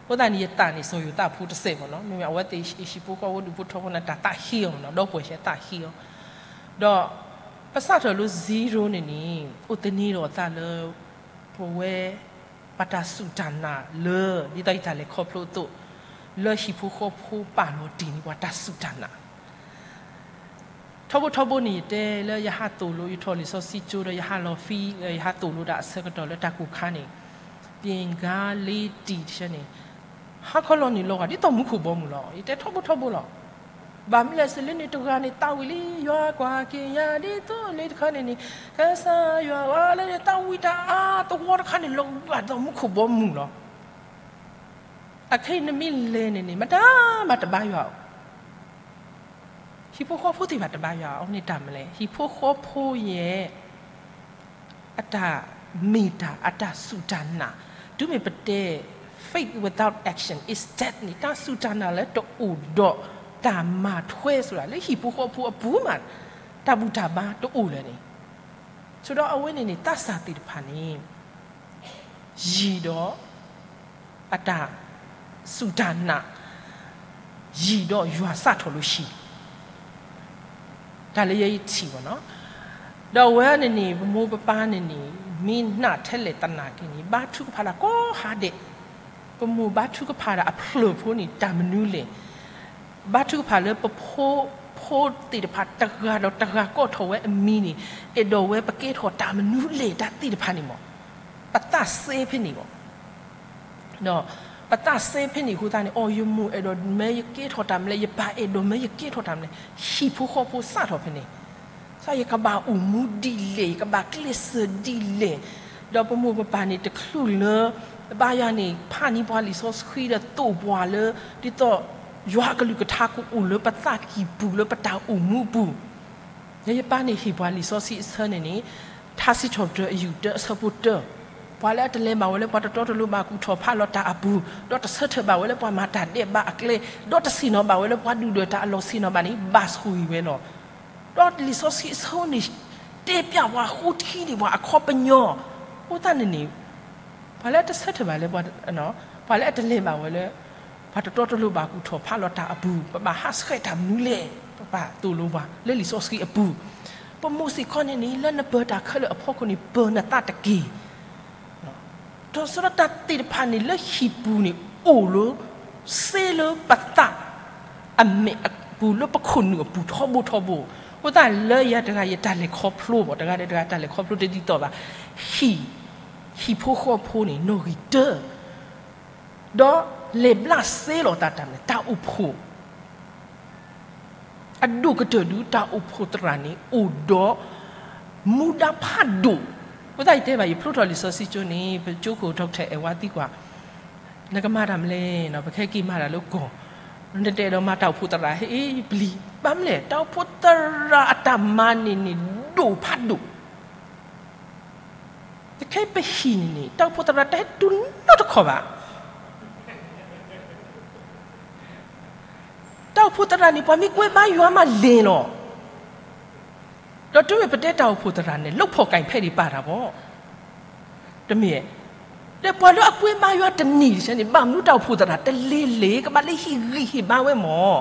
အဃိသတးန့ၣ် ယတၢ်န့ၣ် စီၤယိၤသးဖိတစဲးမ့ၢ်နီၤ, မ့မ့ၢ်အဝဲသ့ၣ်ဟံၣ်ဖိဃီဖိဒူၣ်ဖိထၢဖိန့ၣ် တၢ်သးဟ့အီၤမ့ၢ်နီၤ, ဒီပုၢ်ဝဲၢ်သးဟ့အီၤ, ဒီး ပစးထီၣ်လၢ zero န့ၣ်န့ၣ် အိၣ်သန့ၤထီၣ်အသးလၢ ပဝဲ ပတၢ်စူၢ်တၢ်နာ်လၢ ဒ်သိးယတၢ်လဲၤခီဖျိအသိး လၢဟံၣ်ဖိဃီဖိပာ်လီၤတ့ၢ်န့ၢ်ပှၤတၢ်စူၢ်တၢ်နာ် ထီဘိထီဘိန့ၣ် ယတဲလၢယဟးသိၣ်လိ ယထီၣ်လံာ်စီဆှံကၠိဒီး ယဟးလီၤ field ယဟးသိၣ်လိတၢ်အဆၢကတီၢ်လၢတၢ်ကိၢ်ခါန့ၣ် ပၠ့ၣ်ကါလ့တံၢ်တဆၢန့ၣ် ဟါခီလီၤန့ၣ်လီၤဂာ်ဒ်သိးမူခိၣ်ဘီမုၢ်လီၤ. ယတဲထီဘိထီဘိလီၤ. ဘၣ်မနုၤလဲၣ်စ့ၢ်လၢန့ၣ်တဂၤန့ၣ် သးဝံၣ်လံ ယွၤကွၢ်က့ၤယၤဒ်သိးလၢတခါန့ၣ်န့ၣ် ကစၢ်ယွၤဝဲလၢန့ၣ် သးဝံၣ်တၢ်အါသဝီတခါန့ၣ် လီၤဂာ်ဒ်သိးမူခိၣ်ဘီမုၢ်လီၤ. အခဲအံၤနမ့ၢ်လဲၤန့ၣ်န့ၣ် မတၤမးတဘါယွၤအီၤ ဟံၣ်ဖိဃီဖိသ့ၣ်တဖၣ်တဘါယွၤအီၤန့ၣ် တၢ်မနုၤလဲၣ်, ဟံၣ်ဖိဃီဖိယဲ အတၢ်မ့ၢ်တၢ် အတၢ်စူၢ်တၢ်နာ်, တုၤမ့ၢ်ပတဲ faith without action is dead န့ၣ် တၢ်စူၢ်တၢ်နာ်လၢတအိၣ်ဒီးတၢ်မၤထွဲဆိဒၣ် လၢဟံၣ်ဖိဃီဖိအပူၤမး တၢ်ဘူၣ်တၢ်ဘါတအိၣ်လၢၤန့ၣ်, ဆိဒီးအဝဲန့ၣ်န့ၣ် သးစၢ်သ့ၣ်တဖၣ်န့ၣ် ယံၤဒီး အတၢ်စူၢ်တၢ်နာ် ယံၤဒီးယွၤစးထီၣ်လိာ်ဆံ တၢ်လၢယဲယထံၣ်ဘၣ်နီၤ, ဒီးအဝဲန့ၣ်န့ၣ် ပမိၢ်ပပၢ်န့ၣ်န့ၣ် မ့ၢ်နာ်ထဲလဲၣ်သနာ်က့န့ၣ် ဘါထုကဖၣ်တၢ်ကိးဟါဒဲး, ပမိၢ်ဘါထုကဖၣ်တၢ်အဖျၢၣ်ဖိန့ၣ် တၢ်မနုၤလဲၣ်, ဘါထုကဖၣ်လၢပဖိ ဖိသ့ၣ်တဖၣ်တဂၤဒီးတဂၤကိးထီၣ်ဝဲအမံၤန့ၣ် အဲၣ်ဒိးဝဲပကဲထီၣ်တၢ်မနုၤလဲၣ် တၢ်သ့ၣ်တဖၣ်န့ၣ်မး ပသးစဲဖဲန့ၣ်မး ပသးစဲဖဲန့ၣ်အဃိသတးန့ၣ် အိ ယမိၢ်အဲၣ်ဒိးမၢယကဲထီၣ်တၢ်မနုၤလဲၣ်, ယပၢ်အဲၣ်ဒိးမၢယကဲထီၣ်တၢ်မနုၤလဲၣ်, ဟံၣ်ဖိဃီဖိစးထီၣ်ဖဲန့ၣ်, ယကဘၣ်အိၣ်မူဒ်လဲၣ်, ယကဘၣ်ကျဲးစၢးဒ်လဲၣ်, ဒီးပမိၢ်ပပၢ်န့ၣ်တချုးလၢ ဘါယွၤန့ၣ် ဖးန့ၢ်ပှၤလံာ်စီဆှံဒီးသိၣ်ပှၤလၢ ဒ်သိး ယွၤအကလုၢ်ကထါကအိၣ်လၢပသးကံၢ်ပူၤလၢပတၢ်အိၣ်မူအပူၤ, ယဲယပၢ်န့ၣ်ဟ့ၣ်ပှၤလံာ်စီဆှံအဆၢန့ၣ်န့ၣ် ထါစံးထီၣ်ပတြၢၤအယူၢ်တၢအဆၢဖိတၢ, ပှၤလၢအတလဲၤဘၣ်ဝဲလၢပှၤတတီတလိၤဘၣ်ကူၣ်ထီၣ်ဖးလီၤတၢ်အပူၤ, ဒီးတဆၢထၢၣ်ဘၣ်ဝဲလၢပှၤမၤတၢ်ဒဲးဘးအကျဲ, ဒီးတဆ့ၣ်နီၤဘၣ်ဝဲလၢပှၤဒုၣ်ဒွဲၣ်တၢ်အလီၢ်ဆ့ၣ်နီၤဘၣ်န့ၣ် ဘၣ်ဆိၣ်ဂ့ၤဝဲလီၤ. ဒီးလံာ်စီဆှံအဆၢန့ၣ် တဲပျးပှၤဃိထံန့ၢ်ပှၤအခီပညီ, အဃိသတးန့ၣ်န့ၣ် ပှၤလၢအတဆၢထၢၣ်ဘၣ်လၢ ပှၤလၢအတလဲၤဘၣ်ဝဲလၢ ပှၤတတီတလိၤဘၣ်ကူၣ်ထီၣ်ဖးလီၤတၢ်အပူၤ ပဘၣ်ဟးဆှဲးတၢ်မနုၤလဲၣ် ပာ်သိၣ်လိပှၤလၢလံာ်စီဆှံအပူၤ, ပမိၢ်စ့ၢ်ကီးန့ၣ်န့ၣ် လၢနပၢၤတၢ်ခဲလၢာ်အဖီခိၣ်န့ၣ် ပၢၤနသးတက့ၢ်. ဒီးဆၢဒီးတၢ်သ့ၣ်တဖၣ်န့ၣ် လၢဟံၣ်ပူၤန့ၣ် အိၣ်လၢ စ့လၢပသး အမဲာ်အပူၤ လၢပခိၣ်နူာ်အပူၤထီဘိထီဘိ, အဃိသတးလၢယၤတဂၤယတၢ်လဲၤခီဖျိဘၣ်, တဂၤဒီးတဂၤတၢ်လဲၤခီဖျိတဒ်သိးဘၣ်. ဟံၣ်, ဟံၣ်ဖိဃီဖိန့ၣ် နီၣ်ဂံၢ်တၢ ဒီးလဲၤဘျးစ့လီၤသးတၢ်မနုၤ တၢ်အိၣ်ဖှိၣ် အဒိၣ်ကတၢၢ်ဒုး တၢ်အိၣ်ဖှိၣ်သရၣ်န့ၣ် အိၣ်ဒီးမူဒါဖးဒိၣ်. အဃိသတးယတဲဘၣ် ယဖျိထီၣ်လံာ်စီဆှံကၠိန့ၣ် ပကၠိခိၣ် Doctor Edward သံကွၢ်, နကမၤတၢ်မနုၤလဲၣ်, ပကဟဲက့ၤမၤတၢ်လၢကီၢ်, နတအဲၣ်ဒိးမၤတၢ်အိၣ်ဖှိၣ်သရၣ် ဟ့ၣ်ပျံၤ, ဘၣ်မနုၤလဲၣ် တၢ်အိၣ်ဖှိၣ်သရၣ်အတၢ်မၤန့ၣ်န့ၣ် ဒိၣ်ဖးဒိၣ် တခဲအံၤပဟံၣ်န့ၣ်န့ၣ် တၢ်အိၣ်ဖှိၣ်သရၣ်တဟဲတုၤနီတခီၣ်ဘၣ်. တၢ်အိၣ်ဖှိၣ်သရၣ်န့ၣ် ပှၤမ့ၢ်ကွဲဘါယွၤမးလဲၤလီၤ. ဒီးတုၤမ့ၢ်ပတဲတၢ်အိၣ်ဖှိၣ်သရၣ်န့ၣ် လုပ်ဖော်ကိုင်ဖက်ဒံးပာ်တၢ်ဘၣ်, တမ့ၢ်, ဒီးပှၤလၢအကွဲဘါယွၤတန့ၢ်တဆဲန့ၣ် ဘၣ်မနုၤတၢ်အိၣ်ဖှိၣ်သရၣ်တလဲၤလဲၤ ကဘၣ်လၢဟ့ၣ်ဂံၢ်ဟ့ၣ်ဘါဝဲမၢ်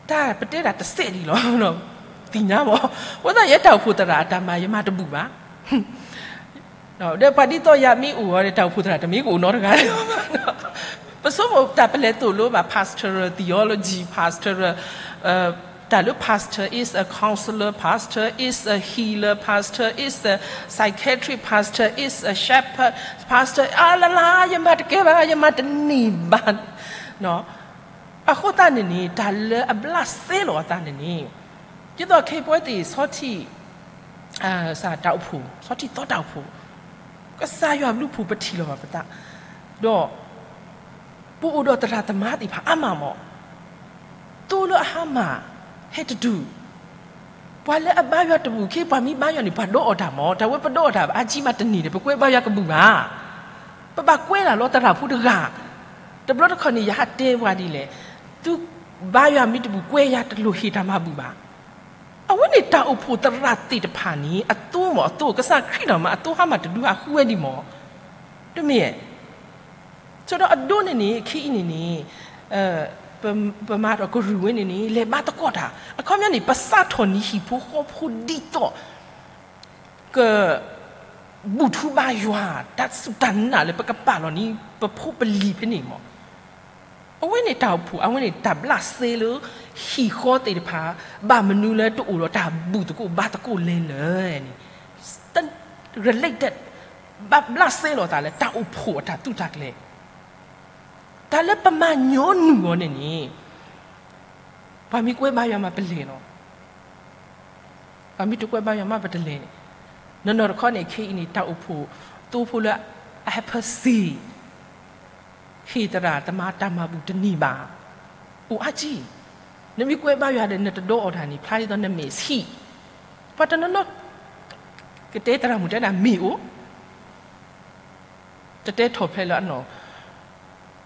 တၢ်ပတဲတၢ်တစဲးဒံးလီၤ, သ့ၣ်ညါမၢ်, အဃိသတးယဲတၢ်အိၣ်ဖှိၣ်သရၣ်အတၢ်မၤယမၤတဘူၣ်ဘၣ်. ဒီးပှၤဒ်သိးယၤမ့ၢ်အိၣ်အီၤဒီး တၢ်အိၣ်ဖှိၣ်သရၣ်တမ့ၢ်ကအိၣ်နီတဂၤလၢၤဘၣ်. ပဆိကမိၣ်တၢ်ပလဲၤသိၣ်လိဘၣ် pastoral theology, pastoral, တၢ်လၢ pastor is a counselor, pastor is a healer, pastor is a psychiatric, pastor is a shepherd, pastor အါလၢ်လၢ် ယမၤတကဲဘၣ် ယမၤတန့ၢ်ဘၣ်. အဃိသတးန့ၣ်န့ၣ် တၢ်လၢအဘျးစ့လီၤအသးန့ၣ်န့ၣ် ဒ်သိးခဲအံၤပဝဲသ့ၣ်ဆီထံၣ် စၢ်တၢ်အိၣ်ဖှိၣ် ဆီထံၣ်သီတၢ်အိၣ်ဖှိၣ် ကစၢ်ယွၤဘျုးဖှိၣ်ပထံၣ်လီၤဘၣ်ပသး, ဒီး ပအိၣ်ဒီးသရၣ်သမါသ့ၣ်တဖၣ်အါမးမၢ်, သိလၢအဟါမၢ် ဟဲတတုၤ, ပှၤလၢအဘါယွၤတဘူၣ် ခဲအံၤပှၤမ့ၢ်ဘါယွၤန့ၣ် ပှၤဒီးအီၤတၢ်မၢ်, တၢ်ဝဲပဒီးအီၤတၢ်အါကံမးတန့ၢ်ဒီး ပကွဲဘါယွၤကဘူၣ်ဘၣ်. ပဘၣ်ကွဲတၢ်လီၤသရၣ်ဖိတဂၤ, တဘျီတခီၣ်န့ၣ် ယဟးတဲပှၤဒ်လဲၣ်, သုဘါယွၤမ့ၢ်တဘူၣ်ကွဲယၤတလိၣ်ဟ့ၣ်တၢ်မၤဘူၣ်ဘၣ်. အဝဲန့ၣ်တၢ်အိၣ်ဖှိၣ်သရၣ်သ့ၣ်တဖၣ်န့ၣ် အသိမၢ်အသိ ကစၢ်ခရံာ်နီၢ်မး အသိဟါမၢ်တဒုဟးဃုဝဲဒံးမၢ်, တမ့ၢ် ဆိဒီးအဒိန့ၣ်န့ၣ် ခဲအံၤန့ၣ်န့ၣ် ပမၤထီၣ်ကရူၢ်ဝဲန့ၣ်န့ၣ် လဲၤဘါသကိးတၢ် အခီပညီန့ၣ် ပစးထီၣ်န့ၢ်ဟံၣ်ဖိဃီဖိဒ်သိး က ဘူၣ်ထူဘါယွၤ တၢ်စူၢ်တၢ်နာ်လၢပကပာ်လီၤန့ၢ် ပဖိပလံၤဖဲန့ၣ်မၢ်. အဝဲန့ၣ်တၢ်အိၣ်ဖှိၣ် အဝဲန့ၣ်တၢ်ဘျးစ့လၢ ဟံၣ်ဃီသ့ၣ်တဖၣ် ဘၣ်မနုၤလၢတအိၣ်ဒီးတၢ်ဘူၣ်သကိးဘါသကိးလဲၣ်လၢန့ၣ် related ဘၣ်ဘျးစ့လီၤသးလၢတၢ်အိၣ်ဖှိၣ်အတၢ်သူၣ်တၢ်ကျဲၤ, တၢ်လၢပမၤညီနုၢ်အီၤန့ၣ်န့ၣ် ပှၤမ့ၢ်ကွဲဘါယွၤမးပလဲၤလီၤ, ပှၤမ့ၢ်တကွဲဘါယွၤမးပတလဲၤန့ၣ်, နီၢ်နီၢ်တခီန့ၣ် ခဲအံၤန့ၣ် တၢ်အိၣ်ဖှိၣ်သိဖိလၢအဟဲဖၢစ့ၢ် ဟ့ၣ်သရၣ်သမါတၢ်မၤဘူၣ်တန့ၢ်ဘၣ်, အိၣ်အါကံ, နမ့ၢ်ကွဲဘါယွၤဒီး နတဒီးအီၤတၢ်န့ၣ် ဖျါဒ်သိးနမဲာ်ဆံး, ပှၤတနီၤနီၤ ကတဲသရၣ်မုၣ်တဲဒၣ်မ့ၢ်အိၣ် တတဲထီၣ်ဖျဲးလၢအနီၢ်,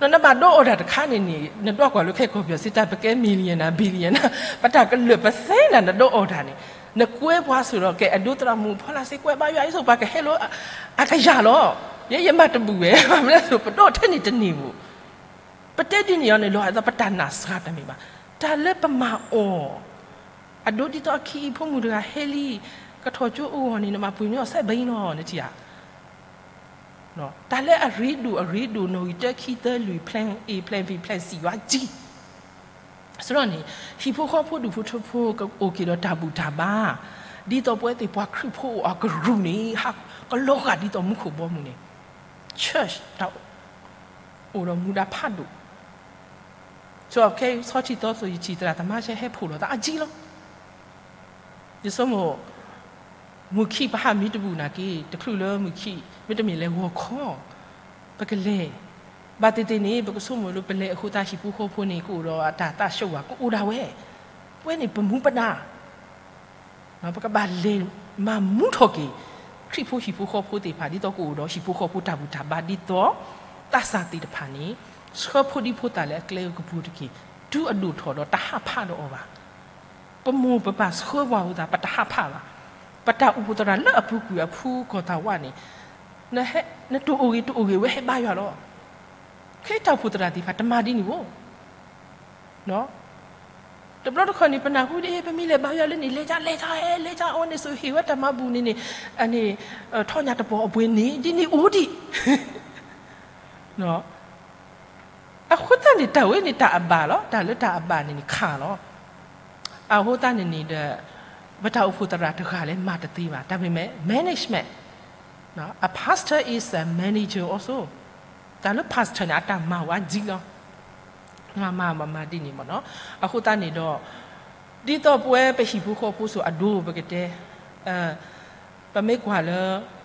နဘၣ်ဒီးအီၤတၢ်တခါန့ၣ်န့ၣ် နဒွးကွၢ်လၢခဲကီၢ်ပယီၤစ့ၢ် တၢ်ပကဲ millionaire billionaire ပတၢ်ကလၢာ်ပသဲနၤ နဒီးအီၤတၢ်န့ၣ် နကွဲပှၤဆိၣ်ဒီး ကဲအဒိသရၣ်မုၣ်ဖီလာ်စ့ၢ် ကွဲဘါယွၤအံၤဆိၣ် ပှၤကဟဲလၢအကယၤလီၤ, ယဲယမၤတဘူၣ်ဝဲ ဘၣ်မနုၤလဲၣ်ဆိၣ် ပဒီးထဲန့ၣ်တန့ၢ်ဘၣ်, ပတဲဒ်န့ၣ်အီၤန့ၣ် လီၤက်ဒ်သိးပတၢ်နာ်စှၤတမ့ၢ်ဘၣ်, တၢ်လၢပမၤအီၤ အဒိဒ်သိးအခံအံၤဖိမုၣ်တဂၤဟဲလံ, ကထီၣ်ကၠိအိၣ်ဂီၢ်န့ၣ် နဘၣ်ပှ့ၤန့ၢ်အီၤစဲဘၣ်အံၤလီၤ နထံၣ်ဧါ, တၢ်လၢအရ့ဒိၣ်အရ့ဒိၣ် နီၣ်ဂံၢ်တၢခံသၢလွံၢ် plan A plan B plan C ယွၤကံ, ဆိုတော့န့ၣ် ဟံၣ်ဖိဃီဖိဒူၣ်ဖိထၢဖိကအိၣ်က့ၤဒီးတၢ်ဘူၣ်တၢ်ဘါ, ဒ်သိးပဝဲသ့ၣ်ပှၤခရံာ်ဖိအိၣ်အကရူၢ်န့ၣ် ဟးကလီၤဂာ်ဒ်သိးမူခိၣ်ဘီမုၢ်န့ၣ်, church တၢ်အိၣ်ဒီးမူဒါဖးဒိၣ် ဆိးခဲဆီထံသီသိးယထံၣ်သရၣ်သမါဆဲဟဲဖှိၣ်လိာ်သးအါကံလီၤ. ယဆိကမိၣ် မုၢ်ခံပဟးမ့ၢ်တဘူၣ်နာ်က့ တချုးလၢမုၢ်ခံ မ့တမ့ၢ်လဲၤဂီၤခီ ပကလဲၤ, ဘၣ်သ့ၣ်သ့ၣ်န့ၣ် ပကဆိကမိၣ်လၢပလဲၤအဃိသတးဟံၣ်ဖိဃီဖိန့ၣ် ကအိၣ်ဒီးအတၢ်သးဆၢဝါ ကအိၣ်ဒၣ်ဝဲ, ပဝဲန့ၣ်ပမူပဒါ ပကဘၣ်လဲၤမၤမူထီၣ်က့ၤ ခရံာ်ဖိဟံၣ်ဖိဃီဖိသ့ၣ်တဖၣ် ဒ်သိးကအိၣ်ဒီးဟံၣ်ဖိဃီဖိတၢ်ဘူၣ်တၢ်ဘါဒ်သိး သးစၢ်သ့ၣ်တဖၣ်န့ၣ် ဆှၢဖိဒံဖိသၣ်လၢအကျဲကပူၤတက့ၢ်, တုၤအဒိၣ်ထီၣ်ဒီးတဟးဖးဒီးအီၤဘၣ်. ပမိၢ်ပပၢ်ဆှၢပှၤအဃိသတး ပတဟးဖးဘၣ်. ပတၢ်အိၣ်ဖှိၣ်သရၣ်လၢအပူၤကွံာ်အဖုကီၢ်သးဝးန့ၣ် နတအိၣ်ဂ့ၤတအိၣ်ဂ့ၤဝဲဟဲဘါယွၤလီၤ. ခဲအံၤတၢ်အိၣ်ဖှိၣ်သရၣ်သ့ၣ်တဖၣ်တမၤဒ်န့ၣ်ဘၣ်. တဘျီတခီၣ်န့ၣ် ပနၢ်ဟူဒ်အံၤ ပမ့ၢ်လဲၤဘါယွၤလၢန့ၣ် လဲၤကလဲၤကလဲၤက အဝဲန့ၣ်ဆိၣ်ဟ့ၣ်ဝဲတၢ်မၤဘူၣ်န့ၣ်န့ၣ် အန့ၣ် ထီၣ်ညၣ်တပီၢ်အပှ့ၤန့ၣ် ဒ်န့ၣ်အိၣ်ဒံး အဃိသတးန့ၣ် တၢ်ဝဲန့ၣ်တၢ်အဘၣ်လီၤ. တၢ်လၢတၢ်အဘၣ်န့ၣ်န့ၣ်ခးလီၤ. အဃိသတးန့ၣ်န့ၣ်ဒီး ပတၢ်အိၣ်ဖှိၣ်သရၣ်တဂၤလဲၣ် မၤတသ့ဘၣ်. တၢ်မ့ၢ် management, a pastor is a manager also. တၢ်လၢ pastor န့ၣ် အတၢ်မၤအိၣ်အါဒံးလီၤ. မၤမၤမၤမၤဒ်န့ၣ်မ့ၢ်နီၤ. အဃိသတးန့ၣ်ဒီး ဒ်သိးပဝဲပဟံၣ်ဖိဃီဖိစိၤအဒိပကတဲ ပမ့ၢ်ကွၢ်လၢ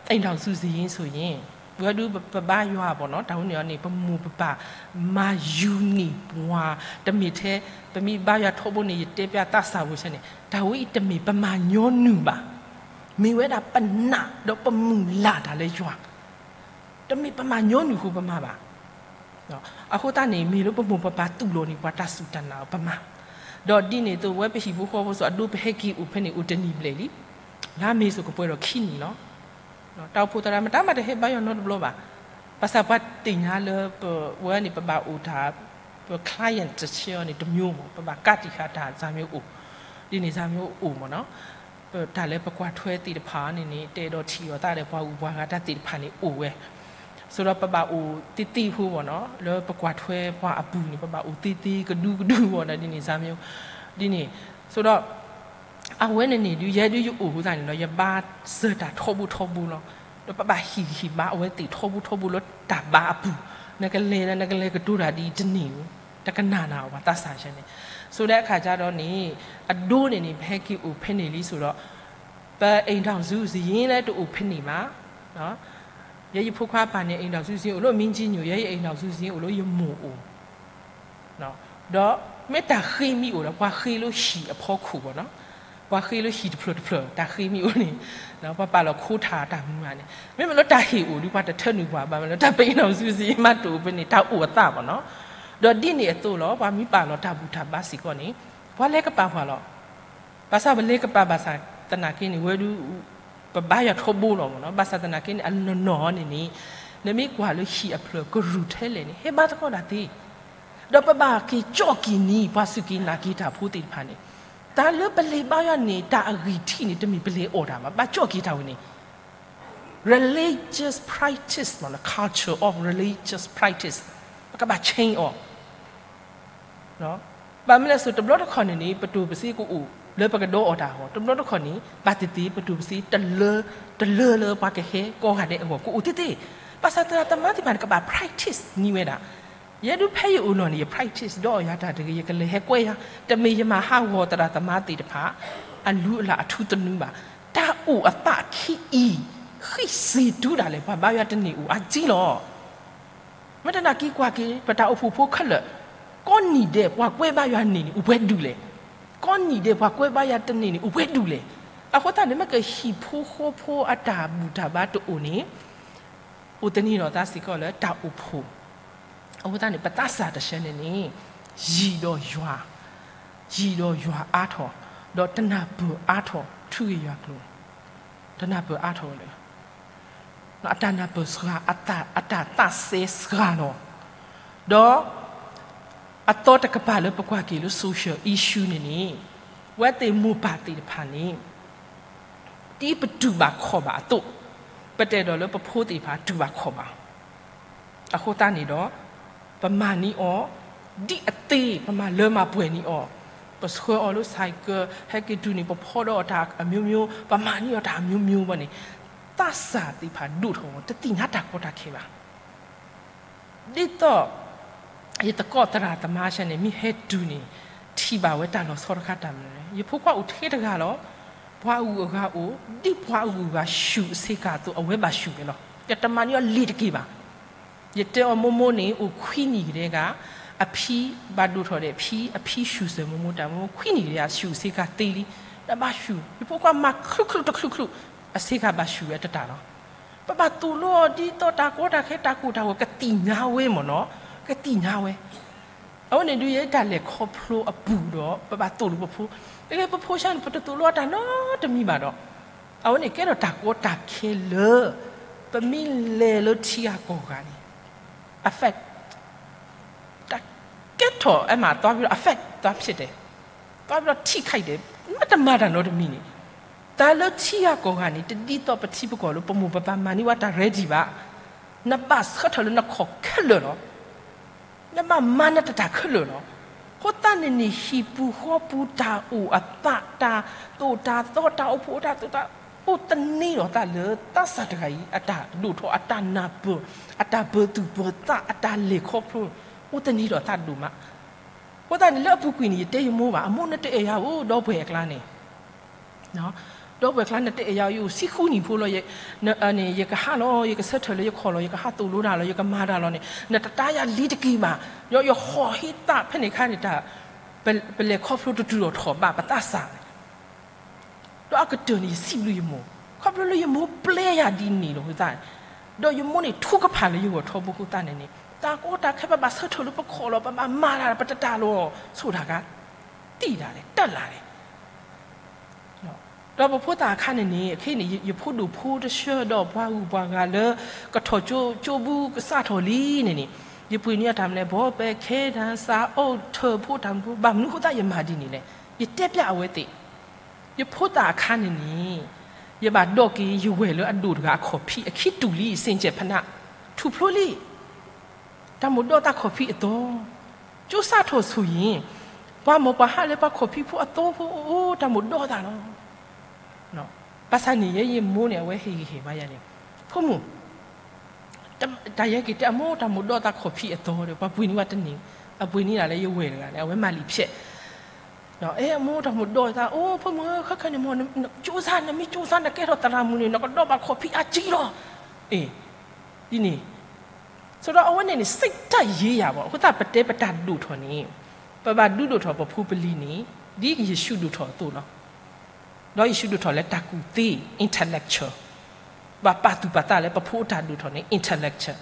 အိမ်ထောင်စုစာရင်းဆိုရင် ပဝဲဒုးပဘါယွၤဘၣ်နီၤ တၢ်ဝဲန့ၣ်အီၤန့ၣ် ပမိၢ်ပပၢ်မၤယူၤန့ၢ်ပှၤ တမ့ၢ်ထဲ ပမ့ၢ်ဘါယွၤထီဘိန့ၣ် ယတဲပျးသးစၢ်ဝဲဆဲန့ၣ် တၢ်ဝဲအံၤတမ့ၢ်ပမၤညီနုၢ်ဘၣ်. မ့ၢ်ဝဲဒၣ်ပနာ်ဒီးပမုၢ်လၢ်တၢ်လၢယွၤ တမ့ၢ်ပမၤညီနုၢ်အဃိပမၤဘၣ်. အဃိသတးန့ၣ် မ့ၢ်လၢပမိၢ်ပပၢ်တူၢ်လိာ်န့ၢ်ပှၤတၢ်စူၢ်တၢ်နာ်အီၤပမၤ, ဒီးဒ်န့ၣ်အသိး ဝဲပဟံၣ်ဖိဃီဖိစိၤအဒိ ပဟဲက့ၤအိၣ်ဖဲန့ၣ် အိၣ်တနံၣ်ဘျဲၣ်လံ, လါမ့ၤစိၤကပှဲၤဒီးခံနံၣ်လီၤ. တၢ်အိၣ်ဖှိၣ်သရၣ်မတၤမးတဟဲဘါယွၤနီတဘျီဘၣ်. ဘၣ်ဆၣ်ပှၤသ့ၣ်ညါလၢပဝဲန့ၣ် ပဘၣ်အိၣ်တၢ် ပ client တဆၢအီၤန့ၣ် တမျိုးမ့ၢ် ပဘၣ်ကးတံာ်ဃာ်တၢ် ဇာမျိုးအိၣ်, ဒ်န့ၣ် ဇာမျိုးအိၣ်မ့ၢ်နီၤ. တၢ်လၢပကွၢ်ထွဲသ့ၣ်တဖၣ်န့ၣ်န့ၣ် တဲဒီးထံၣ်အီၤသးဒီးပှၤဂုၤပှၤဂၤတၢ်သ့ၣ်တဖၣ်န့ၣ်အိၣ်ဝဲ, ဆိဒီးပဘၣ်အိၣ်သ့သ့ဖိမ့ၢ်နီၤ, လၢပကွၢ်ထွဲပှၤအပူၤန့ၣ် ပဘၣ်အိၣ်သ့သ့ကဒူကဒူမ့ၢ်နီၤ, ဒ်န့ၣ် ဇာမျိုး, ဒ်န့ၣ်, ဆိဒီး အဝဲန့ၣ်န့ၣ် ဒုးယဲဒုးယအိၣ်အဃိသတးန့ၣ်ဒီး ယဘါစၢၤတၢ်ထီဘိထီဘိလီၤ. ဒီးပဘၣ်ဟ့ၣ်ဂံၢ်ဟ့ၣ်ဘါအဝဲသ့ၣ်ထီဘိထီဘိလၢတၢ်ဘါအပူၤ, နကလဲၤဒီးနကလဲၤကတိၤတၢ်ဒ်အံၤတန့ၢ်, တကနၣ်နၤအီၤဘၣ်သးစၢ်ယဲန့ၣ်, ဆိဒီးအခါကဒီးန့ၣ် အဒိန့ၣ်န့ၣ် ပဟဲက့ၤအိၣ်ဖဲန့ၣ်လံဆိဒီး ပ အိမ်ထောင်စုစာရင်း လၢတအိၣ်ဖဲန့ၣ်ဘၣ်. ယဲယဖိခွါပၢ်န့ၣ် အိမ်ထောင်စုစာရင်း အိၣ်လၢမံကၠံညိၣ်, ယဲယ အိမ်ထောင်စုစာရင်း အိၣ်လၢယမိၢ်အိၣ် ဒီးမ့ၢ်တၢ်ဃ့မ့ၢ်အိၣ်ဒီး ပှၤဃ့လၢဟံၣ်အဖီခိၣ်ဘၣ်နီၤ, ပှၤဃ့လၢဟံၣ်တဖျၢၣ်တဖျၢၣ် တၢ်ဃ့မ့ၢ်အိၣ်န့ၣ်, ပှၤပာ်လီၤခိတၢ်တၢ်မူဘၣ်န့ၣ်, မ့မ့ၢ်လၢတၢ်ဟ့ၣ်အိၣ်ဒီး ပှၤတထၢနုာ်ပှၤဘၣ်မ့ၢ်လၢတၢ်ပအိမ်ထောင်စုစာရင်း မ့ၢ်တအိၣ်ဖဲန့ၣ် တၢ်အိၣ်အသးဘၣ်နီၤ. ဒီးဒ်န့ၣ်အသိးလီၤ ပှၤမ့ၢ်ပာ်လီၤတၢ်ဘူၣ်တၢ်ဘါစ့ၢ်ကီးန့ၣ် ပှၤလဲၤကပာ်ပှၤလီၤ. ဘၣ်ဆၣ်ပလဲၤကပာ်ဘၣ်ဆၣ်သနာ်က့န့ၣ် ဝဲဒုး ပဘါယွၤထီဘိလီၤမ့ၢ်နီၤ, ဘၣ်ဆၣ်သနာ်က့န့ၣ် အနီၢ်နီၢ်န့ၣ်န့ၣ် နမ့ၢ်ကွၢ်လၢဟံၣ်အဖျၢၣ်ကရူၢ်ထဲလဲၣ်န့ၣ် ဟဲဘါသကိးတၢ်သ့, ဒီးပဘၣ်က့ၤကၠီၣ်က့ၤန့ၢ် ပှၤစူၢ်က့ၤနာ်က့ၤတၢ်ဖိသ့ၣ်တဖၣ်န့ၣ်, တၢ်လၢပလဲၤဘါယွၤန့ၣ် တၢ်အဂံၢ်ထံးန့ၣ် တမ့ၢ်ပလဲၤအီၣ်တၢ်ဘၣ်, ဘၣ်ကၠီၣ်က့ၤတၢ်ဝဲန့ၣ် religious practice မ့ၢ်နီၤ, culture of religious practice, ပကဘၣ် change အီၤ ဘၣ်မနုၤလဲၣ်ဆိ တဘျီတခီၣ်န့ၣ်န့ၣ် ပတိၢ်ပစ့ကအိၣ်လၢပကဒီးအီၣ်တၢ်အဂီၢ်, တဘျီတခီၣ်န့ၣ် ဘၣ်သ့ၣ်သ့ၣ် ပတိၢ်ပစ့ တလၢလၢပှၤကဟဲကိးဂၤဒဲးအဂီၢ် ကအိၣ်သ့သ့, ဘၣ်ဆၣ်သရၣ်သမါသ့ၣ်တဖၣ်န့ၣ် ကဘၣ် practice န့ၢ်ဝဲဒၣ်, ယဲဒုးဖဲယအိၣ်လီၢ်န့ၣ် ယ practice ဒီးအီၣ်ယၤတၢ်တဂ့ၤ ယကလဲၤဟဲကွဲယၤ, တမ့ၢ်ယမၤဟးဂီၤသရၣ်သမါသ့ၣ်တဖၣ် အလုၢ်အလၢ်အထူသနူဘၣ်, တၢ်အိၣ်အသးခံအံၤ ဃံးစ့ၢ်တုၤဒၣ်လဲာ် ပှၤဘါယွၤတန့ၢ်အိၣ်အါကံလီၤ. မ့ၢ်တနာ်က့ၤကွၢ်က့ၤ ပတၢ်အိၣ်ဖှိၣ်ဖိခဲလၢာ်, ကိးနံၣ်ဒဲးပှၤကွဲဘါယွၤန့ၢ်န့ၣ် အိၣ်ပှဲၤဒူၣ်လဲၣ်, ကိးနံၣ်ဒဲးပှၤကွဲဘါယွၤတန့ၢ်န့ၣ် အိၣ်ပှဲၤဒူၣ်လဲၣ်, အဃိသတးန့ၣ် မ့ၢ်ကဟံၣ်ဖိဃီဖိအတၢ်ဘူၣ်တၢ်ဘါတအိၣ်န့ၣ် အိၣ်တန့ၢ်ဒီးသးစ့ၢ်ကီးလၢတၢ်အိၣ်ဖှိၣ်, အဃိသတးန့ၣ် ပသးစၢ်တဆၢန့ၣ်န့ၣ် ယံၤဒီးယွၤ, ယံၤဒီးယွၤအါထီၣ်, ဒီးတနၢ်ပၢၢ်အါထီၣ် ထုးက့ၤယွၤကျိၤ, တနၢ်ပၢၢ်အါထီၣ်ဝဲလၢ အတၢ်နၢ်ပၢၢ်စှၤ, အတၢ်သးစဲစှၤလီၤ. ဒီးအသီတကပၤလၢပကွၢ်က့ၤလၢ social issue န့ၣ်န့ၣ်, ဝဲသ့ၣ်မိၢ်ပၢ်သ့ၣ်တဖၣ်န့ၣ် ဒ်ပတူၢ်ဘၣ်ခီၣ်ဘၣ်အသိး, ပတအဲၣ်ဒိးလၢပဖိသ့ၣ်တဖၣ်တူၢ်ဘၣ်ခီၣ်ဘၣ်. အဃိသတးန့ၣ်ဒီး ပမၤန့ၢ်အီၤ ဒ်အသ့ ပမၤလၢမၤပှဲၤန့ၢ်အီၤ, ပဆှၢအီၤလၢ cycle ဟဲက့ၤတုၤန့ၣ် ပဖီဒီးအီၤတၢ်အမျိုးမျိုး, ပမၤန့ၢ်အီၤတၢ်အမျိုးမျိုးဘၣ်န့ၣ်, သးစၢ်သ့ၣ်တဖၣ်ဒိၣ်ထီၣ် တသ့ၣ်ညါတၢ်ကီတၢ်ခဲဘၣ်. ဒ်သိး ယသကိးသရၣ်သမါဆဲန့ၣ် မ့ၢ်ဟဲတုၤန့ၣ် ထံၣ်ဘၣ်ဝဲတၢ်လီၤဆီတခါတၢ်မနုၤလဲၣ်, ယဖိခွါအိၣ်ထဲတဂၤလီၤ. ပှၤအဂုၤအဂၤအိၣ်, ဒ်ပှၤအဂုၤအဂၤဆူၣ်အဆ့ကၤအသိး အဝဲဘၣ်ဆူၣ်ဝဲလီၤ. ယတမၤန့ၢ်အီၤလ့ၤတက့ၢ်ဘၣ်. ယတဲအီၤမိၢ်မိၢ်န့ၣ် အိၣ်ခွံနံၣ်ကတည်းက အဖံဘၣ်ဒိၣ်ထီၣ်ဒီး ဖံ, အဖံဆူၣ်စၢၤမိၢ်မိၢ်တၢ်, မိၢ်မိၢ်ခွံနံၣ်ကတည်းက ဆူၣ်အဆ့ကၤသ့လံ, ဒီးဘၣ်ဆူၣ်, ယဖိခွါမၤချုးချုးတချုးချုး, အဆ့ကၤဘၣ်ဆူၣ်ဝဲတတၢ်လီၤ. ပဘၣ်သိၣ်လိအီၤဒ်သိးတၢ်ကီတၢ်ခဲ တၢ်ကိၢ်တၢ်ဂီၤ ကသ့ၣ်ညါဝဲမ့ၢ်နီၤ, ကသ့ၣ်ညါဝဲ. အဝဲန့ၣ်ဒုးယဲတၢ်လဲၤခီဖျိအပူၤဒီး ပဘၣ်သိၣ်လိပဖိ, တကယ်ပဖိဆဲန့ၣ် ပတသိၣ်လိအတၢ်နီတမံၤဘၣ်ဒီး, အဝဲန့ၣ်ကဲထီၣ်တၢ်ကီတၢ်ခဲလၢ ပမ့ၢ်လဲၤလၢထံဂၤကီၢ်ဂၤန့ၣ် affect တၢ် ကဲထီၣ်အမး သွားပြီးတော့ affect သွားဖြစ်တယ်, သွားပြီးတော့ ထိခိုက်တယ်, မ့ၢ်တမၤတၢ်နီတမံၤန့ၣ်, တၢ်လၢထံဂၤကီၢ်ဂၤန့ၣ် တဒ်သိးပထံပကီၢ်လၢ ပမိၢ်ပပၢ်မၤန့ၢ်ဝဲတၢ် ready ဘၣ်, နဘၣ်ဆၢထၢၣ်လၢနခီၣ်ခဲလၢာ်လီၤ. နဘၣ်မၤနတၢ်ခဲလၢာ်လီၤ. အဃိသတးန့ၣ်န့ၣ် ဟံၣ်ပူၤဃီပူၤ တၢ်အိၣ်အသး တၢ်သိၣ်တၢ်သီ တၢ်အိၣ်ဖှိၣ်တၢ်သိၣ်တၢ် အိၣ်သန့ၤဒီးသးလၢသးစၢ်တဂၤအံၤ အတၢ်ဒိၣ်ထီၣ် အတၢ်နၢ်ပၢၢ် အတၢ်ပၢၤသူၣ်ပၢၤသး အတၢ်လဲၤခီဖျိ အိၣ်သန့ၤဒီးသးဒိၣ်မး. အဃိသတးန့ၣ် လၢအပူၤကွံာ်န့ၣ် ယတဲယမိၢ်ဘၣ်, အမိၢ် နတအဲၣ်ယၤဧိၤ ဒီပုၢ်ဝဲၢ်အကျါန့ၣ်, ဒီပုၢ်ဝဲၢ်အကျါ နတအဲၣ်ယၤဧိၤ ယအိၣ်ဆံဃုနံၣ်ဖိလီၤ, ယကဟးလီၤ ယကဆၢထၢၣ်လၢယခီၣ်လီၤ ယကဟးသိၣ်လိတၢ်လီၤ ယကမၤတၢ်လီၤန့ၣ် နတတါယၤလံတက့ၢ်ဘၣ်. ဒီးယဟီၣ်ဟ့သးဖဲန့ၣ်အခါန့ၣ် တၢ် ပလဲၤခီဖျိတတုၤထီၣ်ထီၣ်ဘၣ်ပသးစၢ်န့ၣ် ဒီးအကတၢၢ်န့ၣ် ယစံးဘျုးယမိၢ်, ခီဖျိလၢယမိၢ်ပျဲယၤဒ်န့ၣ်လီၤအဃိသတးန့ၣ်, ဒီးယမိၢ်န့ၣ်ထူကဖၣ်လၢယဂီၢ်ထီဘိအဃိသတးန့ၣ်န့ၣ် တၢ်ကီတၢ်ခဲ ပဘၣ်ဆၢထၢၣ်လၢပခီၣ်လီၤ ပဘၣ်မၤတၢ် ပတတၢ်လီၤ ဆိၣ်တၢ်ဂၤ တံၢ်တၢ်လဲၣ် တၢ်လၢ်လဲၣ် ဒီးပဖိသၣ်အခါန့ၣ်န့ၣ် အခါန့ၣ် ယဖိဒိၣ်ဖိတဆၢဒီး ပှၤဂုၤပှၤဂၤလၢ ကထီၣ်ကၠိ ကၠိဘူးကစးထီၣ်လံန့ၣ်န့ၣ်, ယပှ့ၤန့ၢ်အတၢ်မနုၤလဲၣ် ဘီပဲခဲတၢ် စးအိၣ်ထၢၣ်ဖိတၢ်မနုၤဖိ, ဘၣ်မနုၤအဃိသတးယမၤဒ်န့ၣ်လဲၣ်. ယတဲပျးအဝဲသ့ၣ်, ယဖိသၣ်အခါန့ၣ်န့ၣ် ယဘၣ်ဒိးက့ၤ ယဝဲၢ်လၢအဒိၣ်တဂၤအခီၣ်ဖံး အခံတူာ်လံ စ့ၣ်ကဲးဖနး ထူၣ်ဖျိလံ တၢ်မိၣ်ဒီးသးခီၣ်ဖံးအသီ, ကၠိစးထီၣ်ဆိၣ်ယံၤ, ပှၤမိၢ်ပှၤဟးလၢပှၤခီၣ်ဖံးဖိအသီဖိအိၣ် တၢ်မိၣ်ဒီးသးလီၤ. ဘၣ်ဆၣ်န့ၣ် ယဲယမိၢ်န့ၣ် အဝဲဟ့ၣ်ဂံၢ်ဟ့ၣ်ဘါယၤန့ၣ်, ဖိမုၣ်, တၢ်ယဲက့ၤတဲအမိၢ် တၢ်မိၣ်ဒီးသးခီၣ်ဖံးအသီဒီး ပှၤပှ့ၤန့ၢ်ဝဲတန့ၢ်, အပှ့ၤန့ၢ်ဒၣ်လၢယဝဲၢ်တဂၤန့ၣ် အဝဲမၤလံာ်ဖျဲး အဲ အမိၢ်တၢ်မိၣ်ဒီးသး အိၣ် ဖိမုၣ်ဧၢ ခဲခဲန့ၣ်မ့ၢ် နကၠိစး နမ့ၢ်ကၠိစး နကဲထီၣ်သရၣ်မုၣ်န့ၣ် နကဒီးဘၣ်ခီၣ်ဖံးအါကံလီၤ. အ့ၣ်, ဒ်န့ၣ်, ဆိုတော့ အဝဲန့ၣ်န့ၣ် စိတ်ဓာတ်ရေးရာပေါ့, အဃိသတးပတဲပတၢ်ဒိၣ်ထီၣ်န့ၣ် ပဘၣ်ဒုးဒိၣ်ထီၣ်ပဖိပလံၤန့ၣ် ဒ်ယ့ၣ်ၡူးဒိၣ်ထီၣ်အသိးလီၤ. ဒီးယ့ၣ်ၡူးဒိၣ်ထီၣ်လၢတၢ်ကူၣ်သ့ intellectual, ဘၣ်ပာ်သူၣ်ပာ်သးလၢပဖိအတၢ်ဒိၣ်ထီၣ်န့ၣ် intellectual,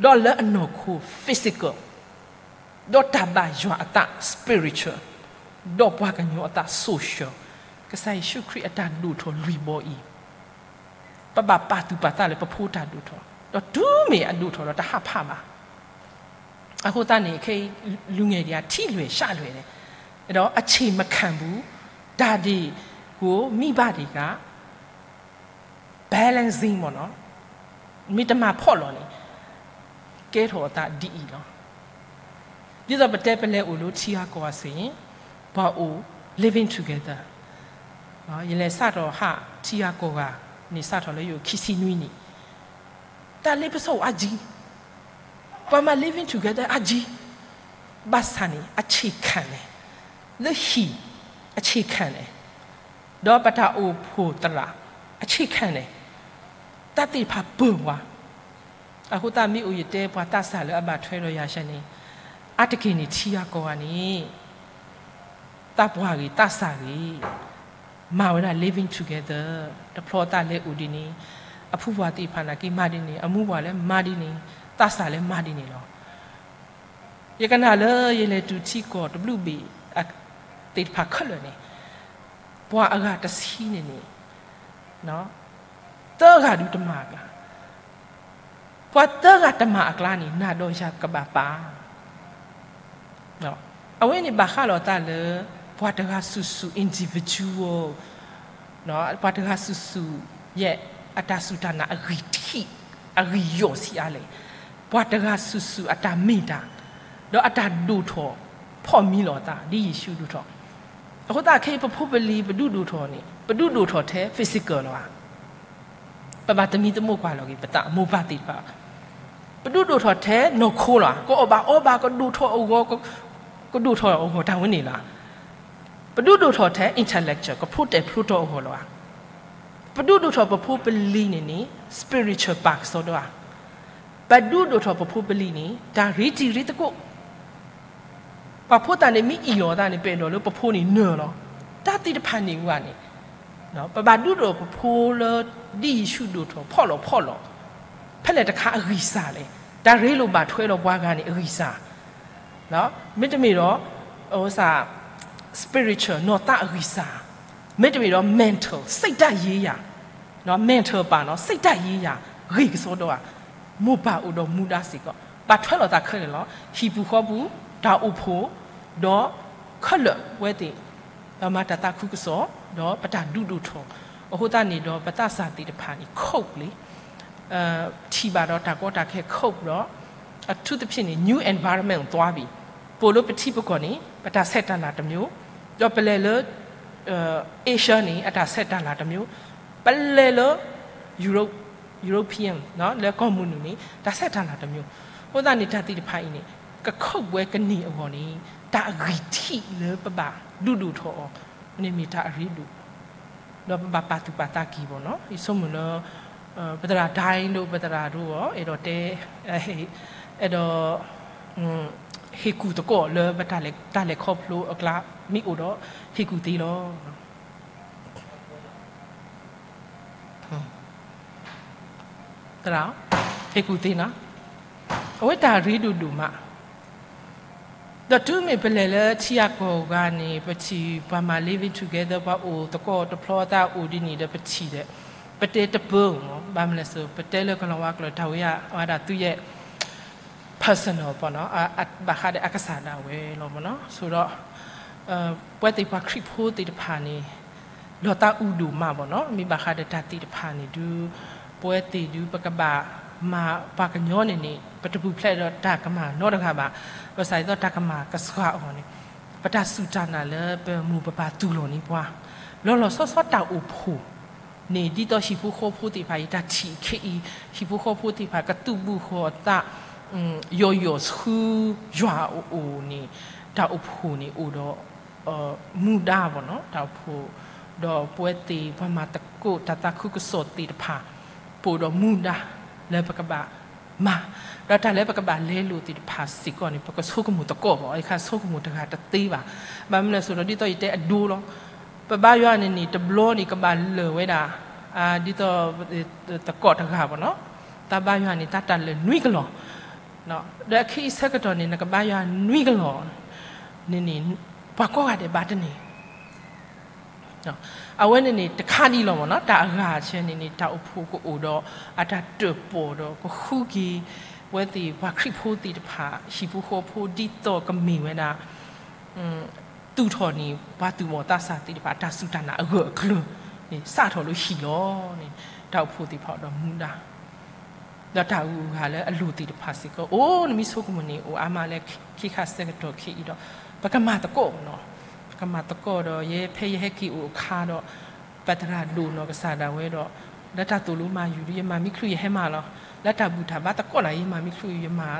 ဒီးလၢအနီၢ်ခိ physical, ဒီးတၢ်ဘၣ်ယွၤအသး spiritual, ဒီးပှၤကညီအသး social, ကစၢ်ယ့ၣ်ၡူးခရံာ်အတၢ်ဒိၣ်ထီၣ်လွံၢ်ဘီအံၤ, ပဘၣ်ပာ်သူၣ်ပာ်သးလၢပဖိတၢ်ဒိၣ်ထီၣ်, ဒီးတုၤမ့ၢ်အဒိၣ်ထီၣ်ဒီးတဟးဖးဘၣ်. အဃိသတးန့ၣ် ခဲအံၤ လူၤငယ်ဒံးဧါ ထံလွဲၢ်ရှးလွဲၢ်န့ၣ်, ဒီးအဆ့ၣ်မခၣ်ပူၤ တၢ်ဒ့ၣ်ကိးမံဘၣ်ဒံးဂၤ balancing မ့ၢ်နီၤ, မ့ၢ်တမၤဖှီၣ်လီၤန့ၣ် ကဲထီၣ်အသးဒ်အံၤလီၤ. ဒ်သိးပတဲပလဲၤအိၣ်လၢထံဂၤကီၢ်ဂၤစ့ၢ် ပှၤအိၣ် living together, ယလဲၤစးထီၣ်ဟးထံဂၤကီၢ်ဂၤန့ၣ် စးထီၣ်လၢယအိၣ်ခံဆံနွံနံၣ်, တၢ်လ့ပစီအိၣ်အါကံ, ပှၤမၤ living together အါကံ, ဘၣ်ဆၣ်န့ၣ် အဆ့ၣ်ခၣ်န့ၣ်, လၢဟံၣ် အဆ့ၣ်ခၣ်န့ၣ်, ဒီးပတၢ်အိၣ်ဖှိၣ်သရၣ် အဆ့ၣ်ခၣ်န့ၣ်, တၢ်သ့ၣ်တဖၣ်ပၢၢ်ဝဲ, အဃိသတးမ့ၢ်အိၣ်ယတဲပှၤသးစၢ်လၢအဘၣ်ထွဲဒီးယၤစ့ၢ်န့ၣ်, အါတက့ၢ်န့ၣ်ထံဂၤကီၢ်ဂၤန့ၣ် သးပှၢ်ဂ့ၤ သးစၢ်ဂ့ၤ, မၤဝဲဒၣ် living together, တဖျီသးလဲၤအိၣ်ဒ်န့ၣ်, အဖုပှၢ်သ့ၣ်တဖၣ်န့ၣ်က့ၤမၤဒ်န့ၣ်, အမုၢ်ပှၢ်လၢမၤဒ်န့ၣ်, သးစၢ်လၢမၤဒ်န့ၣ်လီၤ. ယကနၣ်လၢယလဲၤတုၤထံကီၢ်တဘျုးဘ့ၣ်သ့ၣ်တဖၣ်ခဲလၢာ်န့ၣ်, ပှၤအဂၤတဆံန့ၣ်န့ၣ် သၢဂၤဒုးတမၤအကျါ, ပှၤသၢဂၤတမၤအကျါန့ၣ် နၤဒီးယၤကဘၣ်ပာ် အဝဲန့ၣ်ဘၣ်ဃးလီၤသးလၢ ပှၤတဂၤစုာ်စုာ် individual, ပှၤတဂၤစုာ်စုာ် ယဲအတၢ်စူၢ်တၢ်နာ်အဂံၢ်ထံး အဂံၢ်ယီၢ်ဆံးအါလဲၣ်, ပှၤတဂၤစုာ်စုာ်အတၢ်မ့ၢ်တၢ် ဒီးအတၢ်ဒိၣ်ထီၣ်ဖီၣ်မံလီၤသး ဒ်ယ့ၣ်ၡူးဒိၣ်ထီၣ်, အဃိသတးခဲအံၤ ပဖိပလံၤပဒုးဒိၣ်ထီၣ်န့ၣ် ပဒုးဒိၣ်ထီၣ်ထဲ physical လီၤဧါ. ပဘၣ်သမံသမိးကွၢ်လီၤက့ၤပသးမိၢ်ပၢ်သ့ၣ်တဖၣ်, ပဒုးဒိၣ်ထီၣ်ထဲနီၢ်ခိလီၤဧါ, ကအီၣ်ဘၣ်အီဘၣ် ကဒိၣ်ထီၣ်အဂီၢ်, ကဒိၣ်ထီၣ်အဂီၢ်တၢ်ဝဲန့ၣ်လီၤ. ပဒုးဒိၣ်ထီၣ်ထဲ intellectual ကဖျိတဲာ်ဖျိတီအဂီၢ်လီၤဧါ. ပဒုးဒိၣ်ထီၣ်ပဖိပလံၤန့ၣ်န့ၣ် spiritual ပၢ်ကစီဒီဧါ. ပဒုးဒိၣ်ထီၣ်ပဖိပလံၤန့ၣ် တၢ်ရ့တံၤရ့သကိး ပှၤဖိသၣ်န့ၣ်မ့ၢ်အံၣ်လီၤသးန့ၣ် ပအဲၣ်ဒိးလၢပဖိန့ၣ်နၢၤလီၤ. တၢ်သ့ၣ်တဖၣ်န့ၣ်ဝဲန့ၣ် ပဘၣ်ဒုးဒိၣ်ပဖိလၢ ဒ်ယ့ၣ်ၡူးဒိၣ်ထီၣ်ဖီၣ်လီၤဖီၣ်လီၤ, ဖဲလဲၣ်တခါအဂံၢ်စၢ်လဲၣ်, တၢ်ရ့လိာ်ဘၣ်ထွဲဒီးပှၤဂၤန့ၣ်အဂံၢ်စၢ်, မ့တမ့ၢ်ဒီး spiritual နီၢ်သးအဂံၢ်စၢ်, မ့တမ့ၢ်ဒီး mental စိတ်ဓာတ်ရေးရာ, mental ပၢ်နီၤ စိတ်ဓာတ်ရေးရာ ဂ့ၢ်ကစီဒီဧါ, မိၢ်ပၢ်အိၣ်ဒီးမူဒါစ့ၢ်ကီး ဘၣ်ထွဲလိာ်သးခဲလၢာ်လီၤ. ဟံၣ်ပူၤဃီပူၤ တၢ်အိၣ်ဖှိၣ်, ဒီးခဲလၢာ်ဝဲသ့ၣ် ပမၤတၢ်သးခုကစီၣ်, ဒီးပတၢ်ဒုးဒိၣ်ထီၣ်, အဃိသတးန့ၣ်ဒီး ပသးစၢ်သ့ၣ်တဖၣ်န့ၣ် cope လံ ထံၣ်ဘၣ်ဒီးတၢ်ကီတၢ်ခဲ cope ဒီး အထူးသဖြင့်န့ၣ် new environment ကိုသွားပြီ, ပအိၣ်လၢပထံပကီၢ်န့ၣ် ပတၢ်ဆဲးတၢ်လၤတမျိုး, ဒီးပလဲၤလၢ Asia န့ၣ် အတၢ်ဆဲးတၢ်လၤတမျိုး, ပလဲၤလၢ Europe, European လၢကီၢ်မုၢ်နုာ်န့ၣ် တၢ်ဆဲးတၢ်လၤတမျိုး, အဃိသတးန့ၣ် တၢ်သ့ၣ်တဖၣ်အံၤန့ၣ် က cope ဝဲကန့ၢ်အဂီၢ်န့ၣ် တၢ်အဂံၢ်ထံးလၢပဘၣ်ဒုးဒိၣ်ထီၣ်အီၤန့ၣ်မ့ၢ်တၢ်အရ့ဒိၣ်, ဒီးပဘၣ်ပာ်သူၣ်ပာ်သးက့ၤဘၣ်နီၤ, ယဆိကမိၣ်လၢ ပသရၣ် ဒိၣ် ပသရၣ် ဒိၣ် အဲၣ်ဒိးတဲ အဲၣ်ဒိး ဟ့ၣ်ကူၣ်သကိးလၢပတၢ်လဲၤခီဖျိအကျါ မ့ၢ်အိၣ်ဒီး ဟ့ၣ်ကူၣ်သ့လီၤ. သရၣ် ဟ့ၣ်ကူၣ်သ့နီၤ, အဝဲတၢ်ရ့ဒိၣ်ဒိၣ်မး, ဒီးတုၤမ့ၢ်ပလဲၤလၢထံဂၤကီၢ်ဂၤန့ၣ် ပထံၣ်ပှၤမၤ living together ပှၤအိၣ်သကိးတဖျီသးအိၣ်ဒ်န့ၣ်ဒီး ပထံၣ်ဒီး ပတဲတပၢၢ်မး, ဘၣ်မနုၤလဲၣ်, ပတဲလၢကလီၤဝါကျိာ် တၢ်ဝဲယၤဝဲဒၣ်သုယဲၢ် personal ပနီၤ, ဘၣ်ဃးဒီးအကစၢ်ဒၣ်ဝဲလီၤမ့ၢ်နီၤ, ဆိဒီး ပဝဲသ့ၣ်ပှၤခရံာ်ဖိသ့ၣ်တဖၣ်န့ၣ် လီၤသးအုးဒိၣ်မးဘၣ်နီၤ, မ့ၢ်ဘၣ်ဃးဒီးတၢ်သ့ၣ်တဖၣ်န့ၣ်ဒုး ပဝဲသ့ၣ်ဒုး ပကဘၣ်မၤပှၤကညီန့ၣ်န့ၣ် ပတပူၤဖျဲးဒီးတၢ်ကမၣ်နီတဂၤဘၣ်, ဘၣ်ဆၣ်ဒ်သိးတၢ်ကမၣ်ကစှၤအဂီၢ်န့ၣ် ပတၢ်စူၢ်တၢ်နာ်လၢပမိၢ်ပပၢ်သူၣ်လီၤန့ၢ်ပှၤ လီၤလီၤဆီဆီတၢ်အိၣ်ဖှိၣ် န့ၣ် ဒ်သိးဟံၣ်ဖိဃီဖိသ့ၣ်တဖၣ်အံၤ တၢ်ထံၣ်ခဲအံၤ ဟံၣ်ဖိဃီဖိသ့ၣ်တဖၣ် ကသူၣ်ဘူၣ်ဃီၤအသး ယီၢ်ယီၢ်ဆူယွၤအအိၣ်န့ၣ် တၢ်အိၣ်ဖှိၣ်န့ၣ်အိၣ်ဒီး မူဒါဘၣ်နီၤ, တၢ်အိၣ်ဖှိၣ် ဒီးပဝဲသ့ၣ်ပှၤမၤသကိးတၢ်သးခုကစီၣ်သ့ၣ်တဖၣ် ပအိၣ်ဒီးမူဒါလၢပကဘၣ်မၤ, ဒီးတၢ်လၢပကဘၣ်လဲလိာ်သ့ၣ်တဖၣ်စ့ၢ်ကီးန့ၣ် ပကဆိကမိၣ်သကိးဘၣ်, အခါဆိကမိၣ်တဂၤတသ့ဘၣ်, ဘၣ်မနုၤလဲၣ်, ဆိဒီးဒ်သိးယတဲအဒိလီၤ, ပဘါယွၤန့ၣ်န့ၣ် တဘျီန့ၣ် ကဘၣ်လၢာ်ဝဲဒၣ် ဒ်သိး သကိးတဂၤဘၣ်နီၤ, တၢ်ဘါယွၤန့ၣ် တၢ်တၢ်လၢာ်နွံကလီၢ်, ဒီးအခဲအံၤဆၢကတီၢ်န့ၣ် နကဘါယွၤနွံကလီၢ်န့ၣ်န့ၣ် ပှၤကိးဂၤဒဲးဘၣ်တန့ၢ် အဝဲန့ၣ်န့ၣ် တခါဒ်လီၤမ့ၢ်နီၤ, တၢ်အဂၤဆၢန့ၣ်န့ၣ် တၢ်အိၣ်ဖှိၣ်ကအိၣ်ဒီး အတၢ်တၢၣ်ပီၣ်ဒီး ကဃုက့ၤ ပဝဲသ့ၣ်ပှၤခရံာ်ဖိသ့ၣ်တဖၣ် ဟံၣ်ဖိဃီဖိဒ်သိးကမ့ၢ်ဝဲဒၣ် သူၣ်ထီၣ်န့ၣ် ပှၤသူၣ်ဘီၣ်သးစၢ်သ့ၣ်တဖၣ် တၢ်စူၢ်တၢ်နာ်အဂၢၢ်အကျၢၤန့ၣ် စးထီၣ်လၢဟံၣ်လီၤန့ၣ် တၢ်အိၣ်ဖှိၣ်သ့ၣ်တဖၣ်ဒီးမူဒါ ဒီးတၢ်အုၣ်အဂၤလၢအလိၤသ့ၣ်တဖၣ်စ့ၢ်ကီး အိၣ်နမ့ၢ်ဆိကမိၣ်န့ၣ် အိၣ်အါမးလၢခံခါဆၢကတီၢ်ခဲအံၤဒီး ပကမၤသကိးနီၤ, ပကမၤသကိးဒီး ယဲဖဲယဟဲက့ၤအိၣ်အခါဒီး ပသရၣ်ဒိၣ်နီၢ်ကစၢ်ဒၣ်ဝဲဒီး လၢတၢ်သိၣ်လိမၤယူၤဒီး ယမၤမံချုးယဟဲမၤလီၤ, လၢတၢ်ဘူၣ်တၢ်ဘါသကိးန့ၣ် ယမၤမံချုးယမၤ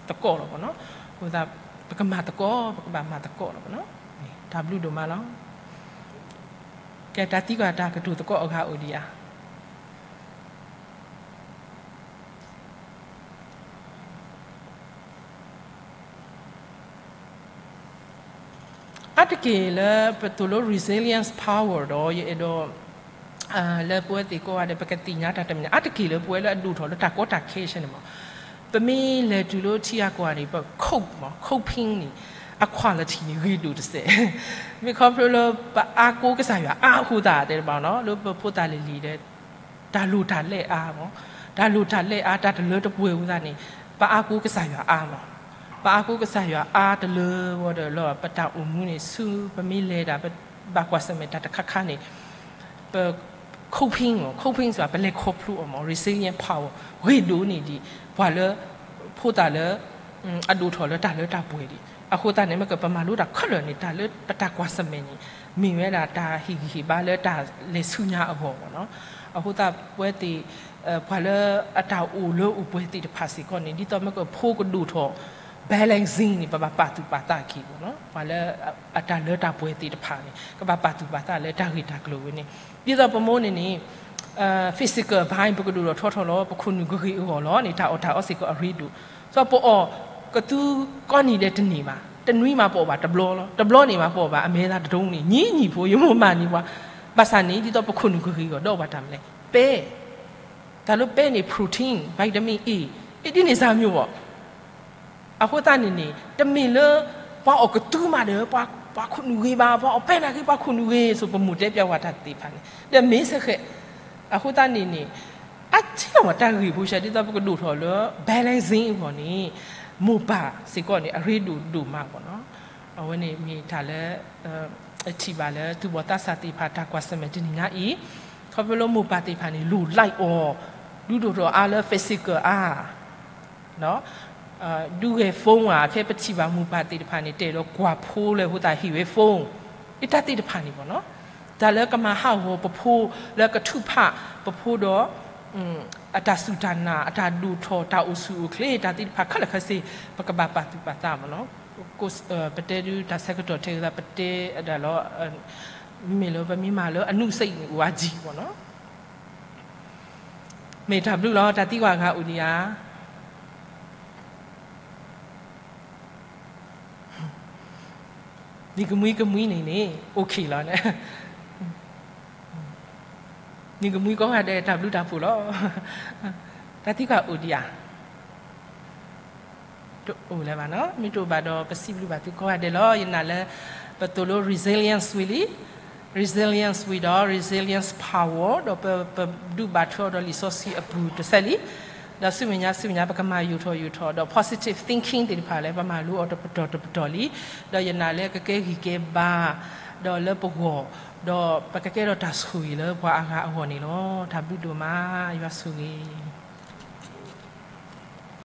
သကိးလီၤမ့ၢ်နီၤ, အဃိသတး ပကမၤသကိး ပကဘၣ်မၤသကိးလီၤမ့ၢ်နီၤ, တၢ်ဘျုးဒိၣ်မးလီၤ, ကဲတၢ်သံကွၢ်တၢ်ကတိၤသကိးအဂၤအိၣ်ဒံးဧါ အါတက့ၢ်လၢပသိၣ်လိ resilience power ဒီး ယအဲၣ်ဒိး လၢပဝဲသ့ၣ်ကိးဂၤဒဲး ပကသ့ၣ်ညါတၢ်တမံၤန့ၣ် အါတက့ၢ်လၢပဝဲလၢအဒိၣ်ထီၣ်လၢတၢ်ကီတၢ်ခဲဆၢန့ၣ်မး, ပမ့ၢ်လဲၤတုၤလၢထံဂၤကီၢ်ဂၤန့ၣ် ပ cope မး coping န့ၣ် အ quality န့ၣ် ဂ့ၤဒိၣ်တစဲး, မ့ၢ်ခီဖျိလၢပအါကိးကစၢ်ယွၤအါအဃိသတးတဲတဘၣ်နီၤ, လၢပဖိသၣ်လံၤလံၤဒီး တၢ်လိၣ်တၢ်လဲအါမး, တၢ်လိၣ်တၢ်လဲအါ တၢ်တလၢတပှဲၤဝဲသတးန့ၣ် ပအါကိးကစၢ်ယွၤအါမး, ပအါကိးကစၢ်ယွၤအါတလၢဝဲဒီးလၢပတၢ်အိၣ်မူန့ၣ် ဆူပမ့ၢ်လဲၤဒၣ် ပဘၣ်ကွၢ်ဆၢၣ်မဲာ်တၢ်တခါခါန့ၣ် ပ coping မး coping စ့ၢ်ကီး ပလဲၤခီဖျိအီၤမး resilience power ဂ့ၤဒိၣ်န့ၢ်ဒံး ပှၤလၢ ဖိသၣ်လၢ အဒိၣ်ထီၣ်လၢတၢ်လၢတၢ်ပှဲၤဒံး, အဃိသတးန့ၣ် မ့ၢ်ကပမၤလိတၢ်ခဲလၢာ်န့ၣ် တၢ်လၢပတၢ်ကွၢ်ဆၢၣ်မဲာ်န့ၣ် မ့ၢ်ဝဲဒၣ်တၢ်ဟ့ၣ်ဂံၢ်ဟ့ၣ်ဘါလၢတၢ်လဲၤဆူညါအဂီၢ်မးနီၤ, အဃိသတးပဝဲသ့ၣ် ပှၤလၢအတၢ်အိၣ်လၢအိၣ်ပှဲၤသ့ၣ်တဖၣ်စ့ၢ်ကီးန့ၣ် ဒ်သိးမ့ၢ်ကဖိကဒိၣ်ထီၣ် balancing န့ၣ် ပဘၣ်ပာ်သူၣ်ပာ်သးက့ၤမးနီၤ, ပှၤလၢအတၢ်လၢတၢ်ပှဲၤသ့ၣ်တဖၣ်န့ၣ် ကဘၣ်ပာ်သူၣ်ပာ်သးလၢတၢ်ဂ့ၢ်တၢ်ကျိၤဝဲန့ၣ်, ဒ်သိးပမိၢ်န့ၣ်န့ၣ် physical ဘၣ် ပကဒိၣ်ထီၣ်ထီထီၣ်လီၤ ပခိၣ်နူာ်ကဂ့ၤအဂီၢ်လီၤန့ၣ် တၢ်အီၣ်တၢ်အီစ့ၢ်ကီးအရ့ဒိၣ်, ဒီးပအီၣ်ကသူကီနံၤဒဲးတန့ၢ်ဘၣ်, တနွံမးပအီၣ်ဘၣ်တဘျီလီၤ, တဘျီန့ၣ်မးပအီၣ်ဘၣ်အမဲာ်သးတဒိၣ်န့ၣ် နံၤနံၤဖိ ယမိၢ်မၤန့ၢ်ပှၤ, ဘၣ်ဆၣ်န့ၣ် ဒ်သိးပခိၣ်နူာ်ကဂ့ၤအဂီၢ် ဒီးအီၣ်ဘၣ်တၢ်မနုၤလဲၣ်, ပဲ တၢ်လၢပဲန့ၣ် protein, vitamin A, အ့ ဒ်န့ၣ်စၢ်မ့ၢ်ဘၣ်, အဃိသတးန့ၣ်န့ၣ် တမ့ၢ်လၢ ပှၤအီၣ်ကသူမးဒီး ပှၤခိၣ်နူာ်ဂ့ၤဘၣ်, ပှၤအီၣ်ပဲနာ်က့ ပှၤခိၣ်နူာ်ဂ့ၤ ဆိပမိၢ်တဲပျီဝဲတၢ်သ့ၣ်တဖၣ်န့ၣ် ဒီးမ့ၢ်စ့ၢ်ကီး, အဃိသတးန့ၣ်န့ၣ် အထံၣ်လီၤမးတၢ်ဂ့ၢ်ဖိဆၢ ဒ်သိးပကဒိၣ်ထီၣ်လၢ balancing အဂီၢ်န့ၣ် မိၢ်ပၢ်စ့ၢ်ကီးန့ၣ် အရ့ဒိၣ်ဒိၣ်မးပေါ့နော်. အဝဲန့ၣ်မ့ၢ်တၢ်လၢ ထံၣ်ဘၣ်လၢသူၣ်ဘီၣ်သးစၢ်သ့ၣ်တဖၣ်တၢ်ကွၢ်ဆၢၣ်မဲာ်တနံၤညါအံၤ, ခီဖျိလၢမိၢ်ပၢ်သ့ၣ်တဖၣ်န့ၣ် လိၣ် light အီၤ ဒုးဒိၣ်ထီၣ်အါလၢ physical အါ ဒုးဂဲၤ phone ဧါ, ဖဲပထံၣ်ဘၣ်မိၢ်ပၢ်သ့ၣ်တဖၣ်န့ၣ် တဲလီၤကွၢ်ဖိလၢအဃိသတးဟ့ၣ်ဝဲ phone, အတၢ်သ့ၣ်တဖၣ်န့ၣ်ပေါ့နော်, တၢ်လၢကမၤဟးဂီၤပဖိ, လၢကထုးဖးပဖိဒီး အတၢ်စူၢ်တၢ်နာ်, အတၢ်ဒိၣ်ထီၣ်, တၢ်အိၣ်ဆူၣ်အိၣ်ချ့, တၢ်သ့ၣ်တဖၣ်ခဲလၢာ်ခဲဆ့ ပကဘၣ်ပာ်သူၣ်ပာ်သးပေါ့နော်. ပတဲဒုးတၢ်ဆၢကတီၢ်ထဲဂ့ၤသး ပတဲဒၣ်လီၤ, မ့ၢ်လၢပမ့ၢ်မၤလၢအနုစိတ်န့ၣ် အိၣ်အါကံၢ်ပေါ့နော်. မ့ၢ်တၢ်ဘျုးလီၤ. တၢ်သံကွၢ်အဂၤအိၣ်ဒံးဧါ. နံၤကမှံကမှံန့ၣ်န့ၣ် okay လီၤ. နံၤကမှံကိးဂၤဒဲး တၢ်ဘျုးတၢ်ဖှိၣ်လီၤ. တၢ်သံကွၢ်အိၣ်ဒံးဧါ. တအိၣ်လၢၤဘၣ်နီၤ. မ့ၢ်တအိၣ်ဘၣ်ဒီး ပစံးဘျုးဘၣ်သုကိးဂၤဒဲးလီၤ. ယနာ်လၢ ပသိၣ်လိ resilience ဝံၤလံ, resilience ဝံၤဒီး resilience power ဒီးပဒုးဘၣ်ထွဲအီၤဒီးလံာ်စီဆှံအပူၤတစဲးလံ. ဒီးဆူမဲာ်ညါ ဆူမဲာ်ညါ ပကမၤယိာ်ထီၣ်ယိာ်ထီၣ် ဒီး positive thinking သ့ၣ်တဖၣ်လၢပမၤလိအီၤတပတီၢ်တပတီၢ်လံ. ဒီးယနာ်လၢကကဲဂံၢ်ကဲဘါ ဒီးလၢပဂီၢ်, ဒီးပကကဲထီၣ်တၢ်ဆိၣ်ဂ့ၤလၢပှၤအါဂၤအဂီၢ်န့ၣ်လီၤ. တၢ်ဘျုးဒိၣ်မး, ယွၤဆိၣ်ဂ့ၤ.